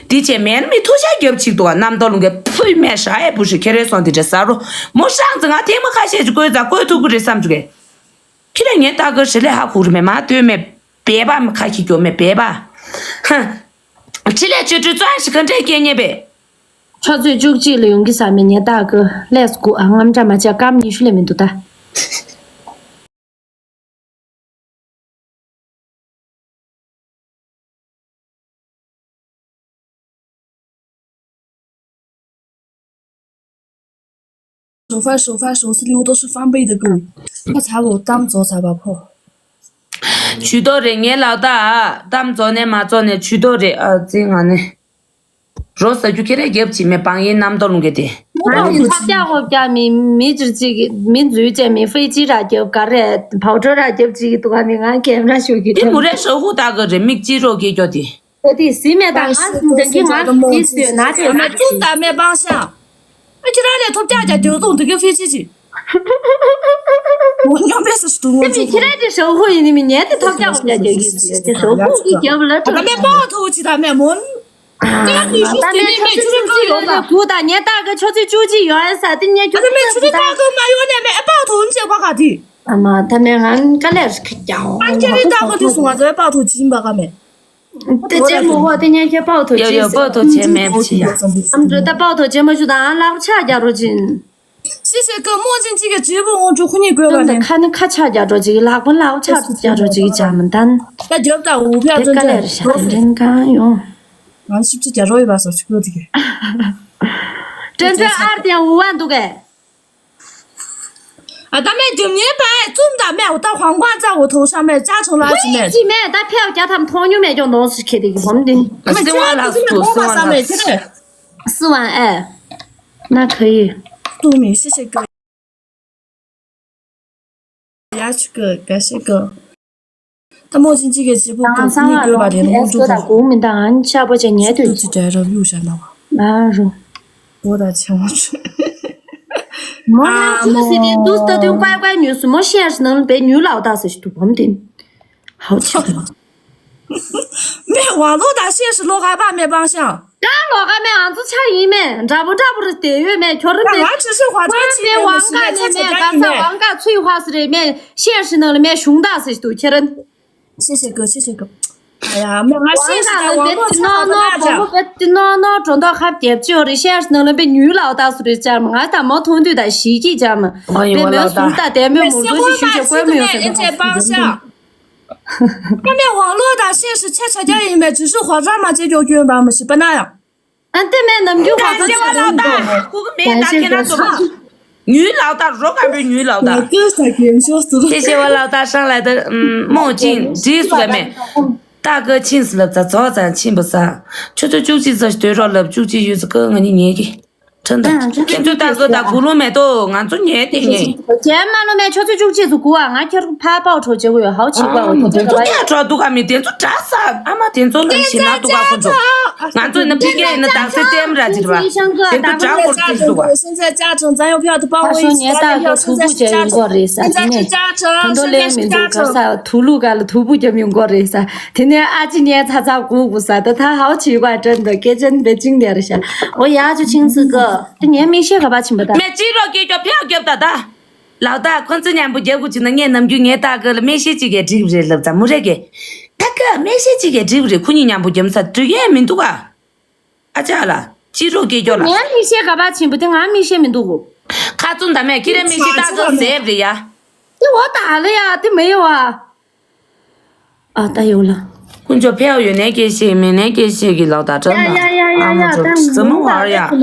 འདི་བྱས་མེད་ན་མི་ཐུག་ཤ་རྒྱབ་ཅིག་འདུག་བ་རྣམ་རྟོག་ལུང་གི་ཕུའི་མེ་ཧྲ་ཨེ་བུ་ཧྲི་ཁེ་རེ་སོང་འདི་འདྲ་ཟ་རོ། མོ་ཧྲང་ཙི་ང་ཐེངས་མ་ཁ་ཤས་ཅིག་བསྐོལ་ཙ་བསྐོལ་ཐུབ་ཀི་རེད་བསམ་བཅུག་གས། ཕི་ལ་ངས་ལྟ་གི་ཧྲི་ལས་ཧ་གོ་རི་མེད་མ་ལྟོས་མེད་བེ་བ་མི་ཁ་ཁྱི་སྐྱོ་མེད་བེ་བ། ཧ། ཁྲི་ལས་ཆོས་སྤྲུལ་བཙོན་ཞིག་ག་འདྲས་སྐྱེ་ཉེ་བས། ཆུ་ཚོད་བཅུ་གཅིག་ལ་ཡོང་གི་ས་མེད་ངས་ལྟ་གི་ལས་སུ་གུ་ཨ་རྔམ་འདྲ་མ་བྱས་སྐམ་ཉི་ཤུ་ལས་མི་འདུག་ད། ཇུས་གཏོགས་རེད་ངའི་ལག་བརྡ་ཨ་གཏམ་རྫོགས་ཚར་བ་ཕོ། ཇུས་གཏོགས་རེད་ངའི་ལག་བརྡ་ཨ་གཏམ་རྫོགས་ནས་མ་རྫོགས་ནས་ཇུས་གཏོགས་རེད་ཨ་ཙི་ང་ནས། རོ་ཟ་རྒྱུ་ཁྱེད་རས་རྒྱབ་ཅིག་མེད་བང་ཡིན་རྣམ་རྟོག་ལུང་གི་དེ། ང་ནི་ཐབས་ཀྱག་འོབ་ཀྱག་མི་མི་ཅིར་ཅིག་མི་འཛུལ་ཅེ་མི་ཧྥེ་ཅི་ར་རྒྱབ་ག་རེ་བའོ་ཏྲོ་ར་རྒྱབ་ཅིག་གི་ཏུ་ག་མི་ང་ཀེམ་ར་ཤོད་ཀྱི་དེ་མུ་རེ་ཧྲོ་ཧུ་ཏག་གི་རེ་མིག་ཅི་རོ་གི་ཀྱོ་དེ། ཨོ་དེ་སི་མེ་ད་ང་སི་འདི་གི་ང་སི་སི་ཡོད་ན་དེ་ང་ཙུམ་ད་མེ་སྤང་ཤ། ཨ་ཁྱེད་རང་ལས་ཐོབ་རྒྱག་རྒྱག་རྒྱག་ཏོང་འདི་གི་ཧྥེ་ཅི་ཅི། མོ་ཉོ་པེ་སི་སི་ཏུ་ངོ་ཅུ། ཁྱེད་རང་དེ་ཧྲོ་ཧུ་ཡིན་ནི་མི་ཉན་དེ་ཐོབ་རྒྱག་རྒྱག་རྒྱག་གི་ཡོད་དེ་ཧྲོ་ཧུ་གི་རྒྱབ་ལ་ད་མེ་སྤང་ཐུབ་ཅི་ད་མེ་མོ། ད་ནི་ཤུགས་དེ་ནས་མེད་ཆུ་རེ་བཏང་ཡོང་ན། གུ་དང་ཉེ་རྟགས་ཀྱི་ཆུ་ཚོད་བཅུ་གཅིག་ཡོད་ས་དེ་ཉེ་ཆུ་ཚོད་བཅུ་གཅིག་བཏང་གི་མ་ཡོང་ནས་མེད་ཨེ་པའོ་ཐོན་ཅེས་པ་ག་དེ། ཨ་མ་ད་ནས་ང་དཀའ་ལས་རིག་ཀྱང་། ཨ་ཁྱེད་རེ་ལྟ་གི་དུས་སུ་ང་ཚོ་ཨེ་པའོ་ཐོན་ཅིན་པ་ག་མེད། དེ་ཅེ་མོ་ཧོ་དེ་ཉེ་ཁྱེད་པའོ་ཐོན་ཡོ་ཡོ་ཅིན་པའོ་ཐོན་ཅེས་མེད་ཅི་ཡ། ཨམ་འགྲོ་ད་པའོ་ཐོན་ཅེས་མ་ཞུ་དང་ཨ་ལག་ཆ་རྒྱ་རོ་ཅིན། ཤི་ཤི་ཀི་རྨོ་ཅན་གཅིག་གི་བྱེད་པོ་ངོ་ཅོ་ཁུ་ཉིད་དགོས་པ་ནས། ཁ་ནི་ཁ་ཆག་རྒྱ་འགྲོ་གཅིག་ལག་པ་ལག་ཆག་རྒྱ་འགྲོ་གཅིག་ཅག་མི་ལྡན། ད་རྒྱབ་དང་འུ་ཕྱག་ཙམ་ཙམ་རོ་ཟེར་དྲན་གང་ཡོང་། ང་ཤིབ་ཅི་རྒྱ་རོ་ཡོད་པ་སོགས་ཤིག་ཡོད་དེ། དྲན་དྲན་ཨར་དེ་འུ་བ་འདུག་གས། ཨ་ད་མེད་རྒྱུ་ཉེས་པ་ཙུམ་དང་མེད་འུ་ད་ཧོང་ཀོང་ཙ་འུ་ཐོང་ཤ་མེད་ཅག་ཆུང་ལ་ཅི་མེད། ཅི་མེད་ད་ཕེའུ་རྒྱ་ཐམ་ཐོང་ཉུ་མེད་ཀྱང་ནོར་སུ་ཁེ་དེ་གི་བོམ་དེ། ཨ་མེད་ཅི་མེད་ད་ཅི་མེད་ཐོང་པ་ས་མེད་ཁེ་དེ། 四万哎，那可以。 ཏུ་མི་ཤི་ཤི་ཀི། ཡ་ཆུ་ཀི་ག་ཤི་ཀི། ད་མོ་ཅིན་ཅི་གི་ཅི་པུ་ཀི་ཀི་ནི་ཀི་བ་དེ་ནི་མོ་ཅུ་ཀི། ད་གུང་མི་འདང་ཤ་པོ་ཅན་ཉལ་དུ་ཅི་ཏུ་ཅི་ཏྲ་རབ་ཡུ་ཤ་ན་བ། ཨ་རུ། འོ་ད་ཆེ་མོ་ཆུ། མོ་ན་ཅུ་སི་དེ་དུ་སྟ་དུ་ཀའི་ཀའི་ཉུ་སུ་མོ་ཤེར་སི་ནང་པའི་ཉུ་ལའོ་ད་སི་ཤི་དུ་བོམ་དེ། ཧའོ་ཆི་ཀི། 没网络的现实 ལོ་ག་པ་མེད་པང་ཤང་། ཀ་ལོ་ག་མེད་ཨང་ཙི་ཆ་ཡིན་མེད་འདྲ་པོ་འདྲ་པོ་རེ་དེ་ཡོད་མེད་ཁྱོད་རེ་མེད། ང་ཅི་ཤི་ཧ་ཅང་ཅི་མེད་མི་ཤི་མེད་ཆ་ཆ་ཡིན་མེད། ག་ས་ཝང་ག་ཚུའི་ཧ་སི་རེ་མེད་ཤེར་སི་ནང་ལ་མེད་གཞུང་དག་སི་ཤི་དུ་ཁྱེད་རེ། 谢谢哥，谢谢哥。哎呀，没有，俺现实的网络操作那家。 བོ་བེ་ཏི་ནོ་ནོ་གྲོ་མདོག་ཁ་བརྒྱབ་ཅི་ཡོད་རེ་ཤེར་སི་ནང་ལ་མེད་ཉུལ་ལའོ་ད་སི་རེ་ཅར་མ་ང་ད་མོ་མཐོང་དུས་ད་ཞི་ཀི་ཅར་མ། ཨོ་ཡིན་བ་ལའོ་ད། 没有，没有，没有，没有，没有，没有，没有，没有，没有，没有，没有，没有，没有། 那面网络的现实恰恰叫也没，只是火车嘛，这就就把我们是不那样。 ཨ་ཏེ་མེ་ནམ་རྒྱུན་ཁ་ཁ་ཚོ་ལ་ད་ཁུ་གུ་མེ་ད་ཁེ་ན་ཚོ་ལ་ཉུལ་ལའོ་ད་རོ་ཀ་བོའི་ཉུལ་ལའོ་ད། ཁེ་ཤེ་བ་ལའོ་ད་ཧྲང་ལ་ད་མོ་ཅིན་ཇི་སུ་ག་མེ། ད་ག་ཆིན་སི་ལབ་ཙ་ཙོ་ཙ་ཆིན་པོ་ས། ཆུ་ཚོད་བཅུ་གཅིག་ཙམ་སྡོད་རོགས་ལབ་བཅུ་གཅིག་ཡོད་ཙ་ཀ་ང་གཉིས་ཉལ་གི། ཁྲིན་ཏུ། ཁྱེད་ཚོས་ལྟ་དགོས་ད་དགུ་ལོ་མེད་དོ་ང་ཚོ་ཉལ་ཏེ་ཉལ། རྗེས་མ་ལོ་མེད་ཆུ་ཚོད་བཅུ་གཅིག་ཙམ་སྒུག་ཨ་ང་ཁྱེད་ཕ་པའོ་ཁྲོ་བྱེད་དགོས་ཡོད་ཧའོ་ཆིག་པའོ་ཁྲོ་བྱེད་དགོས་ཡ། ཁྲོ་འདུག་ག་མི་དེ་ཚོ་དྲག་ས་ཨ་མ་དེ་ཚོ་ལ་ཞི་ན་འདུག་ག་ཁོ་ཚོ། ང་ཚོ་ཡིན་ན་ཕི་ཀེ་ཡིན་ན་དག་ས་ལྟེམ་ར་ཅིག་ར་བ། དེ་ཚོ་དྲག་གོ་ཅིག་འདུག་ག་ཁ་ཤོ་ཉལ་ད་ག་ཐུག་པུ་བྱས་ཡོང་གོ་རེད་ས་དེ་ནས་ཁོ་འདོ་ལེ་མི་འདུག་ག་ས་ཐུག་ལུག་ག་ལ་ཐུག་པུ་རྒྱབ་ཡོང་གོ་རེད་ས་དེ་ནས་ཨ་ཅི་ཉལ་ཚ་ཚ་སྒུག་དགོས་ས་ད་ད་ཧའོ་ཆིག་པ་དྲན་འདུག་སྐད་ཆ་འདི་ཅིང་དེ་རེད་ཤག་འོ་ཡ་ཅུ་ཆིང་སི་ཀི། དེ་ངའི་མིག་ཤེལ་ག་པར་ཕྱིན་པ་ད། མེ་ཅི་རོ་སྐྱེ་སྐྱོ་ཕེའུ་རྒྱབ་ད་ད། ལའོ་ད་ཁོ་ཚོ་མཉམ་པོ་རྒྱབ་དགོས་ཅིག་ན་ངས་ནམ་རྒྱུན་ངའི་ལྟ་གི་ལ་མིག་ཤེལ་ཅིག་གས་འགྲིག་རེད་ལབ་ཙང་མུ་རེ་གས། ད་གི་མིག་ཤེལ་ཅིག་གས་འགྲིག་རེད་ཁོ་གཉིས་མཉམ་པོ་རྒྱབ་ས་འགྲིག་ཡས་མི་འདུག་ག་ཨ་ཅག་ལ་ཅི་རོ་སྐྱེ་སྐྱོ་ལ། ངའི་མིག་ཤེལ་ག་པར་ཕྱིན་པ་དེ་ང་མིག་ཤེལ་མི་འདུག་གོ། ཁ་བཙུམ་ད་མས་ཁྱེད་རང་མི་ཤི་ཏག་ཏག་ཟེར་རེད་ཡ། དེ་འོ་ད་ལེ་ཡ་དེ་མི་ཡོང་བ། ཨ་ད་ཡོང་ལ། དཀོན་མཆོག་ཕལ་ཡོད་ནས་སྐད་ཤེས་མེད་ནས་སྐད་ཤེས་ཀྱི་ལག་བསྟར་སྤྲད་ན་ཨ་མ་ཚོ་ཙི་མོ་བར་ཡ།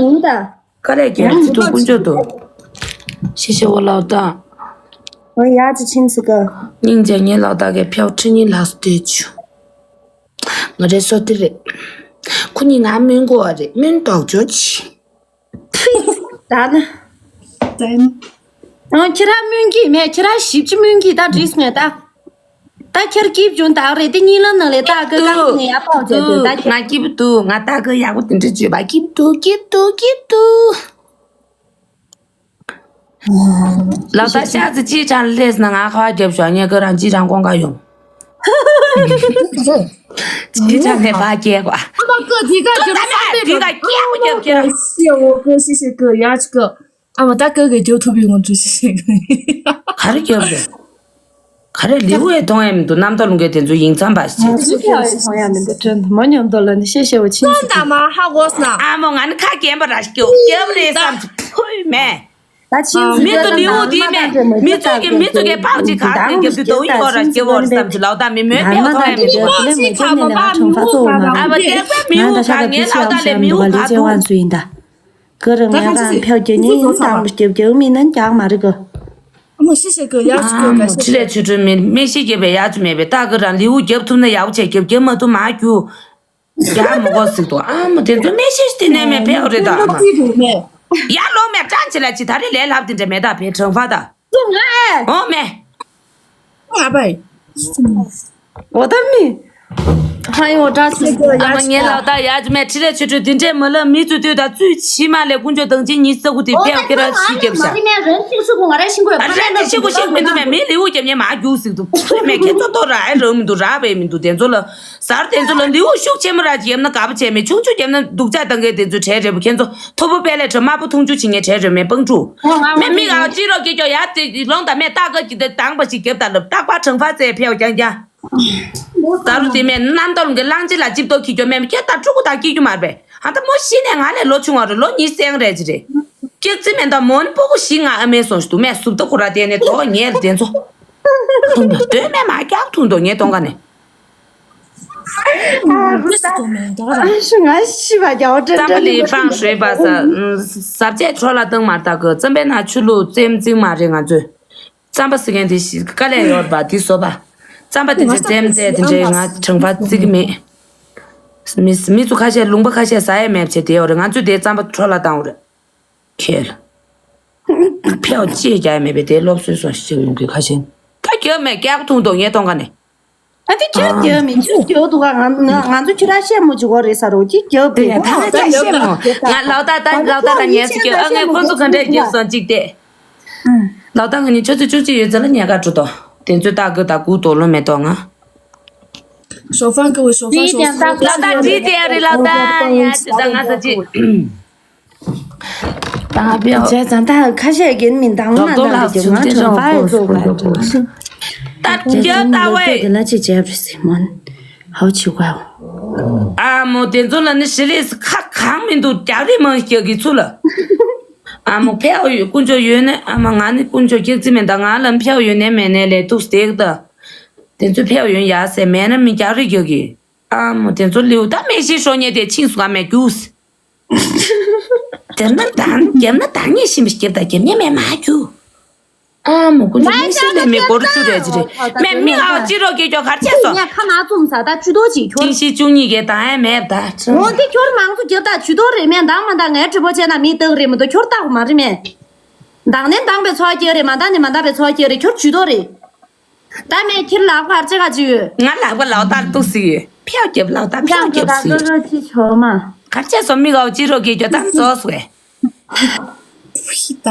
དཀའ་ལས་རྒྱག་ཚུལ་དུ་དཀོན་མཆོག་ཏུ། ཤེས་ཤེས་འོ་ལག་བསྟར། འོ་ཡ་ཅི་ཕྱིན་ཚུགས་ག་སྙིང་རྗེ་ངའི་ལག་བསྟར་གི་ཕལ་ཁྲི་གཉིས་ལགས་སུ་སྟེར་ཆུ། ང་རེ་སོ་དེ་རེད། ཁོ་གཉིས་ང་སྨོན་གོ་བ་རེད་སྨོན་ཏོག་ཅོ་ཆི། ད་ནི། ཨང་ཁྱེད་རང་སྨོན་གྱི་མེད་ཁྱེད་རང་ཞིབ་ཅི་སྨོན་གྱི་ད་བྲིས་སོང་ད། ད་ཁྱེད་ཀྱིས་བྱུང་ད་རེད་དེ་གཉིས་ལ་ནང་ལས་ད་གི་ཀ་ནས་ཡ་པའོ་བྱས་དུ་ད་ཁྱེད། ང་སྐྱིད་པོ་འདུག་ང་ད་གི་ཡག་པོ་དེ་འདྲ་བརྗོད་པ་སྐྱིད་པོ་འདུག་སྐྱིད་པོ་འདུག་སྐྱིད་པོ་འདུག་ལག་བསྟར་ཤག་ཚེ་ཅི་ཅང་ལས་ན་ང་ཁ་བ་རྒྱབ་ཞོག་ངས་ཁོ་རང་ཅི་ཅང་དགོངས་ཀ་ཡོང་། ཅི་ཅང་ནས་བ་སྐྱེལ་བ། ཨ་མ་ཀི་དེ་ག་རྒྱབ་ས་དེ་ག་སྐྱེལ་བ་རྒྱབ་ཁྱེད་རང་། སེ་འོ་ཀི་སེ་སེ་ཀི་ཡ་ཅི་ཀི། ཨ་མ་ད་ཀི་གི་རྒྱབ་ཐུབ་པའི་ངོ་ཚུལ་སེ་སེ་ཀི། ག་རེ་རྒྱབ་རེད། ག་རེ་ལེའུ་ཡས་མཐོང་ཡ་མི་འདུག་རྣམ་རྟོག་ལུང་གའི་དེ་ཚོ་ཡིག་ཚང་པ་ཞིག་ང་ཚོ་ཕྱག་ཡས་མཐོང་ཡ་མི་འདུག་དྲན་མོ་མཉམ་དུ་ལ་ནི་ཤེས་ཤེས་བ་ཕྱིན་ཙམ་ད་མ་ཧ་གོ་སོང་། ཨ་མོ་ང་ནི་ཁ་རྒན་པ་ར་སྐྱོ་སྐྱབས་རེད་བསམ་གྱི་ཕོད་མེད། ད་ཕྱིན་ཙམ་མི་ཚོ་ལེའུ་དེ་མེད་མི་ཚོས་ཀྱི་མི་ཚོས་ཀྱི་ཕག་ཅིག་ག་རེ་རྒྱབ་དུས་དོ་ཡིག་ཡོ་ར་སྐྱོ་བོ་ར་བསམ་གྱི་ལའོ་ད་མི་མོས་མེད་མཐོང་ཡ་མི་འདུག་ང་ད་ཆ་ག་ཕྱི་ཤ་ཡ་མི་འདུག་ལ་ང་ཁྲང་ཧྥ་ཚོ་འོ་ང་ཨ་བ་ཏེག་པའི་མི་འུ་ག་ངའི་ལའོ་ད་ལས་མི་འུ་ག་འདུག་ཀི་རེ་ངས་རང་ཕྱག་རྒྱ་ཉིན་དང་པོ་རྒྱབ་རྒྱབ་མིན་ན་རྒྱག་མ་རེད་ཀི། ཨ་མ་ཤི་ཤི་ཀི་ཡག་ཅིག་ཀི་ཨ་མོ་ཁྲི་ལས་ཆུ་ཁྲོན་མི་མི་ཤི་རྒྱབ་པའི་ཡག་ཅིག་མེད་པའི་ཏག་ཀི་རང་ལེའུ་རྒྱབ་ཐུབ་ན་ཡག་པོ་བྱས་རྒྱབ་རྒྱབ་མ་ཐུབ་མ་རྒྱུ། རྒྱག་མི་དགོས་ཟིག་ཏོ་ཨ་མོ་དེ་ཚོ་མི་ཤི་ཤི་དེ་ནས་མེད་ཕེའོ་རེད་ད་ཨ་མ། ཡ་ལོ་མེད་ཀྲང་ཆི་ལ་ཅི་ད་རེ་ལས་ལྷབ་དེ་འདྲ་མེད་ད་བེ་ཁྲང་ཧྥ་ད། ང་ཨེ། ཨོ་མེད། ང་པའི། འོ་ད་མི། ཧ་ཡོ་ཏྲ་སི་ཨ་མ་ངའི་ལག་བསྟར་ཡ་ཅི་མེད་ཁྲི་ལས་ཆུ་ཁྲུ་དེ་འདྲས་མ་ལབ་མི་ཚོ་ལྟོས་ད་ཚུལ་ཕྱི་མ་ལས་དཀོན་མཆོག་དང་ཅི་ཉིས་ས་གུ་དེ་ཕེའོ་ཁྱེད་རང་ཤི་རྒྱབ་ཤག་ཨ་རེ་ཤི་གུ་ཤི་མི་འདུག་མེད་མི་ལེའུ་རྒྱབ་ཉེ་མ་རྒྱུག་ཟིག་འདུག་མེད་ཁྱེད་ཚོ་ཏོ་ར་ཨེ་རང་མི་འདུག་ར་བས་མི་འདུག་དེ་ཚོ་ལ་ཟར་དེ་ཚོ་ལ་ལེའུ་ཤུགས་ཆེན་མོ་ར་ཅི་ཡབ་ན་དགའ་པོ་བྱས་མེད་ཆུང་ཆུང་ཡབ་ན་སྡུག་ཅག་བཏང་མཁན་དེ་ཚོ་གྲལ་རེད་པོ་ཁྱེད་ཚོ་ཐོ་པོ་པད་ལས་ཁྲ་དམར་པོ་འཐུང་ཆུ་བྱེད་ངེས་གྲལ་རེད་མེད་སྤང་ཕྲུག་མེད་མི་ཨ་ཅི་རོ་ཀྱི་ཀྱོ་ཡ་དེ་ལོང་ད་མེད་ཏག་ག་ཅི་དེ་དང་པ་ཞིག་རྒྱབ་ད་ལབ་ཏག་པ་དྲང་པ་བཙལ་ཕེའོ་རྐྱང་རྐྱང་། ད་རུ་དེ་མེད་རྣམ་རྟོག་ལུང་གི་གླང་ཆེན་ལ་ཅིབ་ཏོ་ཁྱི་ཀྱོ་མེད་མི་ཁྱེད་ད་ཕྲུ་གུ་དང་སྐྱིད་རྒྱུ་མ་རེད་པས་ཨ་ད་མོ་ཤི་ནས་ང་ལས་ལོ་ཆུང་བ་རེད་ལོ་ཉི་ཤུ་རྩ་ལྔ་རེད་ཅི་རེད། སྐྱག་རྫི་མེད་ད་མོ་ནི་སྤུ་གུ་ཞིག་ང་ཨ་མའི་སོང་ཞིག་འདུག་མེད་སུབ་ཏོ་ཁོ་ར་དེ་ནས་དོ་ངས་ལ་དེ་ཚོ། ཐུང་ད་སྟོད་སྨད་མ་རྒྱག་ཐུང་དོ་ངས་གཏོང་ག་ནས། ཨ་ཧུ་ད། ཨ་ཤུ་ང་ཤི་བ་རྒྱ་བ་ཏྲན་རྩམ་པ་ལི་པང་ཧྲོས་པ་ས། ཟབ་ཆས་འཕྲོ་ལ་བཏང་མ་ད་གི་རྩམ་པའི་ནང་ཆུ་བླུགས་རྩེམ་རྩིང་མ་རེད་ང་ཚོས། རྩམ་པ་ཟེར་མཁན་དེ་ཞིག་དཀའ་ལས་ཡོད་པ་དེ་བཟོ་པ། རྩམ་པ་དེ་འདྲའི་རྩེམ་རྩེ་དེ་འདྲའི་ང་གྲང་པ་བརྩི་གི་མེད། མི་མི་ཚོ་ཁ་ཤས་ལུང་པ་ཁ་ཤས་ཟ་ཡས་མེད་བྱས་དེ་ཡོད་རེད་ང་ཚོས་དེ་རྩམ་པ་འཕྲོ་ལ་བཏང་བ་རེད། ཁྱེད། ཕེའོ་ཅེས་རྒྱག་ཡ་མེད་པའི་དེ་སློབ་གསོའི་སོ་ཞིག་ཡོང་གི་ཁ་ཤས། ད་རྒྱབ་མེད་རྒྱག་ཐུང་དོ་ངས་གཏོང་ག་ནས། ཨ་དེ་ཁྱོད་རྒྱབ་མེད་ཁྱོད་རྒྱབ་འདུག་ག་ང་ང་ང་ཚོ་ཁྱོད་ར་བཤད་མོ་ཅིག་འོ་རེད་ས་རོ་ཅིག་རྒྱབ་དེ་ཡ་ད་ང་ཚོ་བཤད་མོ་ང་ལོག་ད་ད་ལོག་ད་ད་ངས་ཚིག་རྒྱབ་ཨ་ངས་ཁོ་ཚོ་ག་འདྲས་རྒྱབ་སོང་ཅིག་དེ། ལོག་ད་ང་ནི་ཆུ་ཚོད་བཅུ་གཅིག་ཡོད་ཚད་ལ་ཉལ་ག་འགྲོ་དོ། དེ་ཚོས་ད་གི་ད་གུ་དོ་ལོ་མེད་དོ་ང་། ཞོ་ཧྥང་ཀི་བའི་ཞོ་ཧྥང་ཞོ་ཧྥང་ལོག་ད་ཅི་དེ་རེད་ལོག་ད་ཡ་ཅི་ད་ང་ཚོ་ཅི། ད་བྱས་ཙང་ད་ཁ་ཤས་རྒན་མིན་དང་མ་དང་དེ་ང་ཚོ་ཕར་ཚོ་ག་ད་རྒྱ་ལྟ་བས། དེ་ལ་ཅི་བྱས་པ་སི་མོན་ཧའོ་ཆི་ག་ཨ་མོ་དེ་ཚོ་ལ་ནི་ཞི་ལས་ཁ་གང་མི་འདུག་རྒྱག་རེས་མང་རྒྱག་གི་ཚུལ་ལ། ཨ་མོ་ཕེའོ་ཡོད་དཀོན་མཆོག་ཡོད་ནས་ཨ་མ་ང་ནི་དཀོན་མཆོག་སྐྱག་རྫི་མེད་ད་ང་ལ་ཕེའོ་ཡོད་ནས་མེད་ནས་ལས་ཐུག་སྟེག་ད། དེ་ཚོ་ཕེའོ་ཡོད་ཡ་ཟེར་མེད་ན་མི་རྒྱག་རེས་རྒྱག་གི་ཨ་མོ་དེ་ཚོ་ལེའུ་ད་མེ་ཤི་ཤོ་ཉེ་དེ་ཆིངས་སུ་ག་མེད་རྒྱུགས། དེ་ན་ད་རྒྱབ་ན་ད་ངས་ཤིན་པ་རྒྱབ་ད་རྒྱབ་ཉེ་མེད་མ་རྒྱུགས། ཨ་མོ་ཀུན་ཏུ་མི་ཤི་ལས་མི་སྒོར་བཅུ་རེད་ཅི་རེད། མེ་མི་ཨའོ་ཅི་རོ་ཀྱི་ཀྱོ་གར་ཆས་སོ། ངས་ཁ་ནག་བཙུམ་ས་ད་བཅུ་དོ་ཅིག་ཁྱོར། ཤིང་ཤི་བཅུ་གཉིས་ཀའི་ད་ཨེ་མེད་ད། འོ་དེ་ཁྱོར་མང་ཚོ་རྒྱབ་ད་བཅུ་དོ་རེད་མེད་འདང་མ་འདང་ངས་དྲི་བ་བྱས་ན་མི་སྟག་རེད་མི་འདུག་ཁྱོར་སྟག་མ་རེད་མེད། འདང་ནས་འདང་པའི་ཚོགས་སྐྱེ་རེད་མ་འདང་ནས་མ་འདང་པའི་ཚོགས་སྐྱེ་རེད་ཁྱོར་བཅུ་དོ་རེད། ད་མེད་ཁྱེར་ལག་པར་ཅི་ག་ཅི་ཡོད། ང་ལག་པ་ལག་ཐག་ཏུ་སི་ཡོད་ཕེའོ་རྒྱབ་ལག་ཐག་ཕེའོ་རྒྱབ་སི་ཡོད། ཀ་ཀ་ཅི་ཆོག་མ། གར་ཆས་སོ་མི་གའོ་ཅི་རོ་ཀྱི་ཀྱོ་ད་ཙོག་སི་ཡོད། ཕི་ད།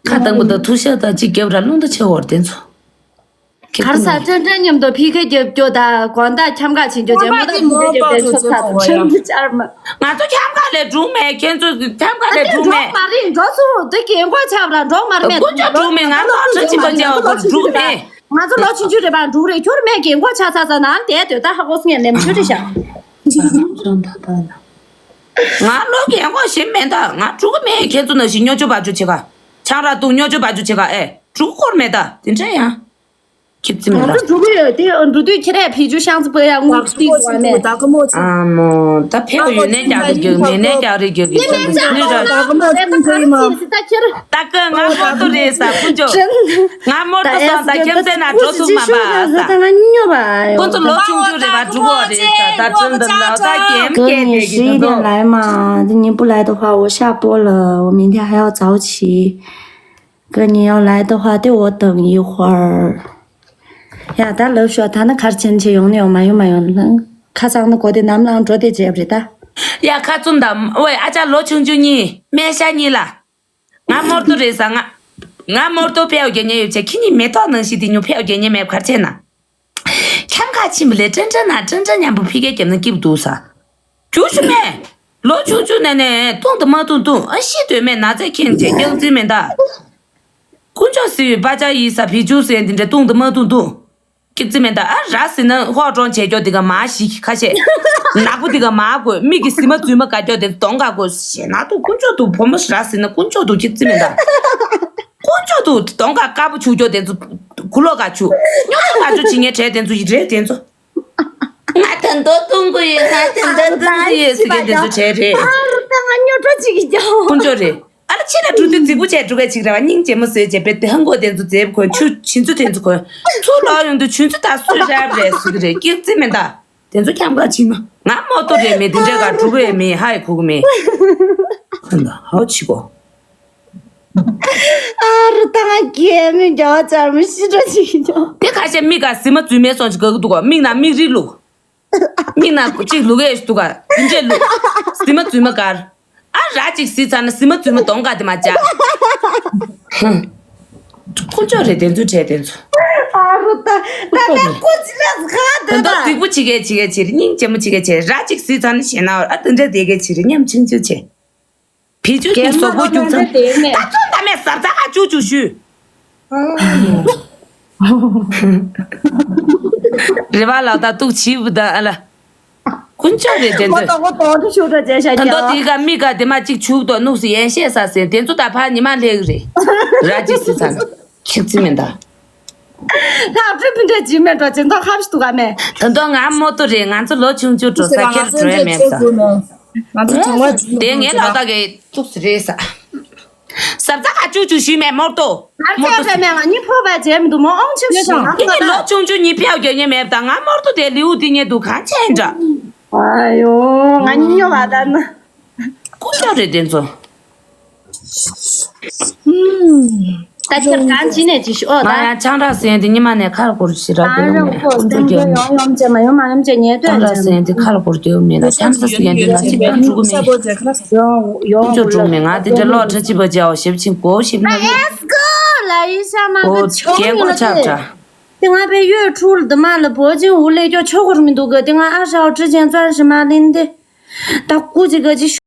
ཁ་དང་པོ་ད་ཐུག་ཤ་ད་ཅི་རྒྱབ་ར་རླུང་ད་ཆེ་བོར་དེ་ཚོ། གར་ས་ཀྲན་ཀྲན་མཉམ་དུ་ཕི་ཁེ་རྒྱབ་ཀྱོ་ད་གོན་ད་འཁྱམ་ག་ཆིན་ཀྱོ་ཇེ་མོ་ད་ཕི་ཁེ་རྒྱབ་དེ་ཆོག་ས་དང་ཁྲིམས་ཀྱི་ཅར་མ། ང་ཚོ་འཁྱམ་ག་ལས་སྒྲུང་མེད་ཁྱེད་ཚོ་འཁྱམ་ག་ལས་སྒྲུང་མེད། འགྲོ་མ་རེད་འགྲོ་ཚུར་དེ་གི་འགོ་ཆགས་ར་འགྲོ་མ་རེད་མེད། ཀུན་ཅོ་སྒྲུང་མེད་ང་ཚོ་ཁྲིམས་ཆེན་པོ་ཅན་འོ་སྒྲུང་མེད། ང་ཚོ་ལོ་ཆུང་ཆུང་རེད་པ་འབྲུག་རེད་ཁྱོར་མེད་ཀྱི་མགོ་ཆ་ཚ་ཚ་ནང་དེ་དོད་ད་ཧ་གོ་སོང་ངས་ནེམ་ཆུ་རེད་ཤག་ཅང་ད་ད་ལ། ང་ལོ་རྒན་གོག་ཞིག་མེད་ད། ང་འགྲོ་གི་མེད། ཁྱེད་ཚོ་ནང་བཞིན་སྨྱོ་ཆུ་བ་ཆུ་བྱེད་ག་ཆང་རག་འཐུང་། སྨྱོ་ཆུ་བ་ཆུ་བྱེད་ག་ཨེ་འགྲོ་གི་སྐོར་མེད་ད། དེ་འདྲ་ཡང་ཁྱེད་ཚོ་མེད་ད། ང་ཚོ་འགྲོ་གི་ཡོད་དེ། འགྲོ་དུས་ཁྱེད་རས་བེད་སྤྱོད་ཤང་ཚ་པོ་ཡ་ངུ་ཏི་ཟ་མེད། ད་ག་མོ་ཚ། ཨ་མོ། ད་ཕེ་བ་ཡོད་ནས་རྒྱག་རེ་རྒྱག་མེད་ནས་རྒྱག་རེ་རྒྱག་གི་ད་ག་ང་ཧོ་ཏོ་རེད་ས་ཀུན་ཅོ། ང་མོར་དུ་སོང་ད་ཁྱིམ་མཚེས་ན་འགྲོ་ཐུབ་མ་པ་ས། ཁོང་ཚོ་ལོ་ཆུང་ཆུང་རེད་བ། འགྲོ་གོ་རེད་ས། ད་ཁྲིན་དུ་ལོ་ད་ཀེམ་ཀེ་དེ་གི་དུ་དོ། 哥，你十一点来嘛？今天不来的话，我下播了，我明天还要早起。哥，你要来的话，对我等一会儿。ཡ་ད་ལབ་ཤོག་ད་ནི་གར་ཆེན་ཆེ་ཡོང་ནི་ཡོང་མ་ཡོང་མ་ཡོང་ཁ་སང་ནི་གོ་དེ་ནམ་ལངས་འགྲོ་དེ་བྱས་པ་རེད་ད། ཡ་ཁ་བཙུམ་ད། ཝེ་ཨ་ཅག་ལོ་ཆུང་ཆུང་གཉིས་སྨན་ཤ་གཉིས་ལ། ང་མོར་དུ་རེད་ས། ང་ང་མོར་དུ་ཕེའོ་རྒྱལ་ཉེ་ཡོད་ཆེ། ཁྱི་གཉིས་མེ་ཏོག་ནང་བཞིན་དེ་ཉུ་ཕེའོ་རྒྱལ་ཉེ་མེད་གར་ཆེ་ན། ཁྱམ་ཁ་ཕྱིན་པ་ལས་ཀྲན་ཀྲན་ན་ཀྲན་ཀྲན་མཉམ་པོ་ཕི་གའི་རྒྱབ་ན་སྐྱིབས་འདུག་ས། རྒྱུ་ཞུ་མེད། ལོ་ཆུང་ཆུང་ནས་ནས་བཏུང་དུ་མ་བཏུང་བཏུང་ཨ་ཤི་དོན་མེད་ན་ཚས་ཁེངས་བྱས་རྒྱང་རྩིས་མེད་ད། དཀོན་མཆོག་ཟེར་བའི་པ་ཅག་ཡིན་ས་བི་ཅུ་ཟེར་འདི་འདྲ་བཏུང་དུ་མ་བཏུང་བཏུང་། སྐྱིད་རྩི་མེད་ད། ཨ་ར་ཟེར་ན་ཧོག་ཀྲོང་བྱས་ཀྱོག་འདི་ག་མ་ཞིག་ཁ་ཤས། ནག་པོ་འདི་ག་མ་དགོས། མིག་གི་ཟི་མ་རྫུན་མ་དགའ་ཀྱོག་དེ་གདོང་ག་དགོས་ཞེ་ན་དུ་དཀོན་མཆོག་ཏུ་བུ་མོ་ར་ཟེར་ན་དཀོན་མཆོག་ཏུ་སྐྱིད་རྩི་མེད་ད། དཀོན་མཆོག་ཏུ་གདོང་ག་དཀར་པོ་ཆུ་ཀྱོག་དེ་ཚོ་གུ་ལོག་ག་ཆུ་ཉོ་ཆུ་ག་ཆུ་ཇི་ངའི་གྲས་དེ་ཚོ་ཡི་རེད་དེ་ཚོ། ང་ད་འདོད་གཏོང་གི་ཡོད། ང་ད་འདོད་གཏོང་གི་ཡོད་ཟེར་མཁན་དེ་ཚོ་གྲས་རེད། ཨ་རུ་ད་ང་སྨྱོ་སྤྲོ་ཅིག་གི་ཀྱང་། དཀོན་མཆོག་རེད། ཨ་ལ་ཕྱི་ལ་འགྲོ་དུས་རྫིག་པོ་བྱས་འགྲོ་གས་ཅིག་རེད་བ། སྙིང་རྗེ་མོ་བཟོས་བྱས་པས་དེ་ཧང་གོ་དེ་ཚོ་མཛེས་པོ་གོན། ཆུ་ཆུ་ཚོད་དེ་ཚོ་གོན། ཚུར་ལོག་ཡོང་དུས་ཆུ་ཚོད་ད་སུས་རབ་རེད་ཟེར་གི་རེད། སྐྱིད་རྩི་མེད་ད། དེ་ཚོ་འཁྱམ་ག་ཕྱིན་ན། ང་མོ་ཏོ་རེད་མེད་དེ་འདྲས་ག་འགྲོ་གི་མེད། ཧ་ཡི་གོ་གི་མེད། ཧ་ད་ཧའོ་ཆི་གོ། ཨ་རུ་ད་ང་རྒྱལ་མོའི་རྒྱལ་བ་ཅར་མོ་ཤི་འགྲོ་ཅིག་ཀྱང་། དེ་ཁ་ཤས་མིག་ག་ཟི་མ་རྫུན་མའི་སོང་ཅིག་ག་གི་འདུག་ག་མིག་ན་མིག་རིལ་ལུག་མིག་ན་ཅིག་ལུག་གས་འདུག་ག་དེ་འདྲས་ལུག་ཟི་མ་རྫུན་མ་གར། ཨ་ར་ཅིག་ཟི་ཚར་ན་ཟི་མ་རྫུན་མ་གདོང་ག་དེ་མ་བྱ། ཁོ་ཅོ་རེད་དེ་ཚོ་བྲལ་དེ་ཚོ། ཨ་རུ་ད་ད་ད་ཁོ་ཅི་ལ་ག་དེ་ད་ད་སྡིག་པོ་བྱེད་གས་བྱེད་གས་བྱེད་རེད། སྙིང་རྗེ་མོ་བྱེད་གས་བྱེད་ར་ཅིག་ཟི་ཚར་ན་ཞེ་ན་ཨ་དེ་འདྲས་དེ་གས་བྱེད་རེད། ཉམ་ཆུང་ཆུང་བྱེད། བི་ཅུ་གི་སོག་པོ་རྒྱུག་ཙམ། ད་ཚོང་ད་མེད་ཟབ་ཚ་ཨ་ཅུ་ཅུ་ཞུ། རེ་བ་ལགས་ད་ཏུག་ཆིབ་ད་ཨ་ལ། དཀོན་མཆོག་རེད་དེ་ཚོ། ད་ལྟོ་དེ་ག་མི་ག་དེ་མ་གཅིག་བྱུག་དོ་ནུག་སི་ཡན་ཤེས་ས་ཟེར་དེ་ཚོ་ད་ཕ་ཉི་མ་ལྷེག་རེད། ར་ཅིག་སི་ཚ་ན་ཁྱེད་ཚི་མེད་ད། ལྷག་ཏུ་ཕི་འདྲ་ཇི་མེད་འགྲོ་ཅིག་མདོག་ཁ་བཞི་འདུག་ག་མེད། ད་ལྟོ་ང་མོ་ཏོ་རེད། ང་ཚོ་ལོ་ཆུང་ཆུང་འགྲོ་ས་ཁྱེར་འགྲོ་ཡ་མེད་ས། ང་ཚོ་བྱུང་བ་བྱུང་དེ་ངའི་ལག་ཐག་གི་ཐུག་སི་རེད་ས། ཟབ་ཚ་ཁ་ཅུ་ཅུ་ཞུས་མེད་མོར་ཏོ། ང་ཚོས་ཕེབས་མེད་ང་གཉིས་ཕོ་བ་བྱས་མི་འདུག་མོ་ཨོང་ཆུ་ཞིག་ང་ཁྱེད་ཀྱི་ལོ་ཆུང་ཆུང་གཉིས་ཕེབས་རྒྱག་ཉེ་མེད་ད། ང་མོར་ཏོ་དེ་ལིའུ་དེ་ཉེ་འདུག་གང་བྱས་འདྲ། ཨ་ཡོ་ང་གཉིས་ཉོ་བ་ད་ན། ཀུ་ཅོ་རེད་དེ་ཚོ། ད་ཁྱེད་གང་ཅི་ནས་ཅི་ཞུ་ཨོ་ད། ང་ཡང་ཆང་རག་ཟེར་དེ་ཉི་མ་ནས་ཁར་སྐོར་ཞིག་རག་གི་ཡོང་མེད། ཀུ་ཅོ་རྒྱག་མེད། ཡོང་ཡོང་ཅེ་མ་ཡོང་མ་ཡོང་ཅེ་ཉེ་དོན་ཆང་རག་ཟེར་དེ་ཁར་སྐོར་དེ་ཡོང་མེད་ལ། ཆང་ས་ཟེར་དེ་ལ་ཅིག་ད་འགྲོ་གི་མེད། ཡོང་ཡོང་ཀུ་ཅོ་འགྲོ་མེད། ང་དེ་འདྲ་ལོག་ཁྲ་ཅི་པ་ཅའོ་ཞེབ་ཆིང་གོ་ཞེབ་ན་རེད། Let's go ལ་ཡི་ཤ་མ་གི་ཆོག་ཡོད་ལ་དེ། དེ་ང་པའི་ཡོད་ཁྲུལ་དུ་མ་ལ་བོ་ཅིང་འུ་ལེ་ཀྱོ་ཆོག་གོར་མི་འདུག་གི་དེ་ང་ཨ་ཧྲའོ་ཁྲི་ཅན་ཙར་ཞི་མ་ལིན་དེ། ད་ཀུ་ཅི་ག་ཅི།